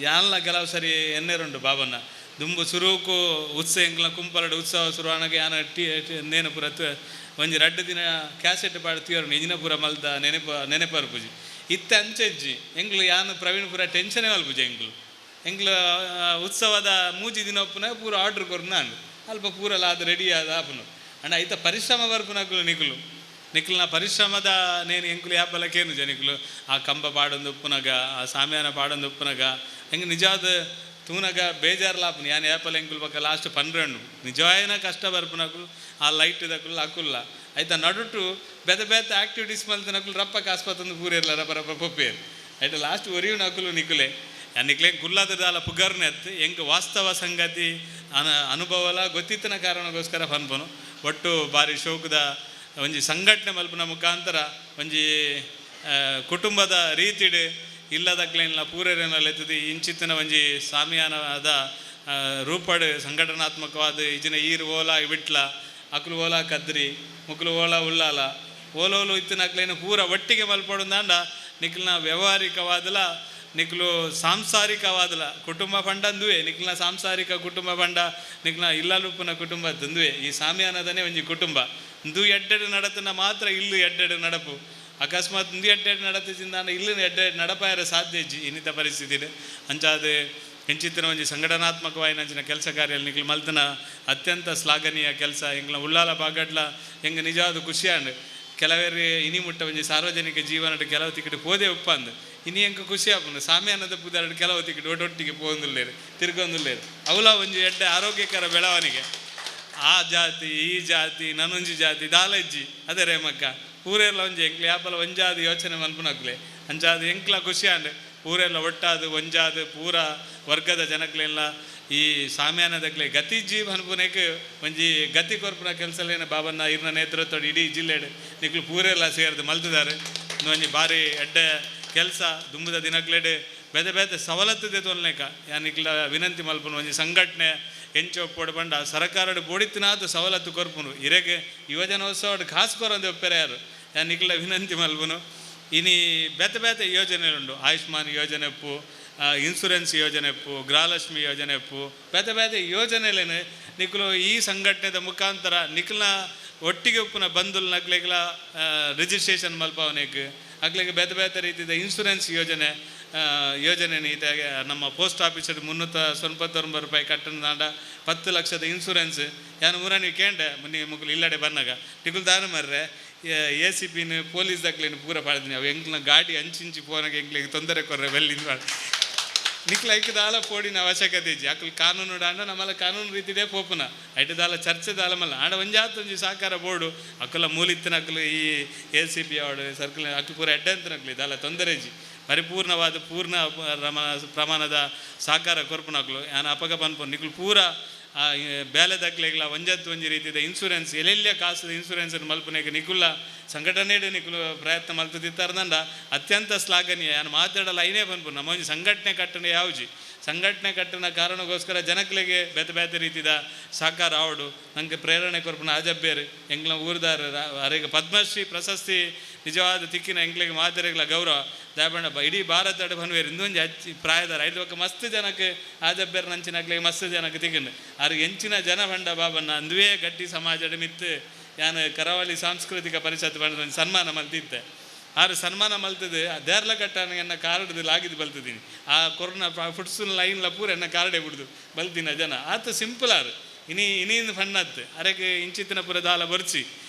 ಯಾನ್ಲ ಕೆಲವು ಸರಿ ಎನ್ನೆರುಂಡು ಬಾಬನ್ನ ದುಂಬು ಸುರುಕು ಉತ್ಸವ ಎಂಕ್ಲ ಕುಂಪಲಡು ಉತ್ಸವ ಸುರುವಾನಗ ಯಾನ ಟಿ ನೇನು ಪೂರ ಒಂಜಿ ರಡ್ಡು ದಿನ ಕ್ಯಾಸೆಟ್ ಪಾಡು ತೀರು ಇಂಜಿನ ಪೂರ ಮಲ್ದ ನೆನಪು ಪೂಜಿ ಇತ್ತೆ ಅಂಚೆಜ್ಜಿ ಎಂಕ್ಲು ಯಾನು ಪ್ರವೀಣ್ ಪೂರ ಟೆನ್ಷನೇ ಮಲ್ಪುಜಿ ಎಂಕ್ಲು ಎಂಕ್ಲು ಉತ್ಸವದ ಮೂಜಿ ದಿನ ಒಪ್ಪುನ ಪೂರ ಆರ್ಡ್ರ್ ಕೊರ್ದು ನಾನು ಅಲ್ಪ ಪೂರಲ ಅದು ರೆಡಿ ಆದ ಆಪುನು ಅಂಡ ಐತ ಪರಿಶ್ರಮ ಬರ್ಪುನಕುಲು ನಿಕ್ಲು ನಿಕ್ಲಿನ ಪರಿಶ್ರಮದ ನೇನು ಎಂಕುಲು ಯಾಪಲಕ್ಕೇನು ಜನಿಕ್ಲು ಆ ಕಂಬ ಪಾಡೊಂದು ಉಪ್ಪುನಗ ಆ ಸಾಮ್ಯಾನ ಪಾಡೊಂದು ಉಪ್ಪುನಗ ಹೆಂಗೆ ನಿಜವಾದ ತೂನಗ ಬೇಜಾರ್ಲಾಪುನು ಯಾನ್ ಯಾಪಲ ಎಂಕುಲು ಪಕ್ಕ ಲಾಸ್ಟ್ 12 ನಿಜವಾಯಿನ ಕಷ್ಟ ಬರ್ಪುನಕುಲು ಆ ಲೈಟ್ ದಕುಲು ಅಕುಲ್ಲ ಐತ ನಡುಟು ಬೇತೆ ಬೇತೆ ಆ್ಯಕ್ಟಿವಿಟೀಸ್ ಮಲ್ತನಕುಲು ರಪ್ಪ ಕಾಸ್ಪತ್ತೊಂದು ಪೂರಿರ್ಲ ರಪ್ಪ ರಪ್ಪ ಪೊಪ್ಪೇರು ಐತ ಲಾಸ್ಟ್ ಒರಿಯುನಕುಲು ನಿಕುಲೆ ನಿಕ್ಲೆ ಕುಲ್ಲಾದ ದಾಲ ಪುಗರ್ನೆತ್ ಎಂಕ್ ವಾಸ್ತವ ಸಂಗತಿ ಅನುಭವಲ ಗೊತ್ತಿತ್ತನ ಕಾರಣಕ್ಕೋಸ್ಕರ ಪನ್ಪನು ಒಟ್ಟು ಬಾರಿ ಶೋಕದ ಒಂಜಿ ಸಂಘಟನೆ ಮಲ್ಪುನ ಮುಖಾಂತರ ಒಂಜಿ ಕುಟುಂಬದ ರೀತಿಡ್ ಇಲ್ಲದಕ್ಲೇನ್ಲ ಪೂರೇರೇನಲ್ಲ ಎತ್ತದು ಇಂಚಿತ್ತಿನ ಒಂಜಿ ಸಾಮಿಯಾನದ ರೂಪಡ್ ಸಂಘಟನಾತ್ಮಕವಾದ ಇಜಿನ ಈರು ಓಲಾ ವಿಟ್ಲ ಅಕ್ಲು ಓಲಾ ಕದ್ರಿ ಮುಕ್ಲು ಓಲಾ ಉಳ್ಳಾಲ ಓಲೋಲು ಇತ್ತಿನ ಅಕ್ಲೇನು ಪೂರ ಒಟ್ಟಿಗೆ ಮಲ್ಪೊಡುಂದಾಂಡ ನಿಕ್ಲಿನ ವ್ಯವಹಾರಿಕವಾದಲ ನಿಕ್ಲು ಸಾಂಸಾರಿಕವಾದಲ ಕುಟುಂಬ ಪಂಡ ಅಂದುವೆ ನಿಕ್ಲಿನ ಸಾಂಸಾರಿಕ ಕುಟುಂಬ ಪಂಡ ನಿಕ್ಲಿನ ಇಲ್ಲಲುಪ್ಪುನ ಕುಟುಂಬ ತಂದುವೆ ಈ ಸಾಮಿಯಾನದನೇ ಒಂಜಿ ಕುಟುಂಬ ಇಂದು ಎಡ್ಡೆಡು ನಡತನ ಮಾತ್ರ ಇಲ್ಲು ಎಡ್ಡೆಡು ನಡಪು ಅಕಸ್ಮಾತ್ ಇಂದು ಎಡ್ಡೆಡು ನಡತಿಂದಾನ ಇಲ್ಲಿನ ಎಡ್ಡೆಡು ನಡಪಾಯರ ಸಾಧ್ಯ ಇಜ್ಜಿ ಇನ್ನಿತ ಪರಿಸ್ಥಿತಿ ಅಂಚಾದ ಇಂಚಿತ್ತಿನ ಒಂಜಿ ಸಂಘಟನಾತ್ಮಕವಾಯಿನ ಅಂಚಿನ ಕೆಲಸ ಕಾರ್ಯ ನಿಕ್ಲು ಮಲ್ತನ ಅತ್ಯಂತ ಶ್ಲಾಘನೀಯ ಕೆಲಸ ಎಂಗ್ಲ ಉಳ್ಳಾಲ ಬಾಗಡ್ಲ ಎಂಗ್ ನಿಜವಾದ ಖುಷಿಯಾಂಡ್ ಕೆಲವೇರು ಇನಿ ಮುಟ್ಟ ಒಂಜಿ ಸಾರ್ವಜನಿಕ ಜೀವನದ ಕೆಲವು ತಿಕ್ಕಡೆ ಪೋದೆ ಉಪ್ಪಂದು ಇನಿ ಎಂಕ ಖುಷಿ ಆಪುಂಡು ಸಾಮ್ಯಾನದ ಪುದಾರಡು ಕೆಲವು ತಿಕ್ಕಡೆ ಒಟ್ಟೊಟ್ಟಿಗೆ ಪೋಂದುಲ್ಲೇರು ತಿರ್ಗೊಂದುಲ್ಲೇರು ಅವಲ ಒಂಜಿ ಎಡ್ಡೆ ಆರೋಗ್ಯಕರ ಬೆಳವಣಿಗೆ ಆ ಜಾತಿ ಈ ಜಾತಿ ನನೊಂಜಿ ಜಾತಿ ದಾಲಜ್ಜಿ ಅದೇ ರೇಮಕ್ಕ ಪೂರೆಲ್ಲ ಒಂಜಿ ಎಂಕ್ಲೆ ಯಾಪಲ ಒಂಜಾದ ಯೋಚನೆ ಮಲ್ಪುನಕ್ಲೆ ಅಂಚಾದ ಎಂಕ್ಲ ಖುಷಿ ಆಂಡ್ ಪೂರೆಲ್ಲ ಒಟ್ಟಾದು ಒಂಜಾದ ಪೂರ ವರ್ಗದ ಜನಕ್ಲೆಲ್ಲ ಈ ಸಾಮ್ಯಾನದಕ್ಲೆ ಗತಿ ಜೀವ ಅನ್ಪುನೇಕ್ ಒಂಜಿ ಗತಿ ಕೊರ್ಪುನ ಕೆಲಸಲೇನ ಬಾಬನ್ನ ಇರ್ನ ನೇತೃತ್ವ ಇಡೀ ಜಿಲ್ಲೆಡ್ ನಿಕ್ಲು ಪೂರೆಲ್ಲ ಸೇರ್ದು ಮಲ್ತದಾರೆ ಒಂಜಿ ಭಾರಿ ಎಡ್ಡೆ ಕೆಲಸ ದುಂಬುದ ದಿನಕ್ಲೆಡ್ ಬೇತೆ ಬೇತೆ ಸವಲತ್ತು ತೊಲ್ನೇಕ ಯಾನ್ ನಿಕ್ಲ ವಿನಂತಿ ಮಲ್ಪುನು ಒಂಜಿ ಸಂಘಟನೆ ಎಂಚ ಒಪ್ಪೋಡು ಪಂಡ ಸರ್ಕಾರಡ್ ಬೋಡಿತ್ತಿನಾದ ಸವಲತ್ತು ಕೊರ್ಪುನು ಇರೆಗೆ ಯುವಜನೋತ್ಸವ ಖಾಸ್ ಕೊರಂದೆ ಒಪ್ಪೆರೆ ಯಾರು ಯಾನ್ ನಿಕ್ಲ ವಿನಂತಿ ಮಲ್ಪುನು ಇನಿ ಬೇತೆ ಬೇತೆ ಯೋಜನೆಲುಂಡು ಆಯುಷ್ಮಾನ್ ಯೋಜನೆ ಉಪ್ಪು ಇನ್ಸೂರೆನ್ಸ್ ಯೋಜನೆ ಉಪ್ಪು ಗೃಹಲಕ್ಷ್ಮಿ ಯೋಜನೆ ಉಪ್ಪು ಬೇತೆ ಬೇತೆ ಯೋಜನೆಲೇನೆ ನಿಕ್ಲು ಈ ಸಂಘಟನೆದ ಮುಖಾಂತರ ನಿಕ್ಲ್ನ ಒಟ್ಟಿಗೆ ಉಪ್ಪುನ ಬಂಧುಲ್ ನಕ್ಲೆಗ್ಲ ರಿಜಿಸ್ಟ್ರೇಷನ್ ಮಲ್ಪವನೇಕ್ ಅಕ್ಲೆಗ್ ಬೇತೆ ಬೇತೆ ರೀತಿದ ಇನ್ಸೂರೆನ್ಸ್ ಯೋಜನೆ ಯೋಜನೆ ಈತ ನಮ್ಮ ಪೋಸ್ಟ್ ಆಫೀಸಲ್ಲಿ 399 ರೂಪಾಯಿ ಕಟ್ಟಣದಾಂಡ 10 ಲಕ್ಷದ ಇನ್ಸೂರೆನ್ಸ್ ಯಾನು ಮುರಾನಿ ಕೇಂಡೆ ಮುನ್ನಿ ಮುಗುಲು ಇಲ್ಲಡೆ ಬನ್ನಾಗ ಟಿಕುಲ್ ದಾನ ಮರ್ರೆ ಎ ಸಿ ಪಿನ ಪೊಲೀಸ್ ದಾಖಲೆನ ಪೂರ ಪಾಡ್ದಿನಿ ಅವು ಎಂಕ್ಲ ಗಾಡಿ ಅಂಚಿಂಚಿ ಪೋನಾಗ ಎಂಕ್ಲಿಗೆ ತೊಂದರೆ ಕೊರ್ರೆ ಬೆಲ್ಲಿಂದ ನಿಕ್ಲ ಐಕ್ ದಾಲ ಪೋಡಿನ ಅವಶ್ಯಕತೆ ಇಜ್ಜಿ ಅಕ್ಲು ಕಾನೂನು ಡಾಂಡ ನಮ್ಮಲ್ಲ ಕಾನೂನು ರೀತಿಡೇ ಪೋಪುನ ಐಟ್ ದಾಲ ಚರ್ಚೆ ದಾಲ ಮಲ್ಲ ಆಂಡ ಒಂಜಾತ್ ಒಂಜಿ ಸಹಕಾರ ಬೋರ್ಡು ಅಕ್ಕಲ ಮೂಲಿತ್ತಿನ ಅಕ್ಲು ಈ ಎ ಸಿ ಪಿ ಅವಡು ಸರ್ಕಲ್ ಅಕ್ಲು ಪೂರ ಎಡ್ಡೆ ದಾಲ ತೊಂದರೆ ಇಜ್ಜಿ ಪರಿಪೂರ್ಣವಾದ ಪೂರ್ಣ ಪ್ರಮಾಣದ ಸಹಕಾರ ಕೊರ್ಪುನಕ್ಲು ಯಾನ್ ಅಪಗ ಪನ್ಪು ನಿಕ್ಲು ಪೂರ ಬೇಲೆ ದಾಖಲೆಗಳ ಒಂಜತ್ತು ಒಂಜಿ ರೀತಿದ ಇನ್ಸೂರೆನ್ಸ್ ಎಲ್ಲೆಲ್ಲ ಕಾಸದ ಇನ್ಸೂರೆನ್ಸ್ ಮಲ್ಪುನೇಕ ನಿಕುಲ್ಲ ಸಂಘಟನೆ ನಿಕುಲು ಪ್ರಯತ್ನ ಮಲ್ತದಿತ್ತಾರ್ದಂಡ ಅತ್ಯಂತ ಶ್ಲಾಘನೀಯ. ಯಾನು ಮಾತಾಡಲ್ಲ ಐನೇ ಪನ್ಪು ನಮ್ಮ ಒಂಜಿ ಸಂಘಟನೆ ಕಟ್ಟಣೆ ಯಾವ್ಜಿ ಸಂಘಟನೆ ಕಟ್ಟಣ ಕಾರಣಕ್ಕೋಸ್ಕರ ಜನಕ್ಲೆಗೆ ಬೇತೆ ಬೇತೆ ರೀತಿದ ಸಹಕಾರ ಆವಡು ನಂಗೆ ಪ್ರೇರಣೆ ಕೊರ್ಪುನ ಆಜಬ್ಬೇರು ಎಂಗ್ಲ ಊರ್ದಾರ ಅರೆಗೆ ಪದ್ಮಶ್ರೀ ಪ್ರಶಸ್ತಿ ನಿಜವಾದ ತಿಕ್ಕಿನ ಎಂಗ್ಲಿಗೆ ಮಾತೆರೆಗ್ಲ ಗೌರವ ದಾಯಬಣ್ಣ ಇಡೀ ಭಾರತ ಬನ್ವೇರು ಇಂದೊಂಜಿ ಹಚ್ಚಿ ಪ್ರಾಯದಾರ ಐದು ಒಕ್ಕ ಮಸ್ತ್ ಜನಕ್ಕೆ ಆಜಬ್ಬೇರು ನಂಚಿನಕ್ಲೆಗೆ ಮಸ್ತ್ ಜನಕ್ಕೆ ತಿಕ್ಕಿಂಡು ಆರು ಎಂಚಿನ ಜನ ಬಂಡ ಬಾಬಣ್ಣ ಅಂದುವೇ ಗಟ್ಟಿ ಸಮಾಜದ ಮಿತ್ತು ಯಾನು ಕರಾವಳಿ ಸಾಂಸ್ಕೃತಿಕ ಪರಿಷತ್ ಬಂಡ ಒಂಜಿ ಸನ್ಮಾನ ಮಲ್ತಿತ್ತೆ ಆರು ಸನ್ಮಾನ ಮಲ್ತದೆ ದೇರ್ಲ ಕಟ್ಟ ಎನ್ನ ಕಾರ್ಡ್ ಲಾಗಿದ್ದು ಬಲ್ತಿದ್ದೀನಿ ಆ ಕೊರೋನಾ ಫುಡ್ಸ್ ಲೈನ್ಲ ಪೂರ ಎನ್ನ ಕಾರ್ಡೇ ಬಿಡ್ದು ಬಲ್ತಿನ ಜನ ಆತ ಸಿಂಪಲ್ ಆರು ಇನಿ ಇನಿ ಫಣ್ಣತ್ತು ಅರೆಗೆ ಇಂಚಿತ್ತಿನ ಪೂರ ದಾಲ ಬರ್ಚಿ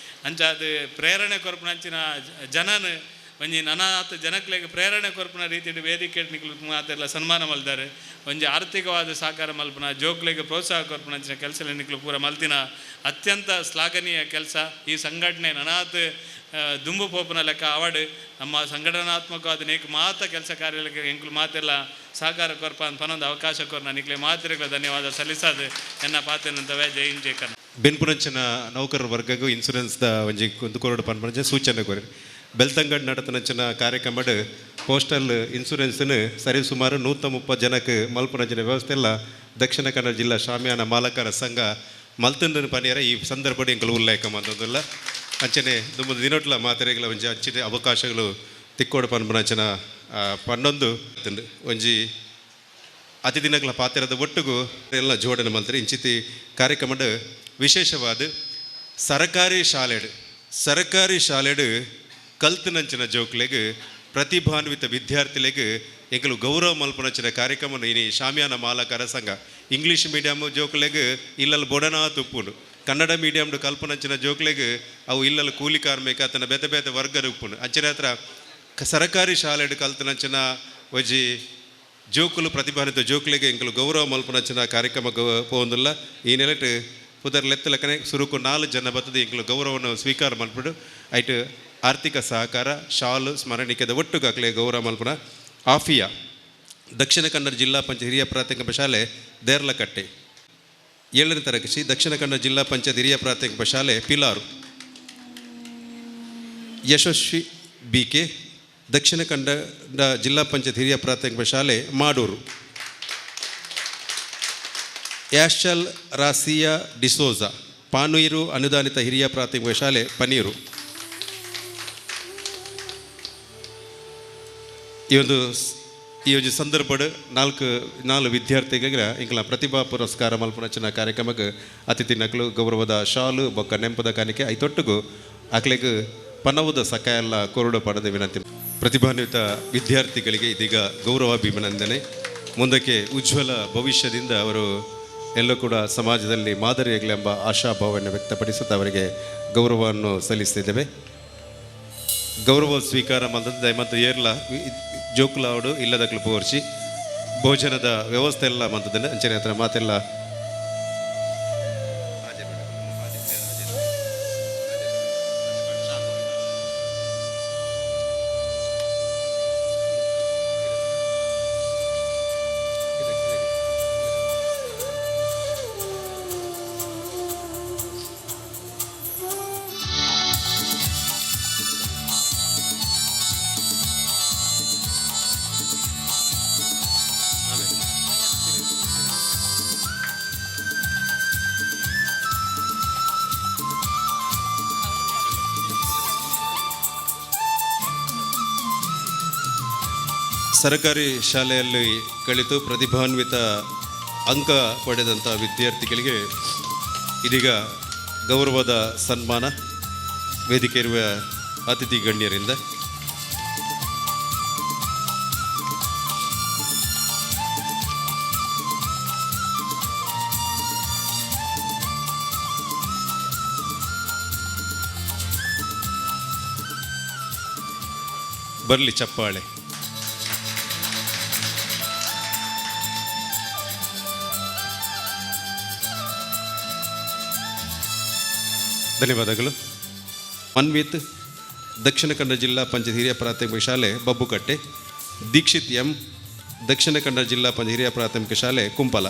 ಅಂಚಾದ್ ಪ್ರೇರಣೆ ಕೊರ್ಪುನಂಚಿನ ಜನನ್ ಒಂಜಿ ನನಾತ್ ಜನಕ್ಲೆಗ್ ಪ್ರೇರಣೆ ಕೊರ್ಪುನ ರೀತಿಡ್ ವೇದಿಕೆ ನಿಕುಲು ಮಾತೆರ್ಲ ಸನ್ಮಾನ ಮಲ್ದಾರ್. ಒಂಜಿ ಆರ್ಥಿಕವಾದ ಸಹಕಾರ ಮಲ್ಪುನ ಜೋಕ್ಲೆಗ್ ಪ್ರೋತ್ಸಾಹ ಕೊರ್ಪುನಂಚಿನ ಕೆಲಸ ನಿಕುಲು ಪೂರ ಮಲ್ತಿನ ಅತ್ಯಂತ ಶ್ಲಾಘನೀಯ ಕೆಲಸ. ಈ ಸಂಘಟನೆ ನನಾತ್ ದುಂಬು ಪೋಪುನ ಲೆಕ್ಕ ಆವಡ್ ನಮ್ಮ ಸಂಘಟನಾತ್ಮಕವಾದ ನೇಕ್ ಮಾತ ಕೆಲಸ ಕಾರ್ಯಗಳಿಗೆ ಎಂಕುಲು ಮಾತೆಲ್ಲ ಸಹಕಾರ ಕೊರ್ಪ ಪನೊಂದು ಅವಕಾಶ ಕೊರ್ನ ನಿಕ್ಲೆ ಮಾತೆರೆಗ್ಲ ಧನ್ಯವಾದ ಸಲ್ಲಿಸಾದ ಎನ್ನ ಪಾತೆನಂತವೇ. ಜೈ ಹಿಂದ್, ಜೈ ಕರ್ನಾಟಕ. ಬೆನ್ಪುನಂಚಿನ ನೌಕರರ ವರ್ಗಗೂ ಇನ್ಸೂರೆನ್ಸ್ ದ ಒಂಜಿ ಒಂದು ಕೊರಡು ಪನ್ಪುನಂಚಿನ ಸೂಚನೆ ಕೊರಿ. ಬೆಳ್ತಂಗಡಿ ನಡತನಂಚಿನ ಕಾರ್ಯಕ್ರಮಡ್ ಪೋಸ್ಟಲ್ ಇನ್ಸೂರೆನ್ಸ್ನು ಸರಿ ಸುಮಾರು 130 ಜನಕ್ಕೆ ಮಲ್ಪುನಂಚಿನ ವ್ಯವಸ್ಥೆ ಎಲ್ಲ ದಕ್ಷಿಣ ಕನ್ನಡ ಜಿಲ್ಲಾ ಶಾಮಿಯಾನ ಮಾಲಕರ ಸಂಘ ಮಲ್ತಂದನ ಪನಿಯರ ಈ ಸಂದರ್ಭಡ್ ಎಂಕುಲು ಉಲ್ಲೇಖ ಮಂತೊಂದುಲ್ಲ. ಅಂಚನೆ ದುಂಬು ದಿನೊಟ್ಲ ಮಾತೆರೆಗ್ಲ ಒಂಜಿ ಅಂಚಿನ ಅವಕಾಶಗಳು ತಿಕ್ಕೋಡು ಪನ್ಪುನಂಚಿನ ಪನ್ನೊಂದು ಒಂಜಿ ಅತಿ ದಿನಗಳ ಪಾತ್ರದ ಒಟ್ಟುಗು ಎಲ್ಲ ಜೋಡಣೆ ಮಲ್ತಾರೆ. ಇಂಚಿತಿ ಕಾರ್ಯಕ್ರಮಡ್ ವಿಶೇಷವಾದ ಸರ್ಕಾರಿ ಶಾಲೆಡ್ ಕಲ್ತನಂಚಿನ ಜೋಕ್ಲೆಗ್ ಪ್ರತಿಭಾನ್ವಿತ ವಿದ್ಯಾರ್ಥಿಲೆಗ್ ಎಂಕುಲು ಗೌರವ ಮಲ್ಪುನಂಚಿನ ಕಾರ್ಯಕ್ರಮ ಇನಿ ಶಾಮಿಯಾನ ಮಾಲಕರ ಸಂಘ. ಇಂಗ್ಲೀಷ್ ಮೀಡಿಯಮ್ ಜೋಕ್ಲೆಗ್ ಇಲ್ಲಲ್ ಬೊಡನಾ ತುಪ್ಪುಂಡು, ಕನ್ನಡ ಮೀಡಿಯಮ್ಡು ಕಲ್ಪನಂಚಿನ ಜೋಕ್ಲೆಗ್ ಅವು ಇಲ್ಲಲ್ ಕೂಲಿ ಕಾರ್ಮಿಕ ತನ್ನ ಬೇತೆ ಬೇತೆ ವರ್ಗದ ಉಪ್ಪುಂಡು. ಅಂಚಿನ ಹತ್ರ ಸರಕಾರಿ ಶಾಲೆಡ್ ಕಲ್ತನಂಚಿನ ಒಂಜಿ ಜೋಕುಲು ಪ್ರತಿಭಾನ್ವಿತ ಜೋಕ್ಲೆಗ್ ಎಂಕುಲು ಗೌರವ ಮಲ್ಪುನಂಚಿನ ಕಾರ್ಯಕ್ರಮ ಪೋವೊಂದುಲ್ಲ. ಈ ನೆಲೆಟ್ ಪುದರ್ ಲೆತ್ತಲಕನೆ ಸುರುಕು 4 ಜನ ಬತ್ತದ ಎಂಕುಲು ಗೌರವವನ್ನು ಸ್ವೀಕಾರ ಮಲ್ಪುಡು. ಐಟ್ ಆರ್ಥಿಕ ಸಹಕಾರ ಶಾಲು ಸ್ಮರಣಿಕೆದ ಒಟ್ಟುಗು ಅಕ್ಲೆ ಗೌರವ ಮಲ್ಪುನ ಆಫಿಯಾ ದಕ್ಷಿಣ ಕನ್ನಡ ಜಿಲ್ಲಾ ಪಂಚಾಯತ್ ಹಿರಿಯ ಪ್ರಾಥಮಿಕ ಶಾಲೆ ದೇರ್ಲಕಟ್ಟೆ. 7ನೇ ತರಗತಿ ದಕ್ಷಿಣ ಕನ್ನಡ ಜಿಲ್ಲಾ ಪಂಚಾಯತ್ ಹಿರಿಯ ಪ್ರಾಥಮಿಕ ಶಾಲೆ ಪಿಲಾರು. ಯಶಸ್ವಿ ಬಿ ಕೆ ದಕ್ಷಿಣ ಕನ್ನಡ ಜಿಲ್ಲಾ ಪಂಚಾಯತ್ ಹಿರಿಯ ಪ್ರಾಥಮಿಕ ಶಾಲೆ ಮಾಡೂರು. ಯಾಶಲ್ ರಾಸಿಯಾ ಡಿಸೋಜಾ ಪಾನೀರು ಅನುದಾನಿತ ಹಿರಿಯ ಪ್ರಾಥಮಿಕ ಶಾಲೆ ಪನೀರು. ಈ ಒಂದು ಸಂದರ್ಭಡ್ 4 ವಿದ್ಯಾರ್ಥಿಗಳಿಗೆ ಇಂಕಲ ಪ್ರತಿಭಾ ಪುರಸ್ಕಾರ ಮಲ್ಪುನಂಚಿನ ಕಾರ್ಯಕ್ರಮಕ್ಕೆ ಅತಿಥಿ ನಕಲು ಗೌರವದ ಶಾಲು ಬೊಕ್ಕ ನೆಂಪದ ಕಾಣಿಕೆ ಐತೊಟ್ಟುಗು ಅಕ್ಲೆಗ್ ಪನವುದ ಸಕಾಯ ಎಲ್ಲ ಕೊರಡು ಪಡೆದ ವಿನಂತಿ. ಪ್ರತಿಭಾನ್ವಿತ ವಿದ್ಯಾರ್ಥಿಗಳಿಗೆ ಇದೀಗ ಗೌರವಾಭಿನಂದನೆ. ಮುಂದಕ್ಕೆ ಉಜ್ವಲ ಭವಿಷ್ಯದಿಂದ ಅವರು ಎಲ್ಲೂ ಕೂಡ ಸಮಾಜದಲ್ಲಿ ಮಾದರಿಯಾಗಲೆಂಬ ಆಶಾಭಾವವನ್ನು ವ್ಯಕ್ತಪಡಿಸುತ್ತಾ ಅವರಿಗೆ ಗೌರವವನ್ನು ಸಲ್ಲಿಸ್ತಿದ್ದೇವೆ. ಗೌರವ ಸ್ವೀಕಾರ ಮಾಡಿದ ಮತ್ತು ಏರ್ಲ ಜೋಕುಲಾವಡು ಇಲ್ಲದಕ್ಲು ಪೋರ್ಚಿ ಭೋಜನದ ವ್ಯವಸ್ಥೆ ಎಲ್ಲ ಮಂತದನ್ನು ಅಂಚನೆ ಹತ್ರ ಮಾತೆಲ್ಲ ಸರಕಾರಿ ಶಾಲೆಯಲ್ಲಿ ಕಲಿತು ಪ್ರತಿಭಾನ್ವಿತ ಅಂಕ ಪಡೆದಂಥ ವಿದ್ಯಾರ್ಥಿಗಳಿಗೆ ಇದೀಗ ಗೌರವದ ಸನ್ಮಾನ ವೇದಿಕೆ ಇರುವ ಅತಿಥಿ ಗಣ್ಯರಿಂದ. ಬರಲಿ ಚಪ್ಪಾಳೆ. ಧನ್ಯವಾದಗಳು. ಮನ್ವಿತ್ ದಕ್ಷಿಣ ಕನ್ನಡ ಜಿಲ್ಲಾ ಪಂಚಾಯತ್ ಹಿರಿಯ ಪ್ರಾಥಮಿಕ ಶಾಲೆ ಬಬ್ಬುಕಟ್ಟೆ. ದೀಕ್ಷಿತ್ ಎಂ ದಕ್ಷಿಣ ಕನ್ನಡ ಜಿಲ್ಲಾ ಪಂಚಾಯತ್ ಹಿರಿಯ ಪ್ರಾಥಮಿಕ ಶಾಲೆ ಕುಂಪಲ.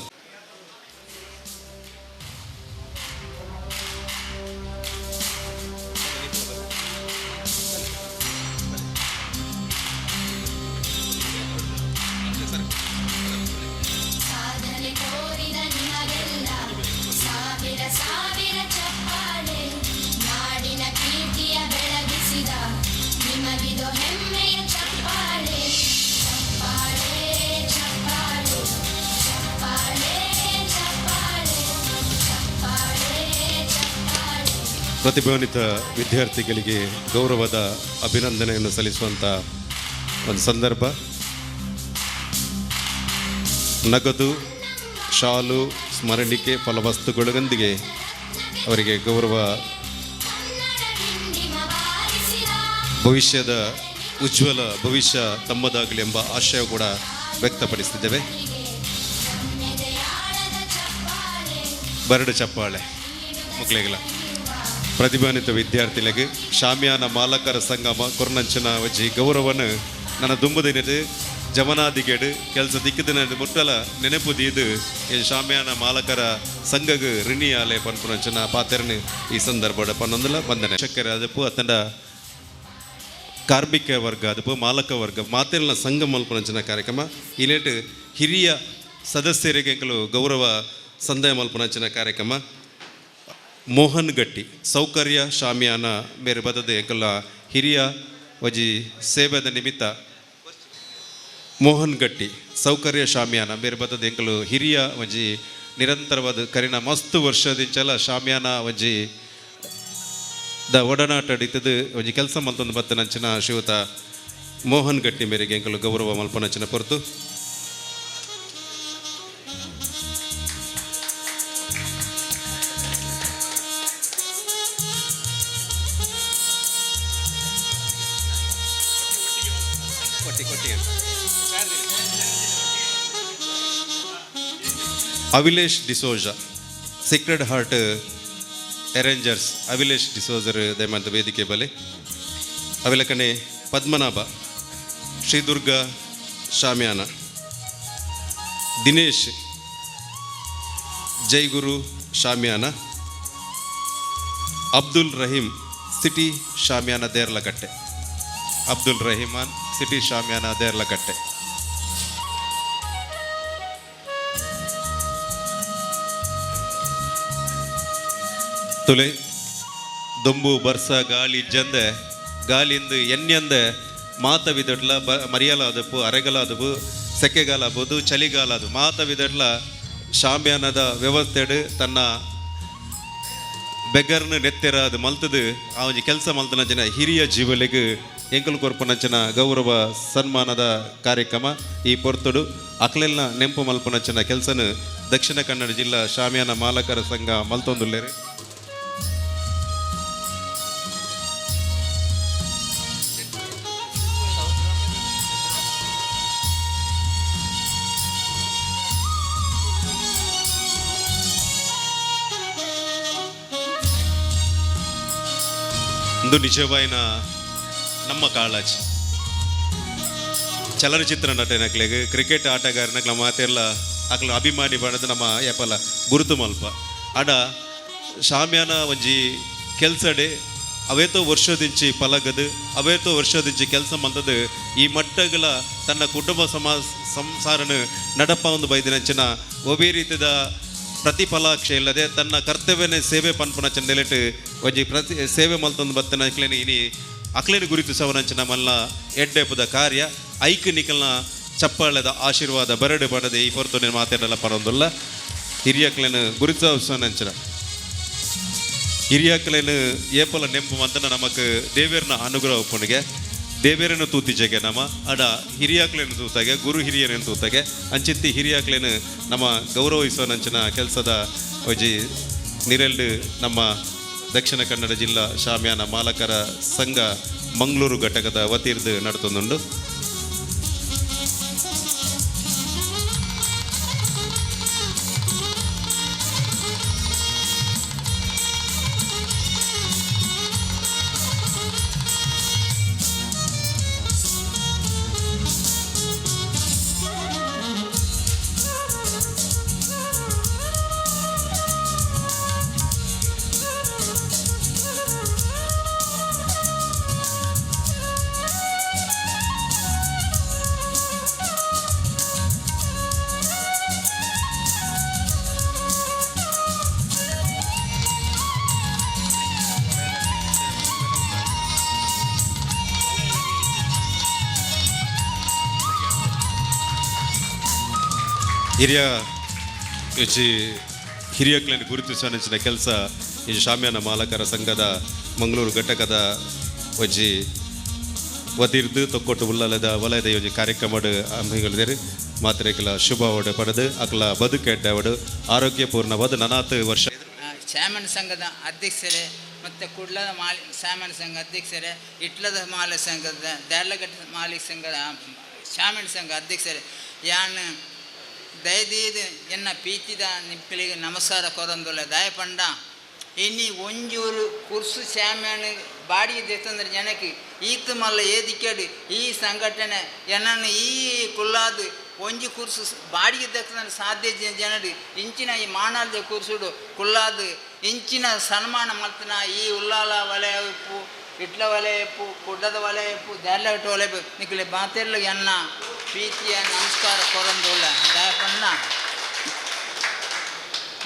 ಪ್ರತಿಭಾನ್ವಿತ ವಿದ್ಯಾರ್ಥಿಗಳಿಗೆ ಗೌರವದ ಅಭಿನಂದನೆಯನ್ನು ಸಲ್ಲಿಸುವಂಥ ಒಂದು ಸಂದರ್ಭ. ನಗದು, ಶಾಲು, ಸ್ಮರಣಿಕೆ, ಫಲವಸ್ತುಗಳೊಂದಿಗೆ ಅವರಿಗೆ ಗೌರವ ಭವಿಷ್ಯದ ಉಜ್ವಲ ಭವಿಷ್ಯ ತಮ್ಮದಾಗಲಿ ಎಂಬ ಆಶಯ ಕೂಡ ವ್ಯಕ್ತಪಡಿಸಿದ್ದೇವೆ. ಬರಡು ಚಪ್ಪಾಳೆ ಮಕ್ಕಳಿಗೆಲ್ಲ. ಪ್ರತಿಭಾನ್ವಿತ ವಿದ್ಯಾರ್ಥಿಗಳಿಗೆ ಶಾಮಿಯಾನ ಮಾಲಕರ ಸಂಘ ಕೊರ್ನಂಚನ ವಜ್ಜಿ ಗೌರವನು ನನ್ನ ದುಂಬುದಿನದು ಜಮನಾದಿಗೇಡು ಕೆಲಸ ದಿಕ್ಕದಿನ ಮುಟ್ಟಲ ನೆನಪು ದೀದು ಈ ಶಾಮಿಯಾನ ಮಾಲಕರ ಸಂಘಗ್ ಋಣಿಯಾಲೆ ಪನ್ಪುನಂಚನ ಪಾತೆರನು ಈ ಸಂದರ್ಭದ ಪನ್ನೊಂದುಲ ಬಂದನೆ. ಚಕ್ಕರೆ ಅದಪ್ಪು ಅತ್ತಂಡ ಕಾರ್ಮಿಕ ವರ್ಗ ಅದಪ್ಪು ಮಾಲಕ ವರ್ಗ ಮಾತೆಲ್ಲ ಸಂಘ ಮಲ್ಪುನಂಚನ ಕಾರ್ಯಕ್ರಮ. ಈ ಲೇಟ್ ಹಿರಿಯ ಸದಸ್ಯರಿಗೆ ಕೆಲವು ಗೌರವ ಸಂದಾಯ ಮಲ್ಪುನಂಚನ ಕಾರ್ಯಕ್ರಮ. ಮೋಹನ್ ಗಟ್ಟಿ ಸೌಕರ್ಯ ಶಾಮಿಯಾನ ಮೇರೆ ಬದದೆ ಎಂಕಲ್ಲ ಹಿರಿಯ ವಜಿ ಸೇವೆದ ನಿಮಿತ್ತ ಮೋಹನ್ ಗಟ್ಟಿ ಸೌಕರ್ಯ ಶಾಮಿಯಾನ ಮೇರೆ ಬದದೆ ಎಂಕಲು ಹಿರಿಯ ಒಂಜಿ ನಿರಂತರವಾದ ಕರಿನ ಮಸ್ತ್ ವರ್ಷದಿಂಚಲ ಶಾಮಿಯಾನ ಒಂಜಿ ದ ಒಡನಾಟ ಇತ್ತದು ಒಂಜಿ ಕೆಲಸ ಮಲ್ತೊಂದು ಬತ್ತನಂಚಿನ ಶ್ರೀಯುತ ಮೋಹನ್ ಗಟ್ಟಿ ಮೇರೆಗೆ ಎಂಕಲು ಗೌರವ ಮಲ್ಪನಂಚಿನ ಪೊರ್ತು. Avilesh D'Souza sacred heart arrangers Avilesh ಡಿಸೋಜರ್ ದಯಮಾಂತ ವೇದಿಕೆ ಬಲೆ. ಅವಿಲಕನೆ ಪದ್ಮನಾಭ ಶ್ರೀದುರ್ಗ ಶಾಮಿಯಾನ ದಿನೇಶ್ ಜೈಗುರು ಶಾಮಿಯಾನ ಅಬ್ದುಲ್ ರಹೀಂ ಸಿಟಿ ಶಾಮಿಯಾನ ದೇರ್ಲಕಟ್ಟೆ, ಅಬ್ದುಲ್ ರಹಿಮಾನ್ ಸಿಟಿ ಶಾಮಿಯಾನ ದೇರ್ಲಕಟ್ಟೆ. ತುಲೆ ದೊಂಬು ಬರ್ಸ ಗಾಳಿ ಜಂದೆ ಗಾಲಿಂದು ಎಣ್ಣೆಂದೆ ಮಾತ ವಿದಟ್ಲ ಬ ಮರಿಯಲ ಆದಪ್ಪು ಅರೆಗಲ ಆದವು ಸೆಕೆಗಾಲ ಆಗ್ಬೋದು ಚಳಿಗಾಲ ಅದು ಮಾತ ವಿದಟ್ಲ ಶಾಮ್ಯಾನದ ವ್ಯವಸ್ಥೆಡು ತನ್ನ ಬೆಗರ್ನ ನೆತ್ತೆರ ಅದು ಮಲ್ತದು ಆ ಒಂಜಿ ಕೆಲಸ ಮಲ್ತನಂಚಿನ ಹಿರಿಯ ಜೀವಲಿಗೆ ಎಂಕಲ್ ಕೊರ್ಪನಂಚಿನ ಗೌರವ ಸನ್ಮಾನದ ಕಾರ್ಯಕ್ರಮ ಈ ಪೊರ್ತುಡು ಅಕ್ಲೆಲ್ನ ನೆಂಪು ಮಲ್ಪನಂಚಿನ ಕೆಲಸನು ದಕ್ಷಿಣ ಕನ್ನಡ ಜಿಲ್ಲಾ ಶಾಮಿಯಾನ ಮಾಲಕರ ಸಂಘ ಮಲ್ತೊಂದುಲ್ಲೇರು. ಒಂದು ನಿಜವಾಯಿನ ನಮ್ಮ ಕಾಳಜಿ ಚಲನಚಿತ್ರ ನಟನಕ್ಲೆಗ್ ಕ್ರಿಕೆಟ್ ಆಟಗಾರನಕ್ಲ ಮಾತೆಲ್ಲ ಅಕ್ಲ ಅಭಿಮಾನಿ ಬಣ್ಣದ ನಮ್ಮ ಏಪಲ ಗುರುತು ಮಲ್ಪ ಅಡ ಶಾಮ್ಯಾನ ಒಂಜಿ ಕೆಲ್ಸಡೆ ಅವೇತೋ ವರ್ಷದಿಂಚಿ ಪಲಗದು ಅವೇತೋ ವರ್ಷದಿಂಚಿ ಕೆಲಸ ಮಂದದು ಈ ಮಟ್ಟಗಳ ತನ್ನ ಕುಟುಂಬ ಸಂಸಾರನ ನಡಪ ಒಂದು ಬೈದಿನಂಚಿನ ಒಬ್ಬೇ ರೀತಿಯ ಪ್ರತಿಫಲಾಕ್ಷ ಇಲ್ಲದೆ ತನ್ನ ಕರ್ತವ್ಯನೇ ಸೇವೆ ಪನ್ಪುನ ನೆಲೆಟ್ ಒಂಜಿ ಪ್ರತಿ ಸೇವೆ ಮಲ್ತೊಂದು ಬತ್ತನ ಅಕ್ಲೇನ ಇನಿ ಅಕ್ಲೇನ ಗುರಿತು ಸವನಂಚಿನ ಮಲ್ಲ ಎಡ್ಡೆಪುದ ಕಾರ್ಯ ಐಕ್ ನಿಕಲ್ನ ಚಪ್ಪಾಳದ ಆಶೀರ್ವಾದ ಬರಡು ಬಡದೆ ಈ ಹೊರತು ಮಾತಾಡಲ್ಲ ಪರೊಂದುಲ್ಲ. ಹಿರಿಯಕ್ಲೇನ ಗುರುತಿಸವನಂಚಿನ ಹಿರಿಯಕ್ಲೇನು ಏಪಲ ನೆಂಪು ಮಂತನ ನಮಕ್ ದೇವೇರ್ನ ಅನುಗ್ರಹ ಉಪ್ಪುನಿಗೆ ದೇವೇರನ್ನು ತೂತಿಜೆಗೆ ನಮ್ಮ ಅಡ ಹಿರಿಯಾಕ್ಲೇನು ತೂತಾಗೆ ಗುರು ಹಿರಿಯರೇನು ತೂತಾಗೆ ಅಂಚಿತ್ತಿ ಹಿರಿಯಾಕ್ಲೇನು ನಮ್ಮ ಗೌರವಿಸುವ ಕೆಲಸದ ಒಂಜಿ ನಿರೆಲ್ಡು ನಮ್ಮ ದಕ್ಷಿಣ ಕನ್ನಡ ಜಿಲ್ಲಾ ಶಾಮಿಯಾನ ಮಾಲಕರ ಸಂಘ ಮಂಗಳೂರು ಘಟಕದ ವತಿರ್ದು ನಡತೊಂದುಂಡು. ಹಿರಿಯ ಹೆಚ್ಚಿ ಹಿರಿಯಕ್ಲನ್ನು ಗುರುತಿಸುವ ಕೆಲಸ ಈ ಶಾಮಿಯಾನ ಮಾಲಕರ ಸಂಘದ ಮಂಗಳೂರು ಘಟಕದ ಒಂಜಿ ವತಿರ್ದು ತೊಕ್ಕೊಟ್ಟು ಉಲ್ಲಲದ ವಲಯದ ಒಂಜಿ ಕಾರ್ಯಕ್ರಮಡ್ ಹಮ್ಮಿಗಳಿದ್ದಾರೆ. ಮಾತ್ರೆಕಲ ಶುಭ ಪಡೆದು ಅಕಲ ಬದುಕೆಡ್ಡವಡು ಆರೋಗ್ಯಪೂರ್ಣವಾದ ನನಾತ್ ವರ್ಷ. ಶಾಮನ ಸಂಘದ ಅಧ್ಯಕ್ಷರೇ, ಮತ್ತು ಕುಡ್ಲದ ಮಾಲಿ ಶಾಮಿಯಾನ ಸಂಘ ಅಧ್ಯಕ್ಷರೇ, ಇಟ್ಲದ ಮಾಲಿ ಸಂಘದ ದೇರ್ಲಗಟ್ಟೆ ಮಾಲಿಕ ಸಂಘದ ಶಾಮಿಯಾನ ಸಂಘ ಅಧ್ಯಕ್ಷರೇ, ಯಾನ್ ದಯದೀದು ಎನ್ನ ಪೀತಿದ ನಿಕ್ಕಳಿಗೆ ನಮಸ್ಕಾರ ಕೊರಂದುಲ್ಲ. ದಯಪಂಡ ಇನಿ ಒಂಜೂರು ಕುರ್ಸು ಶಾಮಿಯಾನ ಬಾಡಿಗೆ ದೆತ್ತಂದ್ರೆ ಜನಕ್ಕೆ ಈತ ಮಲ್ಲ ಏದಿಕ್ಕೇಡು ಈ ಸಂಘಟನೆ ಎನ್ನನ್ನು ಈ ಕುಲ್ಲಾದು ಒಂಜಿ ಕುರ್ಸು ಬಾಡಿಗೆ ದೆತ್ತಂದ್ರೆ ಸಾಧ್ಯ ಜನಡು ಇಂಚಿನ ಈ ಮಾನಾಲ್ದ ಕುರ್ಸುಡು ಕುಲ್ಲಾದು ಇಂಚಿನ ಸನ್ಮಾನ ಮಲ್ತನ ಈ ಉಲ್ಲಾಲ ವಲಯ ಉಪ್ಪು ಇಟ್ಲ ವಲಯ ಉಪ್ಪು ಕುಡ್ಡದ ವಲಯ ಉಪ್ಪು ದೇರ್ಲಗಟ್ಟೆ ವಲಯ ನಿಕ್ಕಲೆ ಬಾತೆರ್ಲು ಎನ್ನ ಪ್ರೀತಿಯ ನಮಸ್ಕಾರ ಕೊರಂದುಲ್ಲ. ದಯಪಣ್ಣ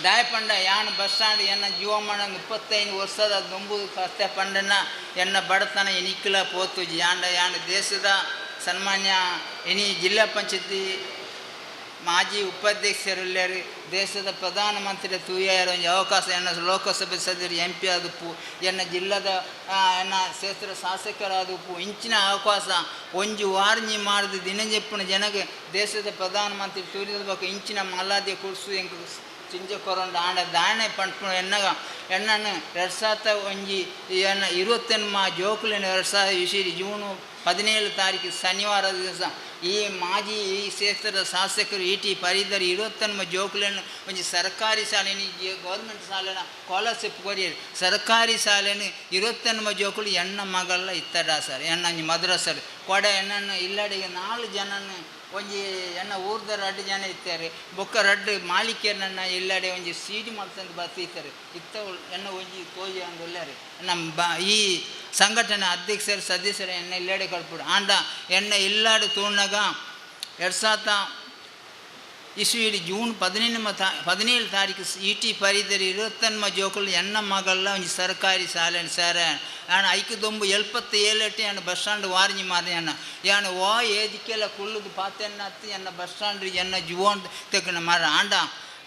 ದಾಯಪಂಡ ಯಾನ್ ಬಸ್ ಸ್ಟ್ಯಾಂಡ್ ಎನ್ನ ಜೀವಮಾನ 35 ವರ್ಷದ ದೊಂಬು ಕಷ್ಟ ಪಂಡನ ಎನ್ನ ಬಡತನ ಎನಿಕ್ಲ ಪೋತುಜಿ. ಯಾಂಡ ಯಾನ್ ದೇಶದ ಸನ್ಮಾನ್ಯ ಎನಿ ಜಿಲ್ಲಾ ಪಂಚಾಯತಿ ಮಾಜಿ ಉಪಾಧ್ಯಕ್ಷರುಲ್ಲೇರು, ದೇಶದ ಪ್ರಧಾನಮಂತ್ರಿ ತೂಯರ ಒಂಜಿ ಅವಕಾಶ ಎನ್ನ ಲೋಕಸಭೆ ಸದಸ್ಯರು ಎಂ ಪಿ ಆದುಪ್ಪು, ಎನ್ನ ಜಿಲ್ಲದ ಎನ್ನ ಕ್ಷೇತ್ರ ಶಾಸಕರಾದುಪ್ಪು, ಇಂಚಿನ ಅವಕಾಶ ಒಂಜಿ ವಾರ್ಜಿ ಮಾಡಿದ ದಿನಜೆಪ್ಪುನ ಜನಗೆ ದೇಶದ ಪ್ರಧಾನಮಂತ್ರಿ ತೂರಿದ ಬೊಕ್ಕ ಇಂಚಿನ ಮಲ್ಲಾದಿಯ ಕುರ್ಸು ಎಂಕ್ ಚಿಂಚ ಕೊರೊಂಡು ಆಂಡ ದಾನೆ ಪನ್ಪುನ ಎನ್ನಗ ಎನ್ನನ್ನು 2001 ಎನ್ನ 28 ಜೋಕುಲೆನ 2000 ಇಸಿರಿ ಜೂನ್ 17 ತಾರೀಕು ಶನಿವಾರ ದಿವಸ ಈ ಮಾಜಿ ಈ ಕ್ಷೇತ್ರದ ಶಾಸಕರು ಇ ಟಿ ಪರಿಧರ್ 29 ಜೋಕುಲೆನ ಒಂಜಿ ಸರ್ಕಾರಿ ಶಾಲೆನ ಗೌರ್ಮೆಂಟ್ ಶಾಲೆನ ಸ್ಕಾಲರ್ಶಿಪ್ ಕೊರಿಯರು. ಸರ್ಕಾರಿ ಶಾಲೆನ 29 ಜೋಕುಲು ಎಣ್ಣ ಮಗಲ್ಲ ಇತ್ತಡ ಸರ್, ಎಣ್ಣ ಒಂಜಿ ಮದ್ರಸರ್ ಕೊಡ ಎಣ್ಣನ್ನು ಇಲ್ಲಡಿಗೆ 4 ಜನನ ಒಂಜಿ ಎಣ್ಣ ಊರ್ದ 2 ಜನ ಇತ್ತಾರೆ, ಬೊಕ್ಕ 2 ಮಾಲಿಕೆಯನ್ನ ಇಲ್ಲಡೆ ಒಂಜಿ ಸೀಡಿ ಮಲ್ತಂದು ಬತ್ತಿತ್ತಾರೆ ಇತ್ತ ಎಣ್ಣ ಒಂಜಿ ತೋಜಿ ಅಂದುಲ್ಲಾರೆ. ನಮ್ಮ ಈ ಸಂಘಟನೆ ಅಧ್ಯಕ್ಷರು ಸದಸ್ಯರು ಎಣ್ಣ ಇಲ್ಲಡೆ ಕಳ್ಪುಡು ಆಂಡ ಎಣ್ಣ ಇಲ್ಲಾಡು ತೂಣಗ 2000 ಇಸ್ವಿಡಿ ಜೂನ್ 17 ತಾರೀಕು ಇ ಟಿ ಪರಿಧರ್ 29 ಜೋಕುಲು ಎಣ್ಣ ಮಗಲ್ಲ ಒಂಜಿ ಸರ್ಕಾರಿ ಶಾಲೆ ಸರ ಯಾಣ ಐಕು ದೊಂಬು 77 ಯಾಣ ಬಸ್ ಸ್ಟ್ಯಾಂಡ್ ವಾರಿಂಜಿ ಮಾದ ಎಣ್ಣ ಯಾಣ ಓ ಏದಿಕ್ಕೆಲ್ಲ ಕುಳ್ಳುದು ಪಾತೆನ್ನ ಹತ್ತಿ ಎನ್ನ ಬಸ್ ಸ್ಟ್ಯಾಂಡ್ ಎನ್ನ ಜುವೋನ್ ತೆಕ್ಕನ ಮರ ಆಂಡ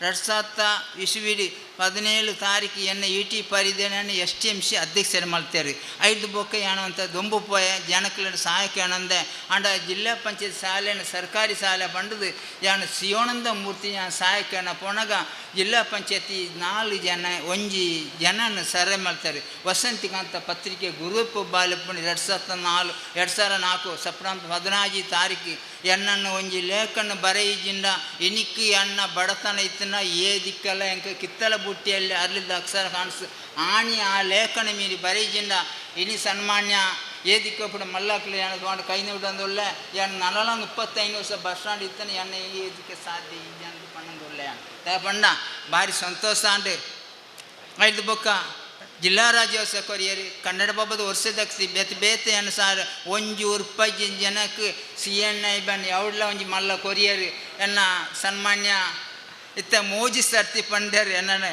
2000 ಇಸ್ವಿಡಿ 17 ತಾರೀಕು ಎನ್ನ ಇ ಟಿ ಪರಿಧೇನ ಎಸ್ ಟಿ ಎಮ್ ಸಿ ಅಧ್ಯಕ್ಷರು ಮಲ್ತೇರು. 5 ಬೊಕ್ಕ ಯಾಣಂತ ದೊಂಬು ಪೋಯ ಜನಕ್ಲೆನ ಸಹಾಯಕ ಯಾಣಂದೆ ಆಂಡ ಜಿಲ್ಲಾ ಪಂಚಾಯತ್ ಶಾಲೆನ ಸರ್ಕಾರಿ ಶಾಲೆ ಪಂಡದು ಯಾಣ ಸಿಯೋನಂದ ಮೂರ್ತಿ ಯಾನ್ ಸಹಾಯಕನ ಪೋಣಗ ಜಿಲ್ಲಾ ಪಂಚಾಯತಿ 4 ಜನ ಒಂಜಿ ಜನನ ಸರೆ ಮಲ್ತಾರೆ. ವಸಂತಿಕಾಂತ ಪತ್ರಿಕೆ ಗುರುಪ್ಪ ಬಾಲೆಪ್ಪನ 2004 2004 ಸೆಪ್ಟೆಂಬರ್ 14 ತಾರೀಕು ಎನ್ನನ್ನು ಒಂಜಿ ಲೇಖನ ಬರೆಯಿಜಿಂದ ಇನಿಕ್ಕಿ ಎಣ್ಣ ಬಡತನ ಇತ್ತನ ಏದಿಕ್ಕಲ್ಲ ಎಂಕ ಕಿತ್ತಲ ಬುಟ್ಟಿಯಲ್ಲಿ ಅರ್ಲಿದ್ದ ಅಕ್ಷರ ಕಾಣಿಸು ಆಣಿ ಆ ಲೇಖನ ಮೀರಿ ಬರೆಯಿಜಿಂದ ಇನಿ ಸನ್ಮಾನ್ಯ ಏದಿಕ್ಕప్పుడు ಮಲ್ಲಾಕ್ಲೆ ಎಣ್ಣ ತಗೊಂಡು ಕೈ ನೀಡಂದುಲ್ಲ ಎಣ್ಣ ನಲಲ 35 ವರ್ಷ ಬಸ್ ಸ್ಟ್ಯಾಂಡ್ ಇತ್ತನ ಎಣ್ಣ ಏದಿಕ್ಕೆ ಸಾಧ್ಯ ಇಜ್ಜಂದು ಪಣ್ಣಂದುಲ್ಲ ಪಂಡ ಭಾರಿ ಸಂತೋಷ ಅಂಡು. ಐದು ಬೊಕ್ಕ ಜಿಲ್ಲಾ ರಾಜ್ಯೋತ್ಸವ ಕೊರಿಯರು ಕನ್ನಡ ಪಬ್ಬದ ವರ್ಷದಕ್ಸಿ ಬೇತೆ ಬೇತೆ ಅನುಸಾರ ಒಂಜಿ ಉರ್ಪಜ್ಜಿ ಜನಕ್ಕೆ ಸಿ ಎನ್ I ಬನ್ ಯಾವಡ್ಲ ಒಂಜಿ ಮಲ್ಲ ಕೊರಿಯರು ಎನ್ನ ಸನ್ಮಾನ್ಯ ಇತ್ತ ಮೋಜಿ ಸರ್ತಿ ಪಂಡರು ಎನ್ನನು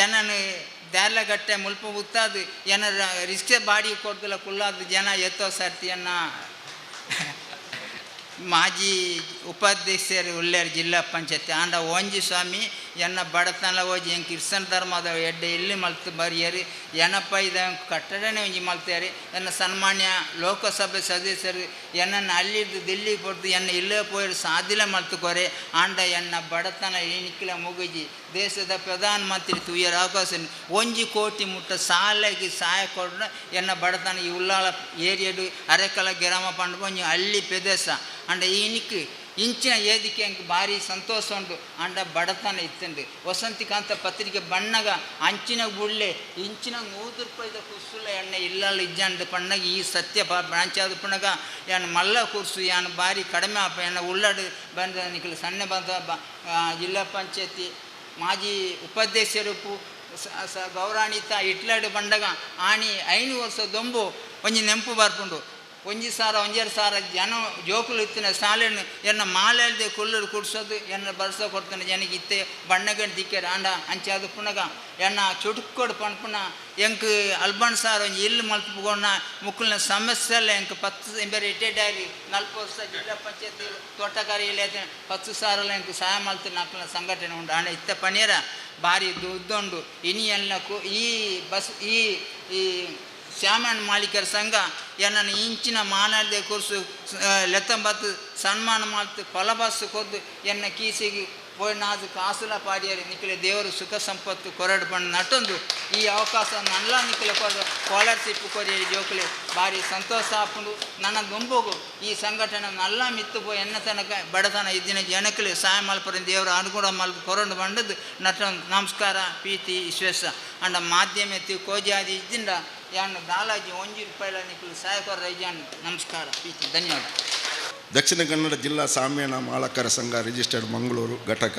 ಎನ್ನನು ದೇರ್ಲಗಟ್ಟೆ ಮುಲ್ಪ ಉತ್ತಾದು ಎನ್ನ ರಿಕ್ಷೆ ಬಾಡಿಗೆ ಕೊಡ್ದಲ್ಲ ಕುಲ್ಲಾದ ಜನ ಎತ್ತೋ ಸರ್ತಿ ಎನ್ನ ಮಾಜಿ ಉಪಾಧ್ಯಕ್ಷರು ಉಳ್ಳೇರು ಜಿಲ್ಲಾ ಪಂಚಾಯತಿ ಆಂಡ ಓಂಜಿ ಸ್ವಾಮಿ ಎನ್ನ ಬಡತನ ಹೋಜಿ ಎಂಕ್ ಕ್ರಿಸ್ತನ್ ಧರ್ಮದ ಎಡ್ಡೆ ಇಲ್ಲಿ ಮಲ್ತು ಬರಿಯರು ಏನಪ್ಪ ಇದ ಕಟ್ಟಡನೇ ಒಂಜಿ ಮಲ್ತೇರಿ ಎನ್ನ ಸನ್ಮಾನ್ಯ ಲೋಕಸಭೆ ಸದಸ್ಯರು ಎನ್ನನ್ನು ಅಲ್ಲಿದ್ದು ದಿಲ್ಲಿಗೆ ಪೊಡ್ದು ಎನ್ನ ಇಲ್ಲೇ ಪೋಯರು ಸಾಧಿಲ ಮಲ್ತು ಕೊರೆ ಆಂಡ ಎನ್ನ ಬಡತನ ಎಣಿಕಲ ಮುಗುಜಿ ದೇಶದ ಪ್ರಧಾನಮಂತ್ರಿ ತುಯ್ಯರ ಅವಕಾಶ ಒಂಜಿ ಕೋಟಿ ಮುಟ್ಟ ಸಾಲೆಗೆ ಸಹಾಯ ಕೊಡ ಎನ್ನ ಬಡತನ ಈ ಉಲ್ಲಾಳ ಏರಿಯಡು ಅರೆಕಲ ಗ್ರಾಮ ಪಂಡ ಒಂಜಿ ಹಳ್ಳಿ ಪ್ರದೇಶ ಅಂಡ ಈನಿಕ್ ಇಂಚಿನ ಏದಿಕೆ ಅಂಕ್ ಭಾರಿ ಸಂತೋಷ ಉಂಟು ಅಂಡ ಬಡತನ ಇತ್ತಂಡು. ವಸಂತಿಕಾಂತ ಪತ್ರಿಕೆ ಬಣ್ಣಗ ಅಂಚಿನ ಗುಳ್ಳೆ ಇಂಚಿನ 100 ರೂಪಾಯಿದ ಕುರ್ಸುಲ ಎಣ್ಣೆ ಇಲ್ಲಲ್ಲ ಇಜ್ಜಂಡು ಪಣ್ಣಗ ಈ ಸತ್ಯ ಬ್ರಾಂಚ್ ಆದ ಪಣ್ಣಗ ಯಾನ್ ಮಲ್ಲ ಕುರ್ಸು ಯಾನ್ ಭಾರಿ ಕಡಿಮೆ ಆಪ ಎಣ್ಣ ಉಳ್ಳಾಡು ಬಂದ ನಿಖಲು ಸಣ್ಣ ಬಂದ ಜಿಲ್ಲಾ ಪಂಚಾಯತಿ ಮಾಜಿ ಉಪಾಧ್ಯಕ್ಷರು ಗೌರಾಣಿತ ಇಟ್ಲಾಡು ಬಂಡಗ ಆಣಿ 5 ವರ್ಷ ದೊಂಬು ಒಂಜಿ ನೆಂಪು ಬರ್ಪುಂಡು. ಒಂಜಿ ಸಾರ ಒಂಜೆರಡು ಸಾರ ಜನ ಜೋಕುಲು ಇತ್ತಿನ ಶಾಲೆಯನ್ನು ಎನ್ನ ಮಾಲೆಲ್ದೆ ಕುಲ್ಲರು ಕುಡ್ಸೋದು ಎನ್ನ ಬರ್ಸೋ ಕೊಡ್ತಾನೆ ಜನಕ್ಕೆ ಇತ್ತೆ ಬಣ್ಣಗಂಡು ದಿಕ್ಕೇರು ಆಂಡ ಅಂಚಾದ ಪುನಗ ಎನ್ನ ಚುಟುಕ್ಕೊಡು ಪನ್ಪುನ ಎಂಕ್ ಅಲ್ಬನ್ ಸಾರ್ ಒಂಜಿ ಇಲ್ಲು ಮಲ್ಪುಗೊಂಡ ಮುಕ್ಕುಲ್ನ ಸಮಸ್ಯೆ ಎಲ್ಲ ಎಂಕ್ 10 ಎಂಬೇರು ರಿಟೈರ್ಡ್ ಆಗಿ 40 ವರ್ಷ ಜಿಲ್ಲಾ ಪಂಚಾಯತಿ ತೋಟಗಾರಿ ಇಲಾಖೆ 10 ಸಾವಿರ ಎಂಕ್ ಸಹಾಯ ಮಲ್ತು ನಕ್ಕಲ್ನ ಸಂಘಟನೆ ಉಂಡು. ಆಂಡ ಇತ್ತ ಪಣಿಯರ ಭಾರಿ ದುಡ್ಡುಂಡು ಇನಿ ಎಲ್ಲ ಈ ಬಸ್ ಈ ಈ ಶ್ಯಾಮಣ್ಣ ಮಾಲೀಕರ ಸಂಘ ಎನ್ನನ್ನು ಇಂಚಿನ ಮಾನಲ್ದೆ ಕುರ್ಸು ಲೆತ್ತಂಬತ್ತು ಸನ್ಮಾನ ಮಾಡ್ತು ಫಲಬಸ್ಸು ಕೊದ್ದು ಎನ್ನ ಕೀಸಿಗೆ ಪೋಯ್ ಕಾಸುಲ ಪಾಡಿಯರೆ ನಿಕ್ಲೆ ದೇವರು ಸುಖ ಸಂಪತ್ತು ಕೊರಡು ಪಂಡ ನಟೊಂದು ಈ ಅವಕಾಶ ನನ್ಲ ನಿಕ್ಲೆ ಕೊರಡು ಸ್ಕಾಲರ್ಶಿಪ್ ಕೊರಿಯರೆ ಜೋಕುಲೆ ಭಾರಿ ಸಂತೋಷ ಆಪುಂಡು. ನನ್ನ ದುಂಬುಗು ಈ ಸಂಘಟನೆ ನಲ್ಲ ಮಿತ್ತು ಪೋಯ್ ಎನ್ನ ತನಕ ಬಡತನ ಇದ್ದಿನ ಜನಕ್ಲೆ ಸಹಾಯ ಮಲ್ಪರ ದೇವರ ಅನುಕೂಲ ಮಲ್ಪ ಕೊರಡು ಬಂಡದು ನಟೊಂದು. ನಮಸ್ಕಾರ ಪ್ರೀತಿ ವಿಶ್ವಾಸ ಅಂಡ ಮಾಧ್ಯಮ ಕೋಜಾದಿ ಇದ್ದಿಂದ ಯಾನು ದಾಲಾಜಿ 1 ರೂಪಾಯಿಲ ನಿಕ್ಲು ಸಹಾಯ ಕೊರ ಇಜ್ಜಾನ್. ನಮಸ್ಕಾರ ಪ್ರೀತಿ ಧನ್ಯವಾದ. ದಕ್ಷಿಣ ಕನ್ನಡ ಜಿಲ್ಲಾ ಸಾಮ್ಯಾನ ಮಾಲಕರ ಸಂಘ ರಿಜಿಸ್ಟರ್ಡ್ ಮಂಗಳೂರು ಘಟಕ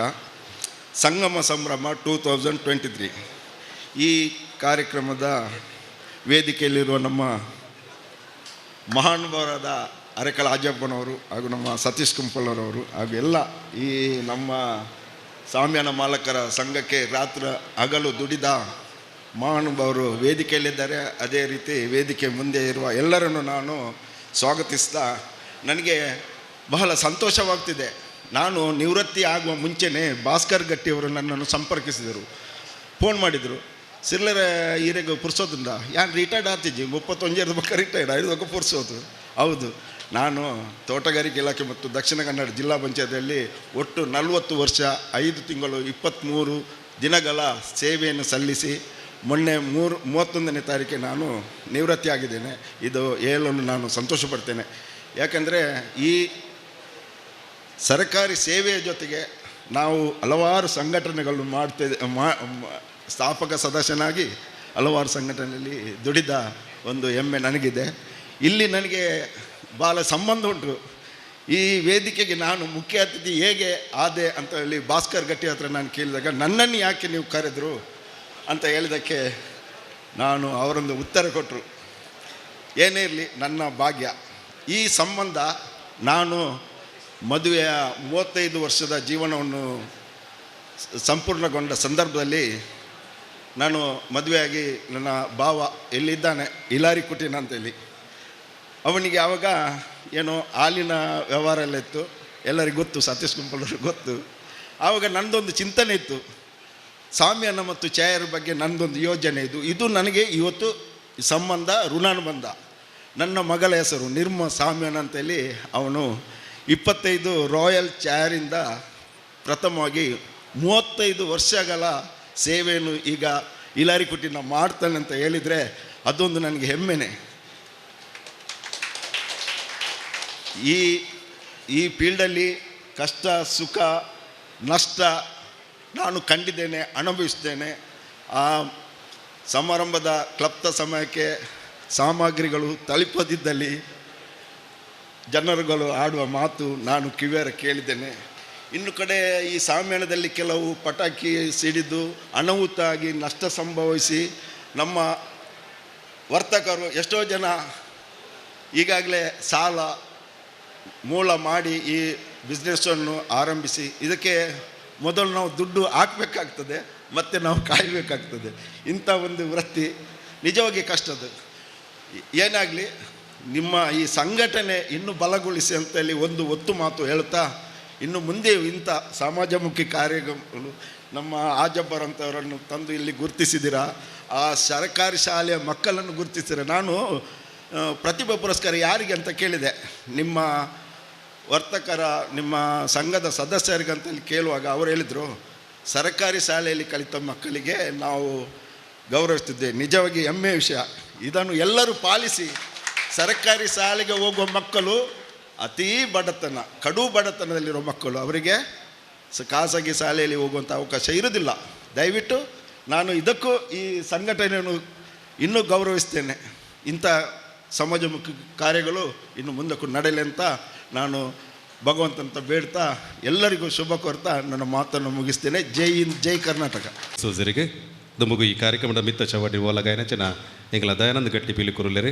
ಸಂಗಮ ಸಂಭ್ರಮ 2023 ಈ ಕಾರ್ಯಕ್ರಮದ ವೇದಿಕೆಯಲ್ಲಿರುವ ನಮ್ಮ ಮಹಾನುಭಾವರಾದ ಅರೆಕಳ ಆಜಪ್ಪನವರು ಹಾಗೂ ನಮ್ಮ ಸತೀಶ್ ಕುಂಪಲರವರು ಹಾಗೂ ಎಲ್ಲ ಈ ನಮ್ಮ ಸಾಮ್ಯಾನ ಮಾಲಕರ ಸಂಘಕ್ಕೆ ರಾತ್ರಿ ಹಗಲು ದುಡಿದ ಮಹಾನುಭಾವರು ವೇದಿಕೆಯಲ್ಲಿದ್ದಾರೆ. ಅದೇ ರೀತಿ ವೇದಿಕೆ ಮುಂದೆ ಇರುವ ಎಲ್ಲರನ್ನು ನಾನು ಸ್ವಾಗತಿಸ್ತಾ ನನಗೆ ಬಹಳ ಸಂತೋಷವಾಗ್ತಿದೆ. ನಾನು ನಿವೃತ್ತಿ ಆಗುವ ಮುಂಚೆಯೇ ಭಾಸ್ಕರ್ ಗಟ್ಟಿಯವರು ನನ್ನನ್ನು ಸಂಪರ್ಕಿಸಿದರು, ಫೋನ್ ಮಾಡಿದರು. ಸಿರ್ಲರ ಈರೆಗೆ ಪುರ್ಸೋದಿಂದ ಯಾನು ರಿಟೈರ್ಡ್ ಆತಿಜ್ಜಿ 31 ಬಕ್ಕ ರಿಟೈರ್ಡ್ 5 ಬಕ್ಕ ಪುರ್ಸೋದು. ಹೌದು, ನಾನು ತೋಟಗಾರಿಕೆ ಇಲಾಖೆ ಮತ್ತು ದಕ್ಷಿಣ ಕನ್ನಡ ಜಿಲ್ಲಾ ಪಂಚಾಯತಿಯಲ್ಲಿ ಒಟ್ಟು 40 ವರ್ಷ 5 ತಿಂಗಳು 23 ದಿನಗಳ ಸೇವೆಯನ್ನು ಸಲ್ಲಿಸಿ ಮೊನ್ನೆ 31ನೇ ತಾರೀಕೆ ನಾನು ನಿವೃತ್ತಿಯಾಗಿದ್ದೇನೆ. ಇದು ಹೇಳಲು ನಾನು ಸಂತೋಷಪಡ್ತೇನೆ. ಯಾಕೆಂದರೆ ಈ ಸರ್ಕಾರಿ ಸೇವೆಯ ಜೊತೆಗೆ ನಾವು ಹಲವಾರು ಸಂಘಟನೆಗಳನ್ನು ಮಾಡ್ತಿದ್ದೆ, ಸ್ಥಾಪಕ ಸದಸ್ಯನಾಗಿ ಹಲವಾರು ಸಂಘಟನೆಯಲ್ಲಿ ದುಡಿದ ಒಂದು ಹೆಮ್ಮೆ ನನಗಿದೆ. ಇಲ್ಲಿ ನನಗೆ ಭಾಳ ಸಂಬಂಧ ಉಂಟು. ಈ ವೇದಿಕೆಗೆ ನಾನು ಮುಖ್ಯ ಅತಿಥಿ ಹೇಗೆ ಆದೆ ಅಂತ ಹೇಳಿ ಭಾಸ್ಕರ್ ಗಟ್ಟಿ ಹತ್ರ ನಾನು ಕೇಳಿದಾಗ ನನ್ನನ್ನು ಯಾಕೆ ನೀವು ಕರೆದರು ಅಂತ ಹೇಳಿದ್ದಕ್ಕೆ ನಾನು ಅವರೊಂದು ಉತ್ತರ ಕೊಟ್ಟರು. ಏನೇ ಇರಲಿ ನನ್ನ ಭಾಗ್ಯ ಈ ಸಂಬಂಧ. ನಾನು ಮದುವೆಯ 35 ವರ್ಷದ ಜೀವನವನ್ನು ಸಂಪೂರ್ಣಗೊಂಡ ಸಂದರ್ಭದಲ್ಲಿ ನಾನು ಮದುವೆಯಾಗಿ ನನ್ನ ಭಾವ ಎಲ್ಲಿದ್ದಾನೆ ಇಲಾರಿ ಕುಟೀನ ಅಂತೇಳಿ, ಅವನಿಗೆ ಆವಾಗ ಏನೋ ಹಾಲಿನ ವ್ಯವಹಾರ ಎಲ್ಲ ಇತ್ತು, ಎಲ್ಲರಿಗೂ ಗೊತ್ತು, ಸತೀಶ್ ಕುಂಪಲವ್ರಿಗೆ ಗೊತ್ತು. ಆವಾಗ ನನ್ನದೊಂದು ಚಿಂತನೆ ಇತ್ತು, ಸಾಮ್ಯಾನ ಮತ್ತು ಛಾಯರ ಬಗ್ಗೆ ನನ್ನದೊಂದು ಯೋಜನೆ ಇದು. ಇದು ನನಗೆ ಇವತ್ತು ಸಂಬಂಧ ಋಣಾನುಬಂಧ. ನನ್ನ ಮಗಳ ಹೆಸರು ನಿರ್ಮ ಸಾಮ್ಯಾನ ಅಂತೇಳಿ, ಅವನು 25 ರಾಯಲ್ ಚಾಯರಿಂದ ಪ್ರಥಮವಾಗಿ 35 ವರ್ಷಗಳ ಸೇವೆಯನ್ನು ಈಗ ಇಲಾರಿ ಕುಟಿನ ಮಾಡ್ತಾನೆ ಅಂತ ಹೇಳಿದರೆ ಅದೊಂದು ನನಗೆ ಹೆಮ್ಮೆನೆ. ಈ ಈ ಫೀಲ್ಡಲ್ಲಿ ಕಷ್ಟ ಸುಖ ನಷ್ಟ ನಾನು ಕಂಡಿದ್ದೇನೆ, ಅನುಭವಿಸಿದ್ದೇನೆ. ಆ ಸಮಾರಂಭದ ಕ್ಲಪ್ತ ಸಮಯಕ್ಕೆ ಸಾಮಗ್ರಿಗಳು ತಲುಪದಿದ್ದಲ್ಲಿ ಜನರುಗಳು ಆಡುವ ಮಾತು ನಾನು ಕಿವಿಯರ ಕೇಳಿದ್ದೇನೆ. ಇನ್ನು ಕಡೆ ಈ ಸಾಮ್ಯಾನದಲ್ಲಿ ಕೆಲವು ಪಟಾಕಿ ಸಿಡಿದು ಅನಾಹುತಾಗಿ ನಷ್ಟ ಸಂಭವಿಸಿ ನಮ್ಮ ವರ್ತಕರು ಎಷ್ಟೋ ಜನ ಈಗಾಗಲೇ ಸಾಲ ಮೂಲ ಮಾಡಿ ಈ ಬಿಸ್ನೆಸ್ಸನ್ನು ಆರಂಭಿಸಿ ಇದಕ್ಕೆ ಮೊದಲು ನಾವು ದುಡ್ಡು ಹಾಕಬೇಕಾಗ್ತದೆ, ಮತ್ತು ನಾವು ಕಾಯಬೇಕಾಗ್ತದೆ. ಇಂಥ ಒಂದು ವೃತ್ತಿ ನಿಜವಾಗಿ ಕಷ್ಟದ್ದು. ಏನಾಗಲಿ ನಿಮ್ಮ ಈ ಸಂಘಟನೆ ಇನ್ನೂ ಬಲಗೊಳಿಸಿ ಅಂತೇಳಿ ಒಂದು ಒತ್ತು ಮಾತು ಹೇಳ್ತಾ, ಇನ್ನು ಮುಂದೆ ಇಂಥ ಸಮಾಜಮುಖಿ ಕಾರ್ಯಗಳು ನಮ್ಮ ಆಜಬ್ಬರಂಥವರನ್ನು ತಂದು ಇಲ್ಲಿ ಗುರುತಿಸಿದ್ದೀರಾ, ಆ ಸರ್ಕಾರಿ ಶಾಲೆಯ ಮಕ್ಕಳನ್ನು ಗುರುತಿಸಿದ್ದೀರಾ. ನಾನು ಪ್ರತಿಭಾ ಪುರಸ್ಕಾರ ಯಾರಿಗೆ ಅಂತ ಕೇಳಿದೆ, ನಿಮ್ಮ ವರ್ತಕರ ನಿಮ್ಮ ಸಂಘದ ಸದಸ್ಯರಿಗಂತೇಳಿ ಕೇಳುವಾಗ ಅವರು ಹೇಳಿದರು, ಸರ್ಕಾರಿ ಶಾಲೆಯಲ್ಲಿ ಕಲಿತ ಮಕ್ಕಳಿಗೆ ನಾವು ಗೌರವಿಸ್ತಿದ್ದೇವೆ. ನಿಜವಾಗಿ ಹೆಮ್ಮೆಯ ವಿಷಯ, ಇದನ್ನು ಎಲ್ಲರೂ ಪಾಲಿಸಿ. ಸರ್ಕಾರಿ ಶಾಲೆಗೆ ಹೋಗುವ ಮಕ್ಕಳು ಅತೀ ಬಡತನ, ಕಡು ಬಡತನದಲ್ಲಿರೋ ಮಕ್ಕಳು, ಅವರಿಗೆ ಖಾಸಗಿ ಶಾಲೆಯಲ್ಲಿ ಹೋಗುವಂಥ ಅವಕಾಶ ಇರುವುದಿಲ್ಲ. ದಯವಿಟ್ಟು ನಾನು ಇದಕ್ಕೂ ಈ ಸಂಘಟನೆಯನ್ನು ಇನ್ನೂ ಗೌರವಿಸ್ತೇನೆ. ಇಂಥ ಸಮಾಜಮುಖಿ ಕಾರ್ಯಗಳು ಇನ್ನು ಮುಂದಕ್ಕೂ ನಡೆಯಲಿ ಅಂತ ನಾನು ಭಗವಂತಂತ ಬೇಡ್ತಾ ಎಲ್ಲರಿಗೂ ಶುಭ ಕೋರ್ತಾ ನನ್ನ ಮಾತನ್ನು ಮುಗಿಸ್ತೇನೆ. ಜೈ ಹಿಂದ್, ಜೈ ಕರ್ನಾಟಕ. ಸೋಸರಿಗೆ ದುಮುಗು ಈ ಕಾರ್ಯಕ್ರಮದ ಮಿತ್ತ ಚವಾಡಿ ಓಲಗಾಯನ ಚೆನ್ನ ಎಂಗಳ ದಯಾನಂದ ಗಟ್ಟಿ ಪಿಲಿಕುರುಲೆರೆ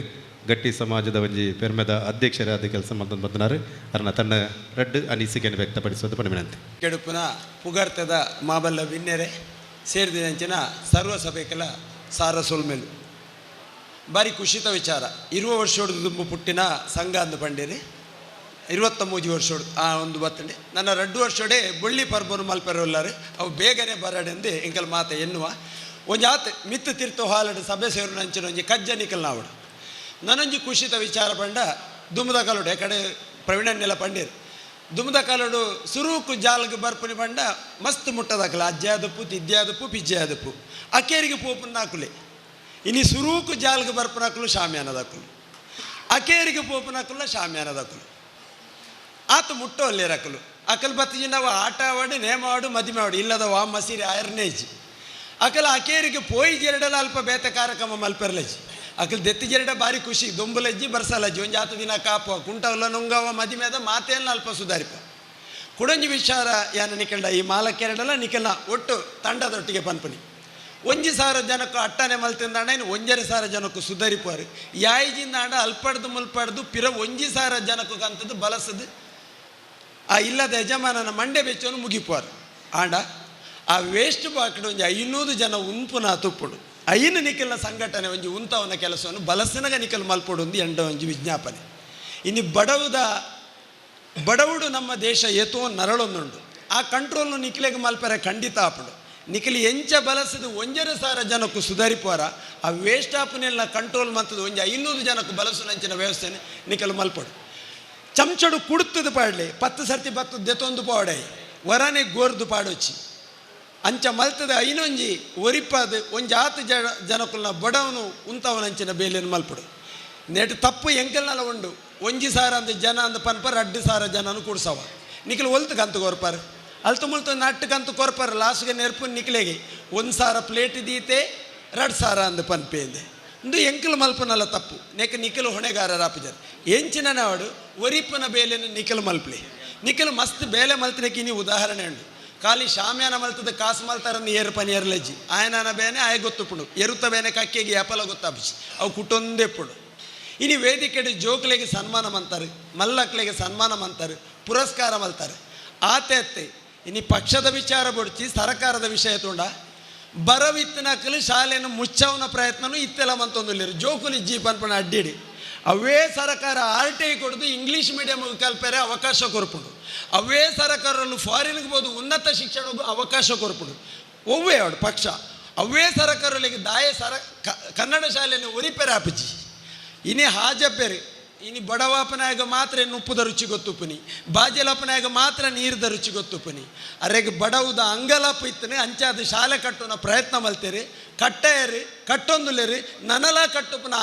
ಗಟ್ಟಿ ಸಮಾಜದ ಒಂಜಿ ಪೆರ್ಮೆದ ಅಧ್ಯಕ್ಷರಾದ ಕೆಲಸ ಬಂದನಾರು ಅರನ ತನ್ನ ರಡ್ಡು ಅನಿಸಿಕೆಯನ್ನು ವ್ಯಕ್ತಪಡಿಸುವುದು ಪಣಿವಿನಂತೆ. ಕೆಡುಪುನ ಪುಗರ್ತದ ಮಾಬಲ್ಲ ಬಿನ್ನೆರೆ ಸೇರಿದಂಚಿನ ಸರ್ವ ಸಭೆಕೆಲ ಸಾರ ಸೊಲ್ಮೆಲು ಬಾರಿ ಖುಷಿತ ವಿಚಾರ. 20 ವರ್ಷ ದುಂಬು ಪುಟ್ಟಿನ ಸಂಘ ಅಂದು ಪಂಡೇರಿ 23 ವರ್ಷ ಆ ಒಂದು ಬತ್ತಂಡೆ ನನ್ನ 2 ವರ್ಷೋಡೆ ಬೊಳ್ಳಿ ಪರ್ಬನು ಮಲ್ಪೆರೊಲ್ಲಾರು ಅವು ಬೇಗನೆ ಬರಡೆಂದು ಎಂಕಲ್ ಮಾತ ಎನ್ನುವ ಒಂಜಿ ಆತ ಮಿತ್ತು ತೀರ್ಥ ಹಾಲಡು ಸಭೆ ಸೇರು ನಂಚಿನ ಒಂಜಿ ಕಜ್ಜ ನಿಕಲ್ ನಾವಡು ನನೊಂಜಿ ಖುಷಿತ ವಿಚಾರ ಪಂಡ ದುಂಬದ ಕಲುಡೆ ಕಡೆ ಪ್ರವೀಣನ್ನೆಲ್ಲ ಪಂಡೇರು ದುಮದ ಕಾಲಡು ಸುರೂಕು ಜಾಲ್ಗ್ ಬರ್ಪುನಿ ಪಂಡ ಮಸ್ತ್ ಮುಟ್ಟದಾಕಲ ಅಜ್ಜಾದಪ್ಪು ತಿದ್ಯಾದಪ್ಪು ಪಿಜ್ಜಾದಪ್ಪು ಅಕೇರಿಗೆ ಪೋಪುನಾಕುಲೆ ಇನಿ ಸುರೂಕು ಜಾಲ್ಗ್ ಬರ್ಪುನಾಕುಲು ಶಾಮ್ಯಾನದಾಕುಲು ಅಕೇರಿಗೆ ಪೋಪುನಾಕುಲ ಶಾಮ್ಯಾನದಾಕುಲು ಆತ ಮುಟ್ಟೋಲ್ಲೇರಕುಲು ಅಕಲ್ ಬತ್ತಿಜಿ ನಾವು ಆಟ ಆವಾಡು ನೇಮ ಆಡು ಮದಿಮೆ ಆಡು ಇಲ್ಲದ ವಾ ಮಸೀರಿ ಆಯರ್ನೇಜಿ ಅಕಲ್ ಅಕೇರಿಗೆ ಪೋಯಿ ಜೆರಡಲ ಅಲ್ಪ ಬೇತೆ ಕಾರ್ಯಕ್ರಮ ಮಲ್ಪೆರ್ಲಜ್ಜಿ ಅಕಲ್ ದೆತ್ತಿ ಜೆರಡ ಬಾರಿ ಖುಷಿ ದೊಂಬುಲಜ್ಜಿ ಬರ್ಸಲಜ್ಜಿ ಒಂಜಿ ಆತ ದಿನ ಕಾಪುವ ಕುಂಟವಲ್ಲ ನುಂಗವ ಮದಿಮೆದ ಮಾತೇನ ಅಲ್ಪ ಸುಧಾರಿಪ ಕುಡಂಜಿ ವಿಚಾರ ಯಾನ ನಿಕಂಡ ಈ ಮಾಲಕ್ಕೆರಡಲ ನಿಕಲ್ನ ಒಟ್ಟು ತಂಡದೊಟ್ಟಿಗೆ ಪನ್ಪುನಿ 1,000 ಜನಕ್ಕೂ ಅಟ್ಟನೆ ಮಲ್ತಿಂದಾಂಡ ಇನ್ನು 1,500 ಜನಕ್ಕೂ ಸುಧಾರಿಪುವರು ಯಾಯಿಜಿಂದಾಂಡ ಅಲ್ಪಡ್ದು ಮುಲ್ಪಡ್ದು ಪಿರ 1,000 ಜನಕ್ಕೂ ಕಂತದ್ದು ಬಲಸದು ಆ ಇಲ್ಲದ ಯಜಮಾನನ ಮಂಡೆ ಬೆಚ್ಚವನ್ನು ಮುಗಿಪುವರು ಆಂಡ ಆ ವೇಸ್ಟ್ ಬಾಕಡೆ ಒಂಜಿ 500 ಜನ ಉಂಪುನ ತುಪ್ಪುಡು ಐನು ನಿಖಲ್ನ ಸಂಘಟನೆ ಒಂಜಿ ಉಂತವನ ಕೆಲಸವನ್ನು ಬಲಸಿನಗ ನಿಖಲ್ ಮಲ್ಪೊಡು ಒಂದು ಎಂಡ ಒಂಜಿ ವಿಜ್ಞಾಪನೆ. ಇನ್ನು ಬಡವುಡು ನಮ್ಮ ದೇಶ ಏತೋ ನರಳೊಂದುಂಡು ಆ ಕಂಟ್ರೋಲ್ನು ನಿಖಿಲೆಗೆ ಮಲ್ಪರೆ ಖಂಡಿತ ಆಪುಡು ನಿಖಲಿ ಎಂಚ ಬಲಸದು 1,500 ಜನಕ್ಕೂ ಸುಧಾರಿಪುವರ ಆ ವೇಸ್ಟ್ ಆಪನೆಲ್ಲ ಕಂಟ್ರೋಲ್ ಮಂತದ್ದು ಒಂಜಿ 500 ಜನಕ್ಕೂ ಬಲಸುನಂಚಿನ ವ್ಯವಸ್ಥೆನೆ ನಿಖಲ್ ಮಲ್ಪಡು. ಚಮಚಡು ಕುಡ್ತದ ಪಾಡಲಿ 10 ಸರ್ತಿ ಬತ್ತು ದೆತೊಂದು ಪಾಡೈ ವರನೆ ಗೋರ್ದು ಪಾಡೊಚ್ಚಿ ಅಂಚ ಮಲ್ತದ ಐನೊಂಜಿ ಒರಿಪಾದ ಒಂಜಿ ಆತು ಜನಕುಲ್ನ ಬಡವನು ಉಂತವನಂಚಿನ ಬೇಲೆಯನ್ನು ಮಲ್ಪಡು. ನೆಟ್ ತಪ್ಪು ಎಂಕಲ್ನಲ್ಲ ಉಂಡು 1,000 ಅಂದ ಜನ ಅಂದ ಪನ್ಪರ್ 2,000 ಜನನು ಕೂಡ್ಸವ ನಿಖಲ್ ಒಲ್ತು ಕಂತು ಕೊರ್ಪಾರು ಅಲ್ತು ಮುಲ್ತು ನಟ್ಟು ಕಂತು ಕೊರ್ಪಾರು ಲಾಸ್ಗೆ ನೆರ್ಪು ನಿಖಲೆಗೆ 1,000 ಪ್ಲೇಟ್ ದೀತೆ 2,000 ಅಂದ ಪನ್ಪೇಂದೆ ಒಂದು ಎಂಕಲ್ ಮಲ್ಪನಲ್ಲ ತಪ್ಪು ನೆಕ್ ನಿಖಲ್ ಹೊಣೆಗಾರರ ಆಪುಜರ್ ಎಂಚಿನ ನಾಡು ಒರಿಪನ ಬೇಲೆಯನ್ನು ನಿಖಲ್ ಮಲ್ಪಲಿ ನಿಖಲ್ ಮಸ್ತ್ ಬೇಲೆ ಮಲ್ತನಕ್ಕೆ ನೀವು ಉದಾಹರಣೆ ಉಂಡು. ಖಾಲಿ ಶಾಮ್ಯಾನ ಮಲ್ತದ ಕಾಸು ಮಲ್ತಾರನ್ನು ಏರು ಪನಿಯರ್ಲಜ್ಜಿ ಆಯನಾನ ಬೇನೆ ಆಯ ಗೊತ್ತುಪುಡು ಎರುತ ಬೇನೆ ಕಕ್ಕೆಗೆ ಯಪಲ ಗೊತ್ತಾಪುಜಿ ಅವು ಕುಟೊಂದೆಪ್ಪುಡು. ಇನಿ ವೇದಿಕೆಡು ಜೋಕ್ಲೆಗೆ ಸನ್ಮಾನ ಮಂತಾರೆ ಮಲ್ಲಕ್ಲೆಗೆ ಸನ್ಮಾನ ಮಂತಾರೆ ಪುರಸ್ಕಾರ ಮಲ್ತಾರೆ ಆತೆ ಅತ್ತೆ ಇನಿ ಪಕ್ಷದ ವಿಚಾರ ಬೊಡ್ಚಿ ಸರಕಾರದ ವಿಷಯ ತೊಂಡ ಬರವಿತ್ತನಕಲು ಶಾಲೆಯನ್ನು ಮುಚ್ಚವನ ಪ್ರಯತ್ನನೂ ಇತ್ತೆಲ್ಲ ಮಂತೊಂದುಲ್ಲೇರು ಜೋಕುಲಿ ಜೀಪ್ ಅನ್ಪಣ ಅಡ್ಡಿಡಿ ಅವೇ ಸರಕಾರ ಆರ್ ಟಿ I ಕೊಡೋದು ಇಂಗ್ಲೀಷ್ ಮೀಡಿಯಮ್ ಕಲ್ಪೆರೆ ಅವಕಾಶ ಕೊರ್ಪುಂಡು ಅವೇ ಸರಕಾರಲ್ಲೂ ಫಾರಿನ್ಗೆ ಬೋದು ಉನ್ನತ ಶಿಕ್ಷಣಕ್ಕೂ ಅವಕಾಶ ಕೊರ್ಪುಂಡು ಒವ್ವೇ ಅವಡು ಪಕ್ಷ ಅವೇ ಸರಕಾರಲ್ಲಿಗೆ ದಾಯ ಸರ ಕನ್ನಡ ಶಾಲೆಯನ್ನು ಒರಿಪೆರೆ ಆಪುಜಿ ಇನಿ ಹಾಜಪ್ಪೆರೆ ಇನಿ ಬಡವಾಪನಾಗ ಮಾತ್ರ ಉಪ್ಪುದ ರುಚಿ ಗೊತ್ತುಪುನಿ ಬಾಜಲಪ್ಪನಾಗ ಮಾತ್ರ ನೀರ್ದ ರುಚಿ ಗೊತ್ತುಪುನಿ ಅರೆಗೆ ಬಡವುದ ಅಂಗಲಾಪ ಇತ್ತನೆ ಅಂಚಾದ ಶಾಲೆ ಕಟ್ಟೋನ ಪ್ರಯತ್ನ ಮಲ್ತೇರಿ ಕಟ್ಟೆಯರಿ ಕಟ್ಟೊಂದುಲೇರಿ ನನಲ ಕಟ್ಟುಪುನ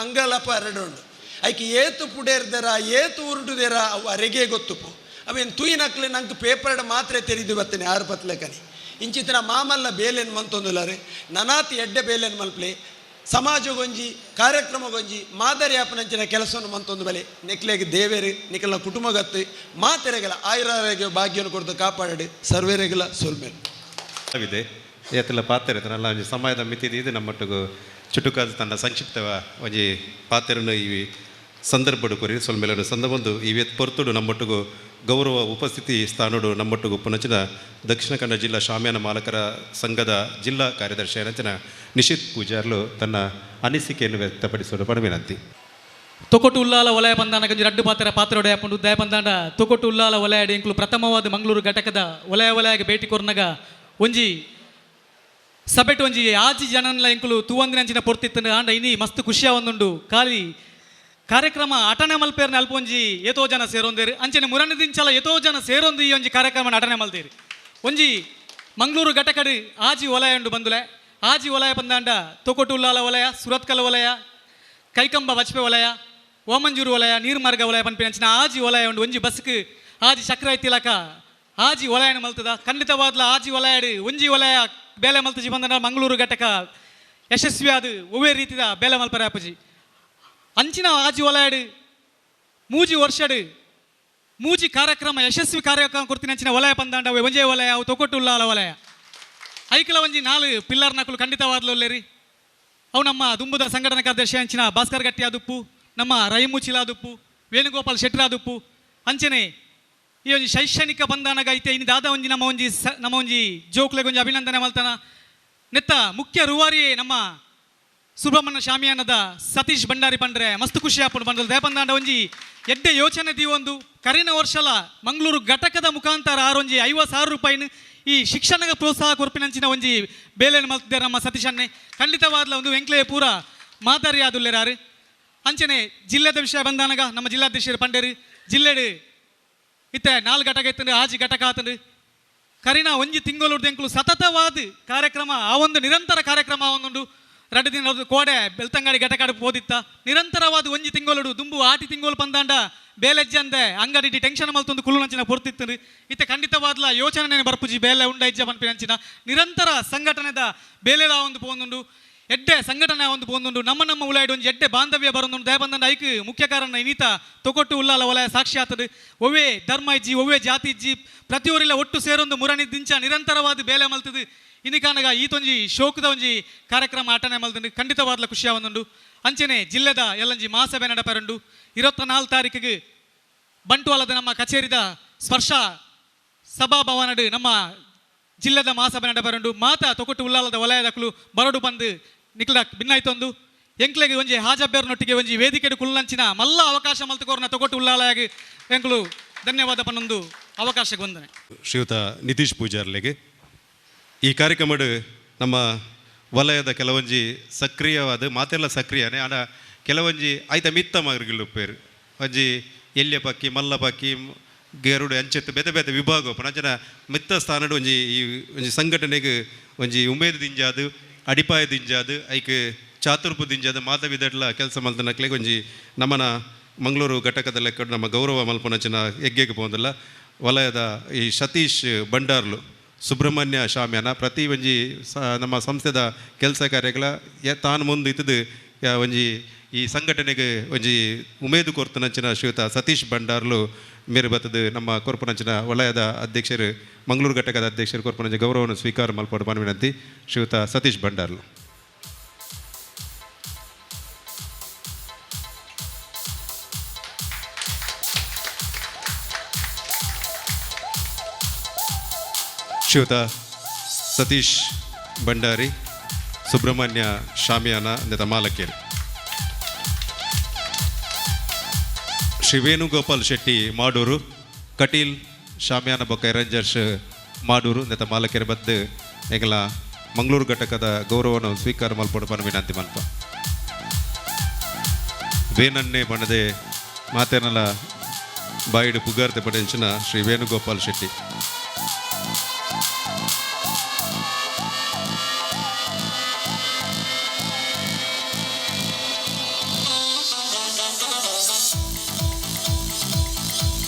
ಅಂಗಲಾಪ ಎರಡುಂಡು ಐಕೆ ಏತು ಪುಡೇರ್ದರ ಏತು ಉರುಟುದೇರ ಅವು ಅರೆಗೆ ಗೊತ್ತುಪು ಅವೇನು ತೂಯಿನಕ್ಲೆ ನಂಗೆ ಪೇಪರ್ಡ್ ಮಾತ್ರ ತೆರಿದು ಬರ್ತೇನೆ ಆರು ಪತ್ಲೆಕನಿ ಇಂಚಿತ್ತಿನ ಮಾಮಲ್ಲ ಬೇಲೇನು ಮಂತೊಂದುಲಾರೆ ನನಾತಿ ಎಡ್ಡೆ ಬೇಲೇನು ಮಲ್ಪ್ಲೆ ಸಮಾಜಗೊಂಜಿ ಕಾರ್ಯಕ್ರಮಗೊಂಜಿ ಮಾದರಿ ಆಪನಂಚಿನ ಕೆಲಸವನ್ನು ಮಂತೊಂದು ಬಲೆ ನಿಕ್ಲೆಗೆ ದೇವೇರು ನಿಖಲ್ನ ಕುಟುಂಬಗತ್ತು ಮಾತೆರೆಗಲ ಆಯುರಾರೋಗ್ಯ ಭಾಗ್ಯವನ್ನು ಕೊಡ್ತು ಕಾಪಾಡಿ ಸರ್ವೇರೆಗಲ ಸೊಲ್ಮೇಲೆ ಇದೆ ಏತಲ ಪಾತ್ರ ನಲ್ಲ ಒಂಜಿ ಸಮಯದ ಮಿತಿ ಇದು ನಮ್ಮೊಟ್ಟಿಗೂ ಚುಟುಕಾದ ತನ್ನ ಸಂಕ್ಷಿಪ್ತ ಒಂಜಿ ಪಾತ್ರನು ಈ ಸಂದರ್ಭಡು ಕೊರಿ ಸೊಲ್ಮೇಲೆ ಸಂದರ್ಭ ಈ ಪೊರ್ತುಡು ನಮ್ಮೊಟ್ಟಿಗೂ ಗೌರವ ಉಪಸ್ಥಿತಿ ಸ್ಥಾನಡು ನಮ್ಮೊಟ್ಟಿಗೂ ಪುನಚಿನ ದಕ್ಷಿಣ ಕನ್ನಡ ಜಿಲ್ಲಾ ಶಾಮಿಯಾನ ಮಾಲಕರ ಸಂಘದ ಜಿಲ್ಲಾ ಕಾರ್ಯದರ್ಶಿ ರಚನ ನಿಶಿತ್ ಪೂಜಾರ್ಲು ತನ್ನ ಅನಿಸಿಕೆಯನ್ನು ವ್ಯಕ್ತಪಡಿಸಲು ಪಡ ವಿನಂತಿ. ತೊಕೊಟ್ಟು ಉಲ್ಲಾಲ ವಲಯ ಬಂದಾನ ಗಂಜಿ ರಡ್ಡು ಪಾತ್ರ ಪಾತ್ರೋಡೆ ಹಾಕೊಂಡು ದಯ ಬಂದಾಂಡ ತೊಕೊಟ್ಟು ಉಲ್ಲಾಲ ವಲಯ ಎಂಕ್ಲು ಪ್ರಥಮವಾದ ಮಂಗಳೂರು ಘಟಕದ ವಲಯ ವಲಯಗೆ ಭೇಟಿ ಕೊರ್ನಗ ಒಂಜಿ ಸಬೆಟ್ ಒಂಜಿ ಆಜಿ ಜನನ್ಲ ಎಂಕುಲು ತೂವಂದಿನಂಚಿನ ಪೊರ್ತಿತ್ತನು ಆಂಡ ಇನಿ ಮಸ್ತ್ ಖುಷಿಯ ಒಂದುಂಡು ಖಾಲಿ ಕಾರ್ಯಕ್ರಮ ಅಟನೆ ಮಲ್ಪೇರ್ನ ಅಲ್ಪ ಒಂಜಿ ಏತೋ ಜನ ಸೇರೊಂದೇರು ಅಂಚನೆ ಮುರಣ ದಿಂಚಲ ಏತೋ ಜನ ಸೇರೊಂದು ಈ ಒಂಜಿ ಕಾರ್ಯಕ್ರಮ ಅಟನೆ ಮಲ್ತೇರು ಒಂಜಿ ಮಂಗಳೂರು ಘಟಕಡು ಆಜಿ ವಲಯ ಉಂಡು ಬಂದುಲೆ ಆಜಿ ವಲಯ ಬಂದಾಂಡ ತೊಕೊಟ್ಟು ಉಲ್ಲಾಲ ವಲಯ ಸುರತ್ಕಲ್ ವಲಯ ಕೈಕಂಬ ವಚ್ಪೆ ವಲಯ ಓಮಂಜೂರು ವಲಯ ನೀರ್ಮಾರ್ಗ ವಲಯ ಪನ್ಪಿನಂಚಿನ ಆಜಿ ವಲಯ ಉಂಡು ಒಂಜಿ ಬಸ್ಕ್ ಆಜಿ ಚಕ್ರ ತಿಲಕ ಆಜಿ ವಲಯನ ಮಲ್ತದ ಖಂಡಿತವಾದ್ಲ ಆಜಿ ವಲಯಡು ಒಂಜಿ ವಲಯ ಬೇಲೆ ಮಲ್ತಜಿ ಬಂದ ಮಂಗಳೂರು ಘಟಕ ಯಶಸ್ವಿಯಾದ ಒವ್ವೇ ರೀತಿದ ಬೇಲೆ ಮಲ್ಪರೆ ಅಪ್ಪಜಿ ಅಂಚಿನ ಆಜಿ ವಲಯಡು ಮೂಜಿ ವರ್ಷಡು ಮೂಜಿ ಕಾರ್ಯಕ್ರಮ ಯಶಸ್ವಿ ಕಾರ್ಯಕ್ರಮ ಕೊಡ್ತೀನಿ ಅಂಚಿನ ವಲಯ ಪಂದಾಂಡ ಒಂಜೇ ವಲಯ ಅವು ತೊಕೊಟ್ಟು ಉಲ್ಲಾಲ ವಲಯ ಐಕಲ ಒಂಜಿ ನಾಲು ಪಿಲ್ಲರ್ ನಕಲು ಖಂಡಿತವಾದ್ಲೊಲ್ಲೇರಿ ಅವು ನಮ್ಮ ದುಂಬುದ ಸಂಘಟನಾ ಕಾರ್ಯದರ್ಶಿ ಅಂಚಿನ ಭಾಸ್ಕರ್ ಗಟ್ಟಿ ಆದುಪ್ಪು ನಮ್ಮ ರೈಮು ಚಿಲಾದುಪ್ಪು ವೇಣುಗೋಪಾಲ್ ಶೆಟ್ಟರ್ ಆದುಪ್ಪು ಅಂಚನೆ ಈ ಒಂಜಿ ಶೈಕ್ಷಣಿಕ ಬಂಧನಗ ಐತೆ ಇನ್ನು ದಾದಾ ಒಂಜಿ ನಮ್ಮ ಒಂಜಿ ನಮ್ಮ ಒಂಜಿ ಜೋಕ್ಲೆಗ್ ಒಂಜಿ ಅಭಿನಂದನೆ ಮಲ್ತನ ನೆತ್ತ ಮುಖ್ಯ ರೂವಾರಿಯೇ ನಮ್ಮ ಸುಬ್ರಹ್ಮಣ್ಯ ಶಾಮಿಯಾನದ ಸತೀಶ್ ಭಂಡಾರಿ ಪಂಡ್ರೆ ಮಸ್ತ್ ಖುಷಿ ಆಪುಂಡು ಬಂದಲ್ ದೇಪಂದಾಂಡ ಒಂಜಿ ಎಡ್ಡೆ ಯೋಚನೆ ದೀವೊಂದು ಕರಿನ ವರ್ಷಲ ಮಂಗಳೂರು ಘಟಕದ ಮುಖಾಂತರ ಆರೊಂಜಿ 50,000 ರೂಪಾಯಿನ ಈ ಶಿಕ್ಷಣದ ಪ್ರೋತ್ಸಾಹ ಕೊರ್ಪಿನಂಚಿನ ಒಂಜಿ ಬೇಲೆಯನ್ನು ಮಲ್ತಿದ್ದಾರೆ ನಮ್ಮ ಸತೀಶ್ ಅನ್ನೆ ಖಂಡಿತವಾದ್ಲ ಒಂದು ವೆಂಕ್ಲೆಯ ಪೂರ ಮಾದರಿ ಆದುಲ್ಲೇರಾರು. ಅಂಚನೆ ಜಿಲ್ಲೆದ ವಿಷಯ ಬಂದಾನಗ ನಮ್ಮ ಜಿಲ್ಲಾಧ್ಯಕ್ಷರು ಪಂಡೇರು ಜಿಲ್ಲೆಡು ಇತ್ತೆ 4 ಘಟಕ ಇತ್ತಂಡು, 6 ಘಟಕ ಆತಂಡು. ಕರಿನ ಒಂಜಿ ತಿಂಗಳು ಎಂಕುಲು ಸತತವಾದ ಕಾರ್ಯಕ್ರಮ ಆ ಒಂದು ನಿರಂತರ ಕಾರ್ಯಕ್ರಮ ಒಂದುಂಡು. 2 ದಿನ ಕೋಡೆ ಬೆಳ್ತಂಗಡಿ ಘಟಕ ಪೋದಿತ್ತ ನಿರಂತರವಾದ ಒಂಜಿ ತಿಂಗಳು ದುಂಬು ಆಟಿ ತಿಂಗಳು ಪಂದಾಂಡ ಬೇಲೆಜ್ಜಂದೆ ಅಂಗಡಿ ಟೆನ್ಷನ್ ಮಲ್ತೊಂದು ಕುಳ್ಳುನಂಚಿನ ಪೊರ್ತಿತ್ತು. ಇತ್ತೆ ಖಂಡಿತವಾದ್ಲ ಯೋಚನೆ ಬರ್ಪುಜಿ ಬೇಲೆ ಉಂಡ ಇಜ್ಜ ಪನ್ಪಿನಂಚಿನ ನಿರಂತರ ಸಂಘಟನೆದ ಬೇಲೆಲ ಒಂದು ಪೋಂದುಂಡು, ಎಡ್ಡೆ ಸಂಘಟನೆ ಒಂದು ಪೋಂದುಂಡು. ನಮ್ಮ ನಮ್ಮ ಉಲಾಯ್ಡು ಒಂಜಿ ಎಡ್ಡೆ ಬಾಂಧವ್ಯ ಬರೊಂದುಂಡು. ದಯಬಂದಂಡ ಐಕ್ ಮುಖ್ಯ ಕಾರಣ ಇನೀತ ತೊಕೊಟ್ಟು ಉಲ್ಲಾಲ ವಲಯ ಸಾಕ್ಷಿ ಆತದು. ಒವ್ವೇ ಧರ್ಮ ಇಜ್ಜಿ, ಒವ್ವೇ ಜಾತಿ ಇಜ್ಜಿ, ಪ್ರತಿಯೊರಿಲ ಒಟ್ಟು ಸೇರೊಂದು ಮುರಣಿ ದಿಂಚ ನಿರಂತರವಾದ ಬೇಲೆ ಮಲ್ತದು. ಇನ್ನಿಕಾನಗ ಈತೊಂಜಿ ಶೋಕದ ಒಂಜಿ ಕಾರ್ಯಕ್ರಮ ಆಟನೆ ಮಲ್ತುಂಡು, ಖಂಡಿತವಾದ್ಲ ಖುಷಿಯಾವೊಂದುಂಡು. ಅಂಚನೆ ಜಿಲ್ಲೆದ ಎಲ್ಲಂಜಿ ಮಹಾಸಭೆ ನಡಪರುಂಡು. 24 ತಾರೀಕಿಗೆ ಬಂಟ್ವಾಳದ ನಮ್ಮ ಕಚೇರಿದ ಸ್ಪರ್ಶ ಸಭಾಭವನಡು ನಮ್ಮ ಜಿಲ್ಲೆದ ಮಹಾಸಭೆ ನಡಪರುಂಡು. ಮಾತಾ ತೊಕೊಟ್ಟು ಉಲ್ಲಾಲದ ವಲಯದಕ್ಲು ಬರಡು ಬಂದು ನಿಕ್ಲ ಭಿನ್ನಾಯ್ತೊಂದು ಎಂಕ್ಲೆಗೆ ಒಂಜಿ ಹಾಜಬ್ಬೇರ್ನೊಟ್ಟಿಗೆ ಒಂಜಿ ವೇದಿಕೆಡು ಕುಲ್ಲಂಚಿನ ಮಲ್ಲ ಅವಕಾಶ ಮಲ್ತುಕೋರ್ನ ತೊಕೊಟ್ಟು ಉಲ್ಲಾಲಯಾಗಿ ಎಂಕ್ಲು ಧನ್ಯವಾದ ಪನ್ನೊಂದು ಅವಕಾಶಕ್ಕೆ ವಂದನೆ. ಶ್ರೀಯುತ ನಿತೀಶ್ ಪೂಜಾರ್ಲೆಗೆ ಈ ಕಾರ್ಯಕ್ರಮಡು ನಮ್ಮ ವಲಯದ ಕೆಲವೊಂಜಿ ಸಕ್ರಿಯವಾದ ಮಾತೆಲ್ಲ ಸಕ್ರಿಯನೇ ಆಡ ಕೆಲವೊಂಜಿ ಐತ ಮಿತ್ತ ಮಗರ್ಗಿಲ್ಲುಪ್ಪೇರು ಒಂಜಿ ಎಲ್ಯ ಪಕ್ಕಿ ಮಲ್ಲ ಪಕ್ಕಿ ಗೇರುಡು ಅಂಚೆತ್ತು ಬೇತೆ ಬೇತೆ ವಿಭಾಗ ಅಂಚನ ಮಿತ್ತ ಸ್ಥಾನಡು ಒಂಜಿ ಈ ಒಂಜಿ ಸಂಘಟನೆಗೆ ಒಂಜಿ ಉಮೇದು ದಿಂಜಾದು ಅಡಿಪಾಯ ದಿಂಜಾದು ಐಕ್ ಚಾತುರ್ಪು ದಿಂಜಾದು ಮಾತ ವಿಧಡ್ಲ ಕೆಲಸ ಮಲ್ತನಕ್ಲೆಗ್ ಒಂಜಿ ನಮ್ಮನ ಮಂಗಳೂರು ಘಟಕದ ಲೆಕ್ಕ ನಮ್ಮ ಗೌರವ ಮಲ್ಪನಂಚಿನ ಎಗ್ಗೆಗೆ ಪೋಂದಿಲ್ಲ. ವಲಯದ ಈ ಸತೀಶ್ ಬಂಡಾರ್ಲು ಸುಬ್ರಹ್ಮಣ್ಯ ಶಾಮ್ಯಾನ ಪ್ರತಿ ಒಂಜಿ ನಮ್ಮ ಸಂಸ್ಥೆದ ಕೆಲಸ ಕಾರ್ಯಗಳ ತಾನು ಮುಂದೆ ಇತ್ತದು ಒಂಜಿ ಈ ಸಂಘಟನೆಗೆ ಒಂಜಿ ಉಮೇದು ಕೊರ್ತನಂಚಿನ ಶ್ರೀಯುತ ಸತೀಶ್ ಬಂಡಾರ್ಲು ಮೇರು ಬತ್ತದು ನಮ್ಮ ಕೊರ್ಪನಂಚಿನ ವಲಯದ ಅಧ್ಯಕ್ಷರು ಮಂಗಳೂರು ಘಟಕದ ಅಧ್ಯಕ್ಷರು ಕೊರ್ಪನಂಚಿ ಗೌರವವನ್ನು ಸ್ವೀಕಾರ ಮಲ್ಪಡು ವಿನಂತಿ ಶ್ರೀಯುತ ಸತೀಶ್ ಬಂಡಾರ್ಲು. ಶ್ರೀಯುತ ಸತೀಶ್ ಭಂಡಾರಿ ಸುಬ್ರಹ್ಮಣ್ಯ ಶಾಮಿಯಾನ ನೆತ ಮಾಲಕೇರಿ. ಶ್ರೀ ವೇಣುಗೋಪಾಲ್ ಶೆಟ್ಟಿ ಮಾಡೂರು ಕಟೀಲ್ ಶಾಮಿಯಾನ ಬೊಕ್ಕ ಎರಂಜರ್ಸ್ ಮಾಡೂರು ನೆತ ಮಾಲಕೇರಿ ಬದ್ದು ಎಂಗಲ ಮಂಗಳೂರು ಘಟಕದ ಗೌರವವನ್ನು ಸ್ವೀಕಾರ ಮಲ್ಪಡು ಪನ ವಿನಂತಿ ಮಲ್ಪ. ವೇನನ್ನೇ ಬಣ್ಣದೆ ಮಾತೇನಲ ಬಾಯಿಡು ಪುಗಾರ್ತೆ ಪಡೆಂಚಿನ ಶ್ರೀ ವೇಣುಗೋಪಾಲ್ ಶೆಟ್ಟಿ.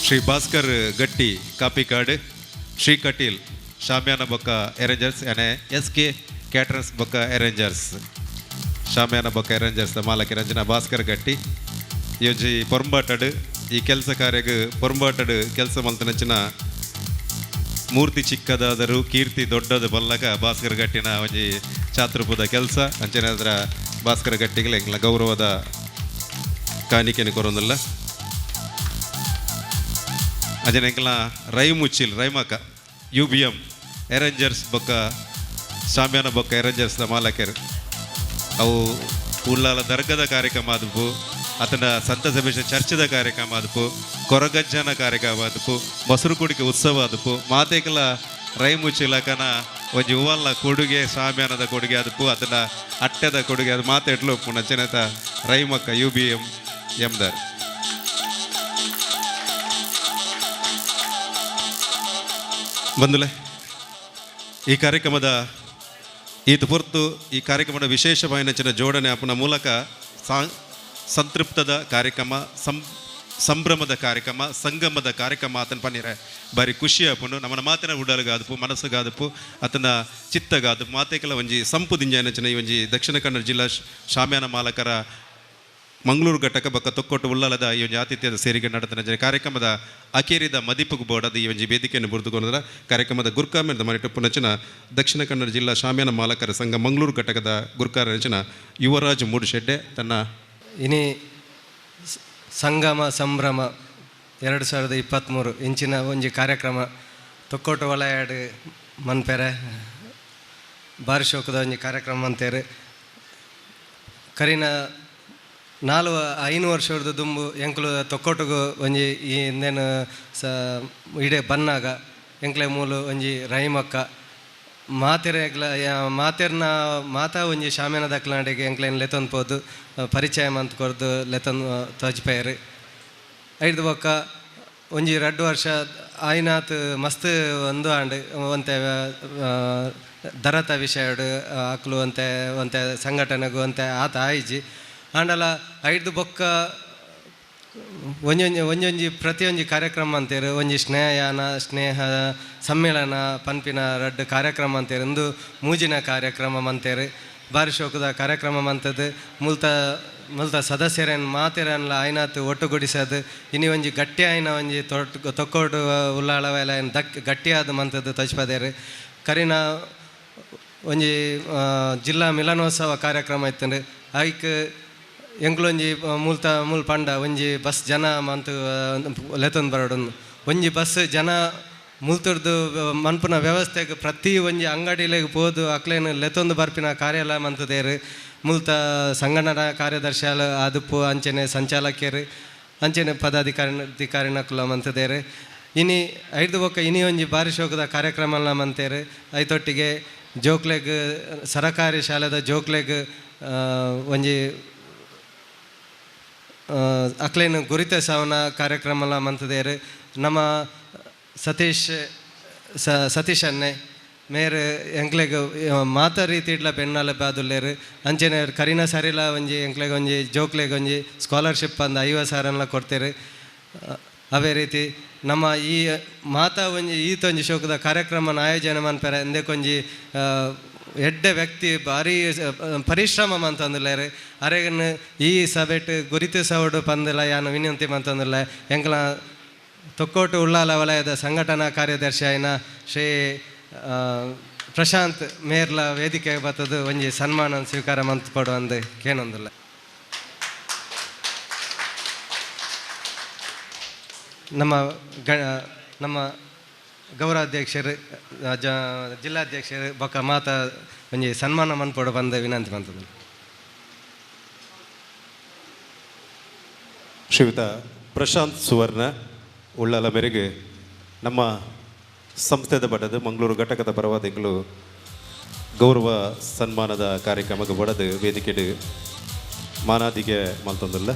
ಶ್ರೀ ಭಾಸ್ಕರ್ ಗಟ್ಟಿ ಕಾಪಿಕಾಡ್, ಶ್ರೀ ಕಟೀಲ್ ಶಾಮಿಯಾನ ಬೊಕ್ಕ ಎರೇಂಜರ್ಸ್ ಯಾನೆ ಎಸ್ ಕೆ ಕ್ಯಾಟರರ್ಸ್ ಬೊಕ್ಕ ಎರೇಂಜರ್ಸ್ ಶಾಮಿಯಾನ ಬೊಕ್ಕ ಎರೇಂಜರ್ಸ್ ಮಾಲಕ ರಂಜನಾ ಭಾಸ್ಕರ್ ಗಟ್ಟಿ ಯೋಜಿ ಪೊರಂಬಾಟಡು ಈ ಕೆಲಸ ಕಾರ್ಯಗ್ ಪೊರಂಬಾಟಡು ಕೆಲಸ ಮಲ್ತನಂಚಿನ ಮೂರ್ತಿ ಚಿಕ್ಕದಾದರೂ ಕೀರ್ತಿ ದೊಡ್ಡದು ಬಲ್ಲಕ ಭಾಸ್ಕರ್ ಗಟ್ಟಿನ ಒಂಜಿ ಚಾತುರ್ಪುದ ಕೆಲಸ ಅಂಚನೆ ಅದರ ಭಾಸ್ಕರ್ ಗಟ್ಟಿಗಳ ಎಂಗ್ಲ ಗೌರವದ ಕಾಣಿಕೆಯನ್ನು ಕೊರೊಂದಿಲ್ಲ. ಅಂಚನೆ ಎಂಕ್ಲ ರೈಮುಚ್ಚಿಲ್ ರೈಮಕ ಯು ಬಿ ಎಂ ಎರೇಂಜರ್ಸ್ ಬೊಕ್ಕ ಶಾಮಿಯಾನ ಬೊಕ್ಕ ಎರೇಂಜರ್ಸ್ದ ಮಾಲಕರು ಅವು ಉಳ್ಳಾಲ ದರ್ಗದ ಕಾರ್ಯಕ್ರಮ ಆದಪು ಅತನ ಸಂತ ಸಭೆಶ ಚರ್ಚದ ಕಾರ್ಯಕ್ರಮ ಆದಪು ಕೊರಗಜ್ಜನ ಕಾರ್ಯಕ್ರಮ ಆದಪು ಮೊಸರು ಕುಡಿಕೆ ಉತ್ಸವ ಆದಪು ಮಾತೇಕಲ ರೈಮುಚ್ಚಿಲಕನ ಒಂಜಿ ಉವಲ್ಲ ಕೊಡುಗೆ ಶಾಮಿಯಾನದ ಕೊಡುಗೆ ಆದಪು ಅದನ್ನ ಅಟ್ಟೆದ ಕೊಡುಗೆ ಅದು ಮಾತೆಟ್ಲು ಉಪ್ಪು ನಂಚನೆತ ರೈಮಕ್ಕ ಯು ಬಿ ಎಂ ಎಮ್ದರ್. ಬಂದುಲೆ ಈ ಕಾರ್ಯಕ್ರಮದ ಈತ ಪೊರ್ತು ಈ ಕಾರ್ಯಕ್ರಮದ ವಿಶೇಷವಾಯಿನಂಚಿನ ಜೋಡಣೆ ಅಪ್ಪನ ಮೂಲಕ ಸಂತೃಪ್ತದ ಕಾರ್ಯಕ್ರಮ ಸಂಭ್ರಮದ ಕಾರ್ಯಕ್ರಮ ಸಂಗಮದ ಕಾರ್ಯಕ್ರಮ ಆತನ ಪನ್ನೀರೆ ಬಾರಿ ಖುಷಿ ಆಪುಂಡು. ನಮ್ಮನ ಮಾತಿನ ಉಡಲ್ಗಾದಪು ಮನಸ್ಸುಗಾದಪು ಆತನ ಚಿತ್ತಗಾದಪು ಮಾತೇಕಲ ಒಂಜಿ ಸಂಪು ದಿಂಜಾಯನಂಚಿನ ಈ ಒಂಜಿ ದಕ್ಷಿಣ ಕನ್ನಡ ಜಿಲ್ಲಾ ಶಾಮಿಯಾನ ಮಾಲಕರ ಮಂಗಳೂರು ಘಟಕ ಬೊಕ್ಕ ತೊಕ್ಕೊಟ್ಟು ಉಳ್ಳಾಲದ ಈ ಒಂಜಿ ಆತಿಥ್ಯದ ಸೇರಿಗೆ ನಡೆದ ಕಾರ್ಯಕ್ರಮದ ಅಕೇರಿದ ಮದಿಪುಗು ಬೋಡದ ಈ ಒಂಜಿ ವೇದಿಕೆಯನ್ನು ಬುರಿದುಕೊಂಡ ಕಾರ್ಯಕ್ರಮದ ಗುರ್ಕಾಮೆದ ಮರಿಟಪ್ಪು ದಕ್ಷಿಣ ಕನ್ನಡ ಜಿಲ್ಲಾ ಶಾಮಿಯಾನ ಮಾಲಕರ ಸಂಘ ಮಂಗಳೂರು ಘಟಕದ ಗುರ್ಕಾರ ರಚನ ಯುವರಾಜ್ ಮೂಡುಶೆಡ್ಡೆ ತನ್ನ ಇನಿ ಸಂಗಮ ಸಂಭ್ರಮ 2023 ಇಂಚಿನ ಒಂಜಿ ಕಾರ್ಯಕ್ರಮ ತೊಕ್ಕೊಟ್ಟು ವಲಯಾಡು ಮನ್ಪೆರೆ ಬಾರಿ ಶೋಕದ ಒಂಜಿ ಕಾರ್ಯಕ್ರಮ ಅಂತೇರು. ಕರಿನ 4-5 ವರ್ಷದ ದುಂಬು ಎಂಕುಲು ತೊಕ್ಕೊಟ್ಟುಗು ಒಂಜಿ ಈ ಇಂದೇನು ಸ ಇಡೆ ಬನ್ನಾಗ ಎಂಕ್ಲೆ ಮೂಲು ಒಂಜಿ ರೈಮಕ್ಕ ಮಾತೆರೆಗ್ಲ ಮಾತೆರ್ನ ಮಾತಾ ಒಂಜಿ ಶಾಮಿಯಾನ ದಕ್ಲಾಂಡೆಗೆ ಎಂಕ್ಲೇನ್ ಲೆತೊಂದು ಪೋದು ಪರಿಚಯ ಮಂತ್ ಕೊರ್ದು ಲೆತೊಂದು ತೋಜ್ಪೇರು. ಐದು ಬೊಕ್ಕ ಒಂಜಿ ರಡ್ಡ್ ವರ್ಷ ಆಯಿನಾತ್ ಮಸ್ತ್ ಒಂದು ಆಂಡ್ ಒಂತೆ ದರತ ವಿಷಯಡ್ ಅಕ್ಲು ಒಂತೆ ಒಂತೆ ಸಂಘಟನೆಗ್ ಒಂತೆ ಆತ ಆಯಿಜಿ. ಆಂಡಲ ಐಡ್ದ್ ಬೊಕ್ಕ ಒಂಜೊಂಜಿ ಒಂಜೊಂಜಿ ಪ್ರತಿಯೊಂಜಿ ಕಾರ್ಯಕ್ರಮ ಅಂತೀರು ಒಂಜಿ ಸ್ನೇಹಯಾನ ಸ್ನೇಹ ಸಮ್ಮೇಳನ ಪನ್ಪಿನ ರಡ್ಡ್ ಕಾರ್ಯಕ್ರಮ ಅಂತೀರು ಉಂದು ಮೂಜಿನ ಕಾರ್ಯಕ್ರಮ ಮಂತೇರು ಬಾರಿ ಶೋಕದ ಕಾರ್ಯಕ್ರಮ ಮಂತದ್ದು ಮುಲ್ತ ಮುಲ್ತ ಸದಸ್ಯರನ್ನು ಮಾತೆರನ್ಲ ಆಯ್ನಾತ್ ಒಟ್ಟುಗೂಡಿಸೋದು ಇನಿ ಒಂಜಿ ಗಟ್ಟಿ ಆಯ್ನ ಒಂಜಿ ತೊಕ್ಕೋಟು ಉಲ್ಲಾಳವೆಲ ದಕ್ ಗಟ್ಟಿಯಾದ ಮಂತದ್ದು ತಜ್ಪದೇರು. ಕರಿನ ಒಂಜಿ ಜಿಲ್ಲಾ ಮಿಲನೋತ್ಸವ ಕಾರ್ಯಕ್ರಮ ಇತ್ತಂಡು ಐಕ್ ಎಂಕ್ಲೊಂಜಿ ಮೂಲ್ತ ಮೂಲ್ ಪಂಡ ಒಂಜಿ ಬಸ್ ಜನ ಮಂತು ಲೆತ್ತೊಂದು ಬರೋಡೊಂದು ಒಂಜಿ ಬಸ್ ಜನ ಮುಲ್ತುರ್ದು ಮನ್ಪುನ ವ್ಯವಸ್ಥೆಗೆ ಪ್ರತಿ ಒಂಜಿ ಅಂಗಡಿಲೆಗ್ ಪೋದು ಅಕ್ಲೇನು ಲೆತ್ತೊಂದು ಬರ್ಪಿನ ಕಾರ್ಯಲ ಮಂತದೇರು. ಮುಲ್ತ ಸಂಘಟನಾ ಕಾರ್ಯದರ್ಶಿ ಆದುಪ್ಪು ಅಂಚನೆ ಸಂಚಾಲಕಿಯರು ಅಂಚನೆ ಪದಾಧಿಕಾರಿನಕುಲ ಮಂತದೇರು. ಇನಿ ಐದು ಬೊಕ್ಕ ಇನಿ ಒಂಜಿ ಬಾರಿ ಶೋಕದ ಕಾರ್ಯಕ್ರಮಲ ಮಂತೇರು. ಐತೊಟ್ಟಿಗೆ ಜೋಕ್ಲೆಗ್ ಸರಕಾರಿ ಶಾಲೆದ ಜೋಕ್ಲೆಗ್ ಒಂಜಿ ಅಕ್ಲೇನು ಗುರಿತ ಸಾವನ ಕಾರ್ಯಕ್ರಮಲ ಮಂತದೇರು. ನಮ್ಮ ಸತೀಶ್ ಸತೀಶ್ ಅನ್ನೆ ಮೇರ್ ಎಂಕ್ಲೆಗ್ ಮಾತ ರೀತಿಡ್ಲ ಬೆನ್ನಾಲ ಬಾದುಲ್ಲೇರು. ಅಂಚನೆ ಕರಿನ ಸರಿಲ ಒಂಜಿ ಎಂಕ್ಲೆಗ್ ಒಂಜಿ ಜೋಕ್ಲೆಗ್ ಒಂಜಿ ಸ್ಕಾಲರ್ಶಿಪ್ ಅಂದ್ 50,000 ಕೊಡ್ತೇರು. ಅವೇ ರೀತಿ ನಮ್ಮ ಈ ಮಾತಾ ಒಂಜಿ ಈತೊಂಜಿ ಶೋಕದ ಕಾರ್ಯಕ್ರಮನ ಆಯೋಜನೆ ಮನ್ಪೆರೆ ಎಂದಕ್ಕೊಂಜಿ ಎಡ್ಡೆ ವ್ಯಕ್ತಿ ಭಾರಿ ಪರಿಶ್ರಮ ಮಂತಂದುಲ್ಲೇರು. ಅರೆಗನ್ ಈ ಸಭೆಟ್ ಗುರಿತು ಸವಡು ಪಂದಿಲ್ಲ ಯಾನು ವಿನಂತಿ ಮಂತಂದುಲ್ಲ. ಎಂಕ್ಲ ತೊಕ್ಕೋಟು ಉಳ್ಳಾಲ ವಲಯದ ಸಂಘಟನಾ ಕಾರ್ಯದರ್ಶಿ ಆಯ್ನ ಶ್ರೀ ಪ್ರಶಾಂತ್ ಮೇರ್ಲ ವೇದಿಕೆ ಬತ್ತದು ಒಂಜಿ ಸನ್ಮಾನ ಸ್ವೀಕಾರ ಮಂತ್ಪಡು ಅಂದು ಕೇನೊಂದುಲ್ಲ. ನಮ್ಮ ನಮ್ಮ ಗೌರವಾಧ್ಯಕ್ಷರು ಜಿಲ್ಲಾಧ್ಯಕ್ಷರು ಬೊಕ್ಕ ಮಾತಾ ಒಂಜಿ ಸನ್ಮಾನ ಮನ್ಪೊಡು ಬಂದು ವಿನಂತಿ ಮಂತದ್ದು. ಶ್ರೀಯುತ ಪ್ರಶಾಂತ್ ಸುವರ್ಣ ಉಳ್ಳಾಲ ಮೇರೆಗೆ ನಮ್ಮ ಸಂಸ್ಥೆದ ಬಡದು ಮಂಗಳೂರು ಘಟಕದ ಪರವಾದಿಗಳು ಗೌರವ ಸನ್ಮಾನದ ಕಾರ್ಯಕ್ರಮಕ್ಕೆ ಬಡದು ವೇದಿಕೆಡು ಮಾನಾದಿಗೆ ಮಲ್ತೊಂದುಲ್ಲ.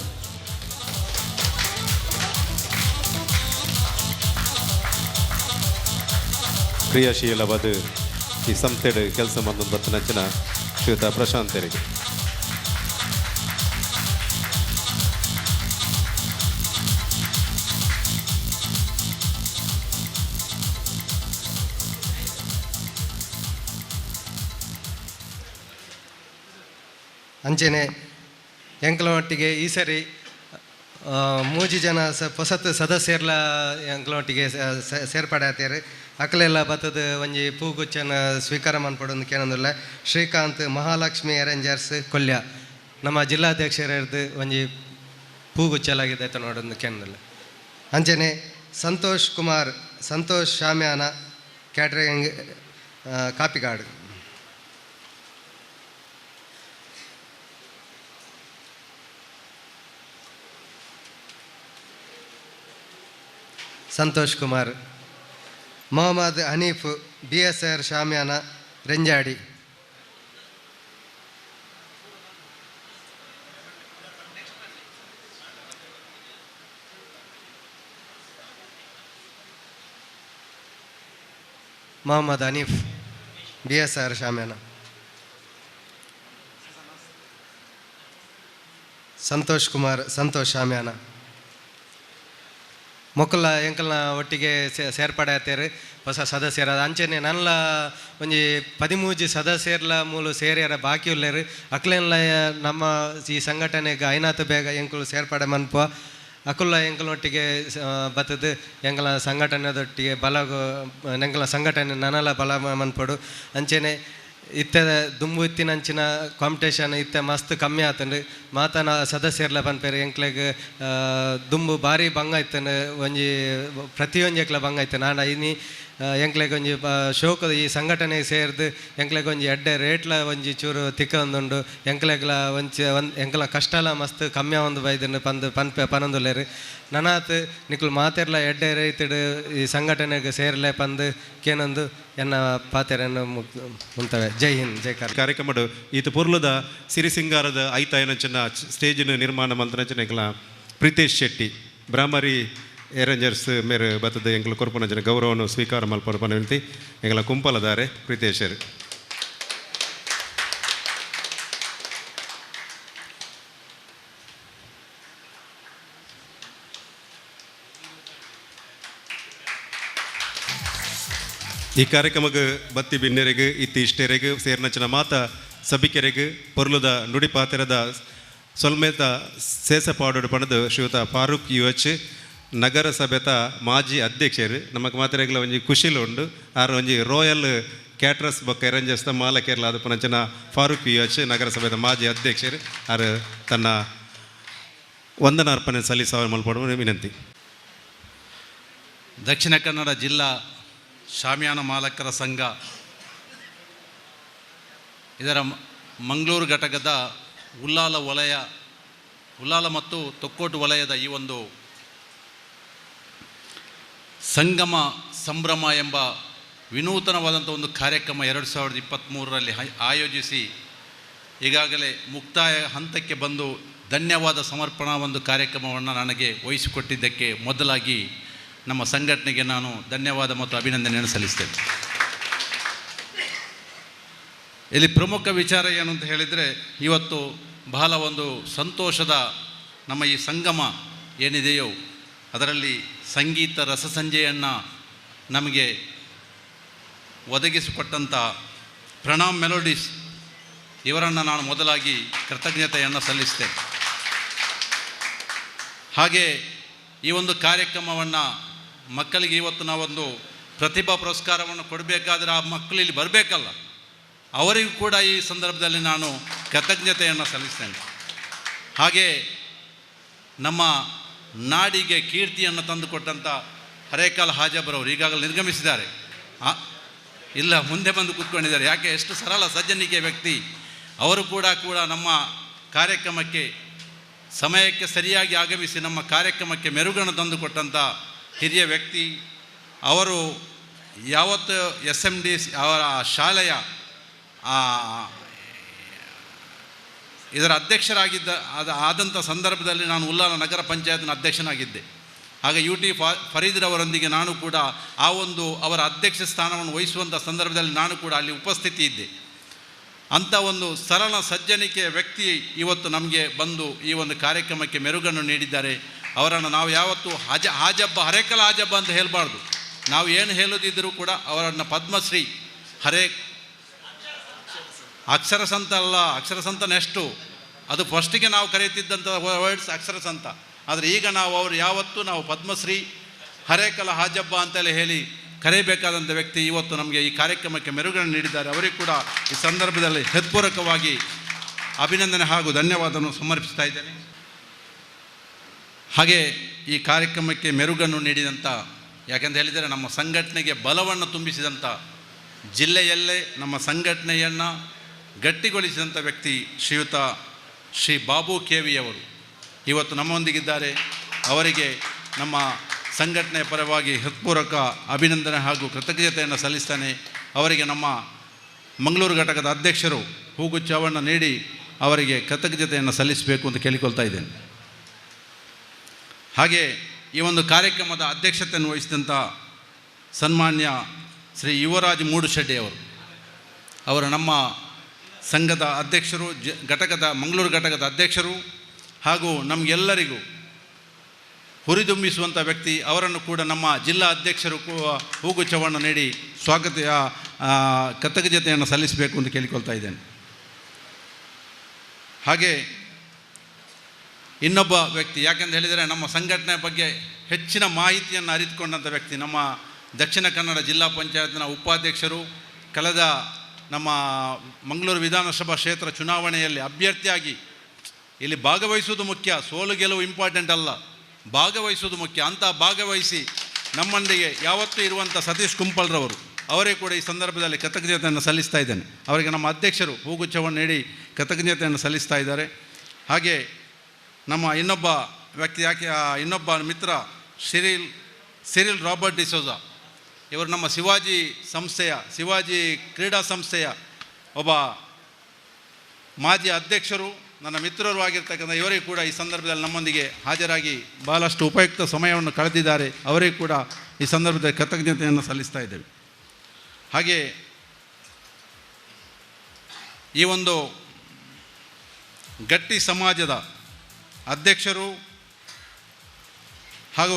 ಕ್ರಿಯಾಶೀಲವಾದ ಈ ಸಂಸ್ಥೆಡು ಕೆಲಸ ಮಂದೊಂದು ಬತ್ತಿನಂಚಿನ ಶ್ರೀಯುತ ಪ್ರಶಾಂತರಿಗೆ ಅಂಚೆನೆ ಎಂಕ್ಲೊಟ್ಟಿಗೆ ಈ ಸರಿ ಮೂಜಿ ಜನ ಹೊಸತ್ ಸದಸ್ಯರ್ಲ ಎಂಕ್ಲೊಟ್ಟಿಗೆ ಸೇರ್ಪಡೆ ಆತೇರು. ಅಕಲೆಲ್ಲ ಬತ್ತದ ಒಂಜಿ ಪೂಗುಚ್ಚನ ಸ್ವೀಕಾರ ಮನ್ಪಡೊಂದು ಕೇನೊಂದುಲ್ಲ. ಶ್ರೀಕಾಂತ್ ಮಹಾಲಕ್ಷ್ಮಿ ಅರೇಂಜರ್ಸ್ ಕೊಲ್ಯ ನಮ್ಮ ಜಿಲ್ಲಾಧ್ಯಕ್ಷರದ್ದು ಒಂಜಿ ಪೂಗುಚ್ಚಲಾಗಿದೆ ನೋಡೊಂದು ಕೇನೊಂದುಲ್ಲ. ಅಂಚೆನೆ Santosh Kumar Santosh ಶಾಮ್ಯಾನ catering Kapikad. Santosh Kumar Mohammed Hanif B S R Shamiyana Renjadi. Mohammed Hanif B S R Shamiyana. Santosh Kumar Santosh Shamiyana ಮೊಕ್ಕಲ ಎಂಕಲ್ನ ಒಟ್ಟಿಗೆ ಸೇರ್ಪಡೆ ಆತೇರು ಹೊಸ ಸದಸ್ಯರ. ಅಂಚೆನೆ ನಲ್ಲ ಒಂಜಿ 13 ಸದಸ್ಯರ್ಲ ಮೂಲು ಸೇರ್ಯಾರ ಬಾಕಿ ಉಲ್ಲೇರು. ಅಕ್ಲೆನ್ಲ ನಮ್ಮ ಈ ಸಂಘಟನೆಗೆ ಐನಾತ್ ಬೇಗ ಎಂಕುಲು ಸೇರ್ಪಡೆ ಮನ್ಪುವ. ಅಕುಲ್ಲ ಎಂಕಲ್ನೊಟ್ಟಿಗೆ ಬತ್ತದು ಎಂಕಲ ಸಂಘಟನೆದೊಟ್ಟಿಗೆ ಬಲ ಎಂಕಲ ಸಂಘಟನೆ ನನಲ ಬಲ ಮನ್ಪೊಡು. ಅಂಚೆನೆ ಇತ್ತೆ ದುಂಬು ಇತ್ತಿನಂಚಿನ ಕಾಂಪಿಟೇಷನ್ ಇತ್ತೆ ಮಸ್ತ್ ಕಮ್ಮಿ ಆತಂಡು. ಮಾತನ ಸದಸ್ಯರ್ಲ ಪನ್ಪೇರು ಎಂಕ್ಲೆಗ್ ದುಂಬು ಭಾರಿ ಬಂಗ ಇತ್ತಂಡು ಒಂಜಿ ಪ್ರತಿಯೊಂಜಿ ಎಕ್ಲ ಬಂಗ ಇತ್ತು. ಆಂಡ ಇನಿ ಎಂಕ್ಲೆಗ್ ಒಂಜಿ ಶೋಕದ ಈ ಸಂಘಟನೆ ಸೇರ್ದು ಎಂಕ್ಲೆಗ್ ಒಂಜಿ ಎಡ್ಡೆ ರೇಟ್ಲ ಒಂಜಿ ಚೂರು ತಿಕ್ಕೊಂದುಂಡು. ಎಂಕ್ಲೆಗ್ಲ ಒಂಚಿ ಎಂಕ್ಲ ಕಷ್ಟಲ ಮಸ್ತ್ ಕಮ್ಮಿ ಒಂದು ಬೈದುಂಡು ಪಂದು ಪನ್ಪೆ ಪನೊಂದುಲ್ಲೇರು. ನನಾತ್ ನಿಕ್ಲು ಮಾತೆರ್ಲ ಎಡ್ಡೆ ರೈತಡು ಈ ಸಂಘಟನೆಗೆ ಸೇರ್ಲೆ ಪಂದು ಕೇನೊಂದು ಎನ್ನ ಪಾತೆರನ್ನು ಮುಂತವೆ. ಜೈ ಹಿಂದ್, ಜೈ ಕರ್ನಾಟಕ. ಕಾರ್ಯಕ್ರಮಡು ಈತ ಪೊರ್ಲುದ ಸಿರಿಸಿಂಗಾರದ ಐತಾಯನಂಚಿನ ಸ್ಟೇಜಿನ ನಿರ್ಮಾಣ ಮಂತ್ರನಂಚಿನ ಎಂಕ್ಲ ಪ್ರಿತೇಶ್ ಶೆಟ್ಟಿ ಬ್ರಾಹ್ಮರಿ ಏರಂಜರ್ಸ್ ಮೇರು ಬತ್ತದ ಎಂಕಲು ಕೊರ್ಪುನ ಜನ ಗೌರವವನ್ನು ಸ್ವೀಕಾರ ಮಲ್ಪನ ಪನ ಎಂಗಲ ಕುಂಪಲದಾರೆ ಪ್ರೀತೇಶರು. ಈ ಕಾರ್ಯಕ್ರಮಕ್ಕೆ ಬತ್ತಿ ಬಿನ್ನೆರೆಗ್ ಇತ್ತಿ ಇಷ್ಟೆರೆಗ್ ಸೇರ್ನಂಚಿನ ಮಾತ ಸಭಿಕೆರೆಗ್ ಪೊರ್ಲುದ ನುಡಿಪಾತಿರದ ಸೊಲ್ಮೇತ ಸೇಸಪಾಡೋಡು ಪಣದು ಶ್ರೀಯುತ ಫಾರೂಕ್ ಯುಎಚ್ ನಗರಸಭೆತ ಮಾಜಿ ಅಧ್ಯಕ್ಷರು ನಮಕ್ ಮಾತೆರೆಗ್ಲ ಒಂಜಿ ಖುಷಿಲು ಉಂಡು. ಆರ್ ಒಂಜಿ ರೋಯಲ್ ಕ್ಯಾಟ್ರಸ್ ಬೊಕ್ಕ ಎರಂಜಸ್ತ ಮಾಲಕೇರ್ಲ ಅದು ಪುನಂಚಿನ ಫಾರೂಕ್ ಯುಎಚ್ ನಗರಸಭೆದ ಮಾಜಿ ಅಧ್ಯಕ್ಷರು ಆರ್ ತನ್ನ ವಂದನಾರ್ಪಣೆ ಸಲ್ಲಿಸುವ ಮಲ್ಪಡುವ ವಿನಂತಿ. ದಕ್ಷಿಣ ಕನ್ನಡ ಜಿಲ್ಲಾ ಶಾಮಿಯಾನ ಮಾಲಕರ ಸಂಘ ಇದರ ಮಂಗಳೂರು ಘಟಕದ ಉಲ್ಲಾಲ ವಲಯ, ಉಲ್ಲಾಲ ಮತ್ತು ತೊಕ್ಕೋಟು ವಲಯದ ಈ ಒಂದು ಸಂಗಮ ಸಂಭ್ರಮ ಎಂಬ ವಿನೂತನವಾದಂಥ ಒಂದು ಕಾರ್ಯಕ್ರಮ 2023ರಲ್ಲಿ ಆಯೋಜಿಸಿ ಈಗಾಗಲೇ ಮುಕ್ತಾಯ ಹಂತಕ್ಕೆ ಬಂದು ಧನ್ಯವಾದ ಸಮರ್ಪಣಾ ಒಂದು ಕಾರ್ಯಕ್ರಮವನ್ನು ನನಗೆ ವಹಿಸಿಕೊಟ್ಟಿದ್ದಕ್ಕೆ ಮೊದಲಾಗಿ ನಮ್ಮ ಸಂಘಟನೆಗೆ ನಾನು ಧನ್ಯವಾದ ಮತ್ತು ಅಭಿನಂದನೆಯನ್ನು ಸಲ್ಲಿಸ್ತೇನೆ. ಇಲ್ಲಿ ಪ್ರಮುಖ ವಿಚಾರ ಏನು ಅಂತ ಹೇಳಿದರೆ, ಇವತ್ತು ಬಹಳ ಒಂದು ಸಂತೋಷದ ನಮ್ಮ ಈ ಸಂಗಮ ಏನಿದೆಯೋ ಅದರಲ್ಲಿ ಸಂಗೀತ ರಸಸಂಜೆಯನ್ನು ನಮಗೆ ಒದಗಿಸಿಕೊಟ್ಟಂಥ ಪ್ರಣಾಮ್ ಮೆಲೋಡಿಸ್ ಇವರನ್ನು ನಾನು ಮೊದಲಾಗಿ ಕೃತಜ್ಞತೆಯನ್ನು ಸಲ್ಲಿಸ್ತೇನೆ. ಹಾಗೆ ಈ ಒಂದು ಕಾರ್ಯಕ್ರಮವನ್ನು ಮಕ್ಕಳಿಗೆ ಇವತ್ತು ನಾವೊಂದು ಪ್ರತಿಭಾ ಪುರಸ್ಕಾರವನ್ನು ಕೊಡಬೇಕಾದ್ರೆ ಆ ಮಕ್ಕಳು ಇಲ್ಲಿ ಬರಬೇಕಲ್ಲ, ಅವರಿಗೂ ಕೂಡ ಈ ಸಂದರ್ಭದಲ್ಲಿ ನಾನು ಕೃತಜ್ಞತೆಯನ್ನು ಸಲ್ಲಿಸ್ತೇನೆ. ಹಾಗೆ ನಮ್ಮ ನಾಡಿಗೆ ಕೀರ್ತಿಯನ್ನು ತಂದುಕೊಟ್ಟಂಥ ಹರೇಕಾಲ್ ಹಾಜಬ್ರವರು ಈಗಾಗಲೇ ನಿರ್ಗಮಿಸಿದ್ದಾರೆ. ಇಲ್ಲ, ಮುಂದೆ ಬಂದು ಕೂತ್ಕೊಂಡಿದ್ದಾರೆ. ಯಾಕೆ, ಎಷ್ಟು ಸರಳ ಸಜ್ಜನಿಕೆ ವ್ಯಕ್ತಿ. ಅವರು ಕೂಡ ನಮ್ಮ ಕಾರ್ಯಕ್ರಮಕ್ಕೆ ಸಮಯಕ್ಕೆ ಸರಿಯಾಗಿ ಆಗಮಿಸಿ ನಮ್ಮ ಕಾರ್ಯಕ್ರಮಕ್ಕೆ ಮೆರುಗನ್ನು ತಂದುಕೊಟ್ಟಂಥ ಹಿರಿಯ ವ್ಯಕ್ತಿ. ಅವರು ಯಾವತ್ತು SMD ಅವರ ಶಾಲೆಯ ಇದರ ಅಧ್ಯಕ್ಷರಾಗಿದ್ದ ಆದಂಥ ಸಂದರ್ಭದಲ್ಲಿ ನಾನು ಉಲ್ಲಾಲ ನಗರ ಪಂಚಾಯತ್ನ ಅಧ್ಯಕ್ಷನಾಗಿದ್ದೆ. ಆಗ UT ಫರೀದ್ರವರೊಂದಿಗೆ ನಾನು ಕೂಡ ಆ ಒಂದು ಅವರ ಅಧ್ಯಕ್ಷ ಸ್ಥಾನವನ್ನು ವಹಿಸುವಂಥ ಸಂದರ್ಭದಲ್ಲಿ ನಾನು ಕೂಡ ಅಲ್ಲಿ ಉಪಸ್ಥಿತಿ ಇದ್ದೆ. ಅಂಥ ಒಂದು ಸರಳ ಸಜ್ಜನಿಕೆಯ ವ್ಯಕ್ತಿ ಇವತ್ತು ನಮಗೆ ಬಂದು ಈ ಒಂದು ಕಾರ್ಯಕ್ರಮಕ್ಕೆ ಮೆರುಗನ್ನು ನೀಡಿದ್ದಾರೆ. ಅವರನ್ನು ನಾವು ಯಾವತ್ತೂ ಹಾಜಬ್ಬ, ಹರೇಕಲ ಹಾಜಬ್ಬ ಅಂತ ಹೇಳಬಾರ್ದು. ನಾವು ಏನು ಹೇಳೋದಿದ್ದರೂ ಕೂಡ ಅವರನ್ನು ಪದ್ಮಶ್ರೀ ಹರೇ ಅಕ್ಷರ ಸಂತ ಅಲ್ಲ, ಅಕ್ಷರ ಸಂತನೆಷ್ಟು ಅದು ಫಸ್ಟಿಗೆ ನಾವು ಕರೆಯುತ್ತಿದ್ದಂಥ ವರ್ಡ್ಸ್ ಅಕ್ಷರ ಸಂತ. ಆದರೆ ಈಗ ನಾವು ಅವರು ಯಾವತ್ತೂ ನಾವು ಪದ್ಮಶ್ರೀ ಹರೇಕಲ ಹಾಜಬ್ಬ ಅಂತಲೇ ಹೇಳಿ ಕರೆಯಬೇಕಾದಂಥ ವ್ಯಕ್ತಿ ಇವತ್ತು ನಮಗೆ ಈ ಕಾರ್ಯಕ್ರಮಕ್ಕೆ ಮೆರುಗನ್ನು ನೀಡಿದ್ದಾರೆ. ಅವರಿಗೂ ಕೂಡ ಈ ಸಂದರ್ಭದಲ್ಲಿ ಹೃತ್ಪೂರ್ವಕವಾಗಿ ಅಭಿನಂದನೆ ಹಾಗೂ ಧನ್ಯವಾದವನ್ನು ಸಮರ್ಪಿಸ್ತಾ ಇದ್ದೇನೆ. ಹಾಗೆ ಈ ಕಾರ್ಯಕ್ರಮಕ್ಕೆ ಮೆರುಗನ್ನು ನೀಡಿದಂಥ, ಯಾಕೆಂತ ಹೇಳಿದರೆ ನಮ್ಮ ಸಂಘಟನೆಗೆ ಬಲವನ್ನು ತುಂಬಿಸಿದಂಥ, ಜಿಲ್ಲೆಯಲ್ಲೇ ನಮ್ಮ ಸಂಘಟನೆಯನ್ನು ಗಟ್ಟಿಗೊಳಿಸಿದಂಥ ವ್ಯಕ್ತಿ ಶ್ರೀಯುತ ಶ್ರೀ ಬಾಬು ಕೆ ವಿಯವರು ಇವತ್ತು ನಮ್ಮೊಂದಿಗಿದ್ದಾರೆ. ಅವರಿಗೆ ನಮ್ಮ ಸಂಘಟನೆಯ ಪರವಾಗಿ ಹೃತ್ಪೂರ್ವಕ ಅಭಿನಂದನೆ ಹಾಗೂ ಕೃತಜ್ಞತೆಯನ್ನು ಸಲ್ಲಿಸ್ತಾನೆ. ಅವರಿಗೆ ನಮ್ಮ ಮಂಗಳೂರು ಘಟಕದ ಅಧ್ಯಕ್ಷರು ಹೂಗುಚ್ಛವನ್ನು ನೀಡಿ ಅವರಿಗೆ ಕೃತಜ್ಞತೆಯನ್ನು ಸಲ್ಲಿಸಬೇಕು ಅಂತ ಕೇಳಿಕೊಳ್ತಾ ಇದ್ದೇನೆ. ಹಾಗೆ ಈ ಒಂದು ಕಾರ್ಯಕ್ರಮದ ಅಧ್ಯಕ್ಷತೆಯನ್ನು ವಹಿಸಿದಂಥ ಸನ್ಮಾನ್ಯ ಶ್ರೀ ಯುವರಾಜ್ ಮೂಡುಶೆಡ್ಡಿಯವರು, ಅವರು ನಮ್ಮ ಸಂಘದ ಅಧ್ಯಕ್ಷರು, ಘಟಕದ ಮಂಗಳೂರು ಘಟಕದ ಅಧ್ಯಕ್ಷರು ಹಾಗೂ ನಮಗೆಲ್ಲರಿಗೂ ಹುರಿದುಂಬಿಸುವಂಥ ವ್ಯಕ್ತಿ. ಅವರನ್ನು ಕೂಡ ನಮ್ಮ ಜಿಲ್ಲಾ ಅಧ್ಯಕ್ಷರು ಹೂಗುಚ್ಛವನ್ನು ನೀಡಿ ಸ್ವಾಗತ ಕೃತಜ್ಞತೆಯನ್ನು ಸಲ್ಲಿಸಬೇಕು ಅಂತ ಕೇಳಿಕೊಳ್ತಾ ಇದ್ದೇನೆ. ಹಾಗೆ ಇನ್ನೊಬ್ಬ ವ್ಯಕ್ತಿ, ಯಾಕೆಂತ ಹೇಳಿದರೆ ನಮ್ಮ ಸಂಘಟನೆ ಬಗ್ಗೆ ಹೆಚ್ಚಿನ ಮಾಹಿತಿಯನ್ನು ಅರಿತುಕೊಂಡಂಥ ವ್ಯಕ್ತಿ, ನಮ್ಮ ದಕ್ಷಿಣ ಕನ್ನಡ ಜಿಲ್ಲಾ ಪಂಚಾಯತ್ನ ಉಪಾಧ್ಯಕ್ಷರು, ಕಳೆದ ನಮ್ಮ ಮಂಗಳೂರು ವಿಧಾನಸಭಾ ಕ್ಷೇತ್ರ ಚುನಾವಣೆಯಲ್ಲಿ ಅಭ್ಯರ್ಥಿಯಾಗಿ ಇಲ್ಲಿ ಭಾಗವಹಿಸುವುದು ಮುಖ್ಯ, ಸೋಲು ಗೆಲುವು ಇಂಪಾರ್ಟೆಂಟ್ ಅಲ್ಲ, ಭಾಗವಹಿಸುವುದು ಮುಖ್ಯ ಅಂತ ಭಾಗವಹಿಸಿ ನಮ್ಮೊಂದಿಗೆ ಯಾವತ್ತೂ ಇರುವಂಥ ಸತೀಶ್ ಕುಂಪಲ್ರವರು, ಅವರೇ ಕೂಡ ಈ ಸಂದರ್ಭದಲ್ಲಿ ಕೃತಜ್ಞತೆಯನ್ನು ಸಲ್ಲಿಸ್ತಾ ಇದ್ದೇನೆ. ಅವರಿಗೆ ನಮ್ಮ ಅಧ್ಯಕ್ಷರು ಹೂಗುಚ್ಛವನ್ನು ನೀಡಿ ಕೃತಜ್ಞತೆಯನ್ನು ಸಲ್ಲಿಸ್ತಾ ಇದ್ದಾರೆ. ಹಾಗೆ ನಮ್ಮ ಇನ್ನೊಬ್ಬ ವ್ಯಕ್ತಿ, ಯಾಕೆ ಇನ್ನೊಬ್ಬ ಮಿತ್ರ ಸಿರಿಲ್ ರಾಬರ್ಟ್ ಡಿಸೋಜಾ, ಇವರು ನಮ್ಮ ಶಿವಾಜಿ ಸಂಸ್ಥೆಯ, ಶಿವಾಜಿ ಕ್ರೀಡಾ ಸಂಸ್ಥೆಯ ಒಬ್ಬ ಮಾಜಿ ಅಧ್ಯಕ್ಷರು, ನನ್ನ ಮಿತ್ರರು ಆಗಿರ್ತಕ್ಕಂಥ ಇವರಿಗೂ ಕೂಡ ಈ ಸಂದರ್ಭದಲ್ಲಿ ನಮ್ಮೊಂದಿಗೆ ಹಾಜರಾಗಿ ಭಾಳಷ್ಟು ಉಪಯುಕ್ತ ಸಮಯವನ್ನು ಕಳೆದಿದ್ದಾರೆ. ಅವರಿಗೂ ಕೂಡ ಈ ಸಂದರ್ಭದಲ್ಲಿ ಕೃತಜ್ಞತೆಯನ್ನು ಸಲ್ಲಿಸ್ತಾ ಇದ್ದೇವೆ. ಹಾಗೆ ಈ ಒಂದು ಗಟ್ಟಿ ಸಮಾಜದ ಅಧ್ಯಕ್ಷರು ಹಾಗೂ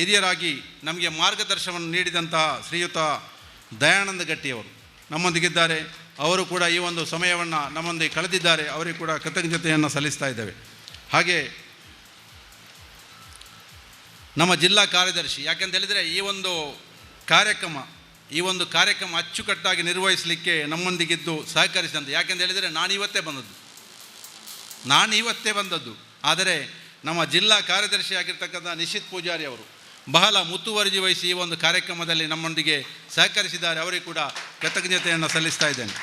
ಹಿರಿಯರಾಗಿ ನಮಗೆ ಮಾರ್ಗದರ್ಶನವನ್ನು ನೀಡಿದಂತಹ ಶ್ರೀಯುತ ದಯಾನಂದ ಗಟ್ಟಿಯವರು ನಮ್ಮೊಂದಿಗಿದ್ದಾರೆ. ಅವರು ಕೂಡ ಈ ಒಂದು ಸಮಯವನ್ನು ನಮ್ಮೊಂದಿಗೆ ಕಳೆದಿದ್ದಾರೆ. ಅವರಿಗೆ ಕೂಡ ಕೃತಜ್ಞತೆಯನ್ನು ಸಲ್ಲಿಸ್ತಾ ಇದ್ದೇವೆ. ಹಾಗೆ ನಮ್ಮ ಜಿಲ್ಲಾ ಕಾರ್ಯದರ್ಶಿ, ಯಾಕೆಂತ ಹೇಳಿದರೆ ಈ ಒಂದು ಕಾರ್ಯಕ್ರಮ ಅಚ್ಚುಕಟ್ಟಾಗಿ ನಿರ್ವಹಿಸಲಿಕ್ಕೆ ನಮ್ಮೊಂದಿಗಿದ್ದು ಸಹಕರಿಸಿದಂತೆ. ಯಾಕೆಂತ ಹೇಳಿದರೆ ನಾನು ಇವತ್ತೇ ಬಂದದ್ದು. ಆದರೆ ನಮ್ಮ ಜಿಲ್ಲಾ ಕಾರ್ಯದರ್ಶಿ ಆಗಿರ್ತಕ್ಕಂಥ ನಿಶಿತ್ ಪೂಜಾರಿ ಅವರು ಬಹಳ ಮುತುವರ್ಜಿ ವಹಿಸಿ ಈ ಒಂದು ಕಾರ್ಯಕ್ರಮದಲ್ಲಿ ನಮ್ಮೊಂದಿಗೆ ಸಹಕರಿಸಿದ್ದಾರೆ. ಅವರಿಗೆ ಕೂಡ ಕೃತಜ್ಞತೆಯನ್ನು ಸಲ್ಲಿಸ್ತಾ ಇದ್ದೇನೆ.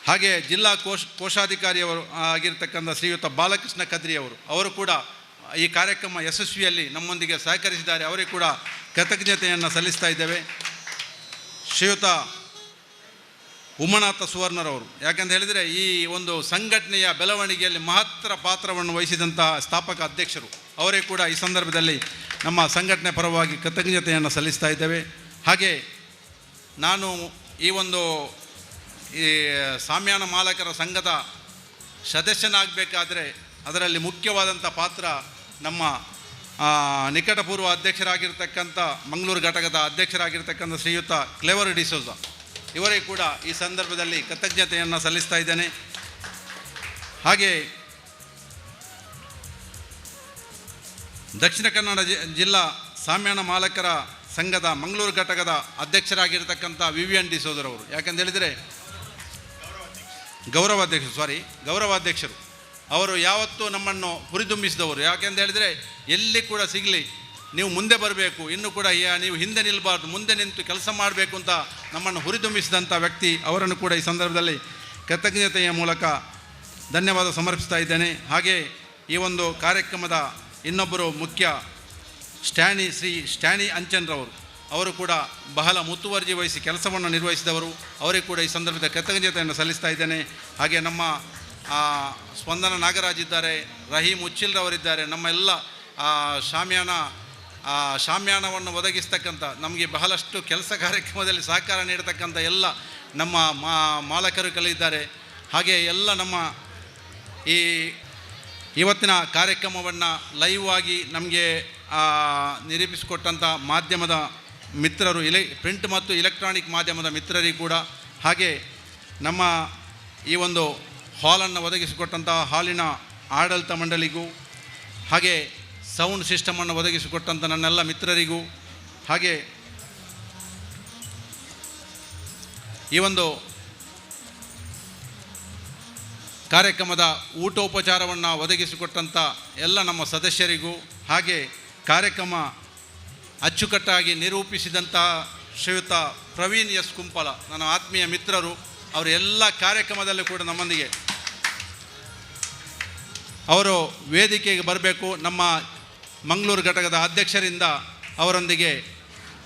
ಹಾಗೆ ಜಿಲ್ಲಾ ಕೋಶಾಧಿಕಾರಿಯವರು ಆಗಿರ್ತಕ್ಕಂಥ ಶ್ರೀಯುತ ಬಾಲಕೃಷ್ಣ ಕದ್ರಿಯವರು, ಅವರು ಕೂಡ ಈ ಕಾರ್ಯಕ್ರಮ ಯಶಸ್ವಿಯಲ್ಲಿ ನಮ್ಮೊಂದಿಗೆ ಸಹಕರಿಸಿದ್ದಾರೆ. ಅವರಿಗೆ ಕೂಡ ಕೃತಜ್ಞತೆಯನ್ನು ಸಲ್ಲಿಸ್ತಾ ಇದ್ದೇವೆ. ಶ್ರೀಯುತ ಉಮನಾಥ ಸುವರ್ಣರವರು, ಯಾಕಂತ ಹೇಳಿದರೆ ಈ ಒಂದು ಸಂಘಟನೆಯ ಬೆಳವಣಿಗೆಯಲ್ಲಿ ಮಹತ್ತರ ಪಾತ್ರವನ್ನು ವಹಿಸಿದಂತಹ ಸ್ಥಾಪಕ ಅಧ್ಯಕ್ಷರು, ಅವರೇ ಕೂಡ ಈ ಸಂದರ್ಭದಲ್ಲಿ ನಮ್ಮ ಸಂಘಟನೆ ಪರವಾಗಿ ಕೃತಜ್ಞತೆಯನ್ನು ಸಲ್ಲಿಸ್ತಾ ಇದ್ದೇವೆ. ಹಾಗೆ ನಾನು ಈ ಒಂದು ಈ ಸಾಮ್ಯಾನ ಮಾಲಕರ ಸಂಘದ ಸದಸ್ಯನಾಗಬೇಕಾದರೆ ಅದರಲ್ಲಿ ಮುಖ್ಯವಾದಂಥ ಪಾತ್ರ ನಮ್ಮ ನಿಕಟಪೂರ್ವ ಅಧ್ಯಕ್ಷರಾಗಿರ್ತಕ್ಕಂಥ ಮಂಗಳೂರು ಘಟಕದ ಅಧ್ಯಕ್ಷರಾಗಿರ್ತಕ್ಕಂಥ ಶ್ರೀಯುತ ಕ್ಲೇವರ್ ಡಿಸೋಜ ಇವರಿಗೆ ಕೂಡ ಈ ಸಂದರ್ಭದಲ್ಲಿ ಕೃತಜ್ಞತೆಯನ್ನು ಸಲ್ಲಿಸ್ತಾ ಇದ್ದೇನೆ. ಹಾಗೆ ದಕ್ಷಿಣ ಕನ್ನಡ ಜಿಲ್ಲಾ ಸಾಮ್ಯಾನ ಮಾಲಕರ ಸಂಘದ ಮಂಗಳೂರು ಘಟಕದ ಅಧ್ಯಕ್ಷರಾಗಿರ್ತಕ್ಕಂಥ ವಿವಿಯನ್ ಡಿಸೋಜರವರು, ಯಾಕಂತ ಹೇಳಿದರೆ ಗೌರವಾಧ್ಯಕ್ಷರು ಅವರು ಯಾವತ್ತೂ ನಮ್ಮನ್ನು ಹುರಿದುಂಬಿಸಿದವರು. ಯಾಕೆಂತ ಹೇಳಿದರೆ ಎಲ್ಲಿ ಕೂಡ ಸಿಗಲಿ ನೀವು ಮುಂದೆ ಬರಬೇಕು, ಇನ್ನೂ ಕೂಡ ನೀವು ಹಿಂದೆ ನಿಲ್ಲಬಾರ್ದು, ಮುಂದೆ ನಿಂತು ಕೆಲಸ ಮಾಡಬೇಕು ಅಂತ ನಮ್ಮನ್ನು ಹುರಿದುಂಬಿಸಿದಂಥ ವ್ಯಕ್ತಿ. ಅವರನ್ನು ಕೂಡ ಈ ಸಂದರ್ಭದಲ್ಲಿ ಕೃತಜ್ಞತೆಯ ಮೂಲಕ ಧನ್ಯವಾದ ಸಮರ್ಪಿಸ್ತಾ ಇದ್ದೇನೆ. ಹಾಗೆ ಈ ಒಂದು ಕಾರ್ಯಕ್ರಮದ ಇನ್ನೊಬ್ಬರು ಮುಖ್ಯ ಶ್ರೀ ಸ್ಟ್ಯಾನಿ ಅಂಚನ್ರವರು, ಅವರು ಕೂಡ ಬಹಳ ಮುತುವರ್ಜಿ ವಹಿಸಿ ಕೆಲಸವನ್ನು ನಿರ್ವಹಿಸಿದವರು. ಅವರಿಗೆ ಕೂಡ ಈ ಸಂದರ್ಭದ ಕೃತಜ್ಞತೆಯನ್ನು ಸಲ್ಲಿಸ್ತಾ ಇದ್ದೇನೆ. ಹಾಗೆ ನಮ್ಮ ಸ್ಪಂದನ ನಾಗರಾಜ್ ಇದ್ದಾರೆ, ರಹೀಂ ಉಚ್ಚಿಲ್ರವರಿದ್ದಾರೆ, ನಮ್ಮ ಎಲ್ಲ ಶಾಮ್ಯಾನವನ್ನು ಒದಗಿಸ್ತಕ್ಕಂಥ ನಮಗೆ ಬಹಳಷ್ಟು ಕೆಲಸ ಕಾರ್ಯಕ್ರಮದಲ್ಲಿ ಸಹಕಾರ ನೀಡತಕ್ಕಂಥ ಎಲ್ಲ ನಮ್ಮ ಮಾಲಕರು ಕಲಿದ್ದಾರೆ. ಹಾಗೆ ಎಲ್ಲ ನಮ್ಮ ಈ ಇವತ್ತಿನ ಕಾರ್ಯಕ್ರಮವನ್ನು ಲೈವ್ ಆಗಿ ನಮಗೆ ನಿರೂಪಿಸಿಕೊಟ್ಟಂಥ ಮಾಧ್ಯಮದ ಮಿತ್ರರು, ಪ್ರಿಂಟ್ ಮತ್ತು ಎಲೆಕ್ಟ್ರಾನಿಕ್ ಮಾಧ್ಯಮದ ಮಿತ್ರರಿಗೂ ಕೂಡ, ಹಾಗೆ ನಮ್ಮ ಈ ಒಂದು ಹಾಲನ್ನು ಒದಗಿಸಿಕೊಟ್ಟಂಥ ಹಾಲಿನ ಆಡಳಿತ ಮಂಡಳಿಗೂ, ಹಾಗೆ ಸೌಂಡ್ ಸಿಸ್ಟಮನ್ನು ಒದಗಿಸಿಕೊಟ್ಟಂಥ ನನ್ನೆಲ್ಲ ಮಿತ್ರರಿಗೂ, ಹಾಗೆ ಈ ಒಂದು ಕಾರ್ಯಕ್ರಮದ ಊಟೋಪಚಾರವನ್ನು ಒದಗಿಸಿಕೊಟ್ಟಂಥ ಎಲ್ಲ ನಮ್ಮ ಸದಸ್ಯರಿಗೂ, ಹಾಗೆ ಕಾರ್ಯಕ್ರಮ ಅಚ್ಚುಕಟ್ಟಾಗಿ ನಿರೂಪಿಸಿದಂಥ ಶ್ರೀಯುತ ಪ್ರವೀಣ್ ಎಸ್ ಕುಂಪಲ, ನನ್ನ ಆತ್ಮೀಯ ಮಿತ್ರರು, ಅವರೆಲ್ಲ ಕಾರ್ಯಕ್ರಮದಲ್ಲೂ ಕೂಡ ನಮ್ಮೊಂದಿಗೆ ಅವರು ವೇದಿಕೆಗೆ ಬರಬೇಕು. ನಮ್ಮ ಮಂಗಳೂರು ಘಟಕದ ಅಧ್ಯಕ್ಷರಿಂದ ಅವರೊಂದಿಗೆ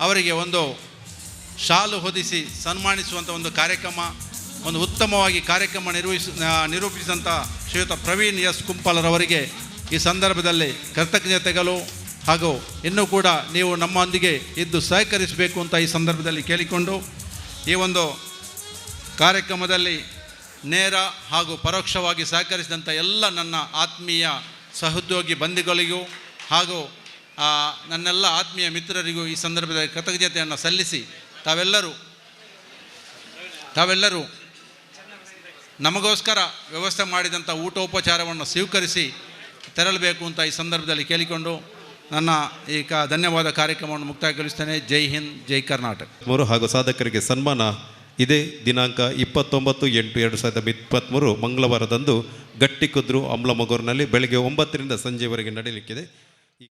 ಅವರಿಗೆ ಒಂದು ಶಾಲು ಹೊದಿಸಿ ಸನ್ಮಾನಿಸುವಂಥ ಒಂದು ಕಾರ್ಯಕ್ರಮ, ಒಂದು ಉತ್ತಮವಾಗಿ ಕಾರ್ಯಕ್ರಮ ನಿರೂಪಿಸಿದಂಥ ಶ್ರೀಯುತ ಪ್ರವೀಣ್ ಎಸ್ ಕುಂಪಲರವರಿಗೆ ಈ ಸಂದರ್ಭದಲ್ಲಿ ಕೃತಜ್ಞತೆಗಳು ಹಾಗೂ ಇನ್ನೂ ಕೂಡ ನೀವು ನಮ್ಮೊಂದಿಗೆ ಇದ್ದು ಸಹಕರಿಸಬೇಕು ಅಂತ ಈ ಸಂದರ್ಭದಲ್ಲಿ ಕೇಳಿಕೊಂಡು ಈ ಒಂದು ಕಾರ್ಯಕ್ರಮದಲ್ಲಿ ನೇರ ಹಾಗೂ ಪರೋಕ್ಷವಾಗಿ ಸಹಕರಿಸಿದಂಥ ಎಲ್ಲ ನನ್ನ ಆತ್ಮೀಯ ಸಹೋದ್ಯೋಗಿ ಬಂಧುಗಳಿಗೂ ಹಾಗೂ ನನ್ನೆಲ್ಲ ಆತ್ಮೀಯ ಮಿತ್ರರಿಗೂ ಈ ಸಂದರ್ಭದಲ್ಲಿ ಕೃತಜ್ಞತೆಯನ್ನು ಸಲ್ಲಿಸಿ ತಾವೆಲ್ಲರೂ ನಮಗೋಸ್ಕರ ವ್ಯವಸ್ಥೆ ಮಾಡಿದಂಥ ಊಟೋಪಚಾರವನ್ನು ಸ್ವೀಕರಿಸಿ ತೆರಳಬೇಕು ಅಂತ ಈ ಸಂದರ್ಭದಲ್ಲಿ ಕೇಳಿಕೊಂಡು ನನ್ನ ಈ ಧನ್ಯವಾದ ಕಾರ್ಯಕ್ರಮವನ್ನು ಮುಕ್ತಾಯಗೊಳಿಸ್ತೇನೆ. ಜೈ ಹಿಂದ್, ಜೈ ಕರ್ನಾಟಕ. ಮೂರು ಹಾಗೂ ಸಾಧಕರಿಗೆ ಸನ್ಮಾನ ಇದೇ ದಿನಾಂಕ 29/8/2023 ಮಂಗಳವಾರದಂದು ಗಟ್ಟಿಕುದ್ರು ಅಮ್ಲಮಗೂರಿನಲ್ಲಿ ಬೆಳಗ್ಗೆ 9ರಿಂದ ಸಂಜೆವರೆಗೆ ನಡೆಯಲಿಕ್ಕಿದೆ.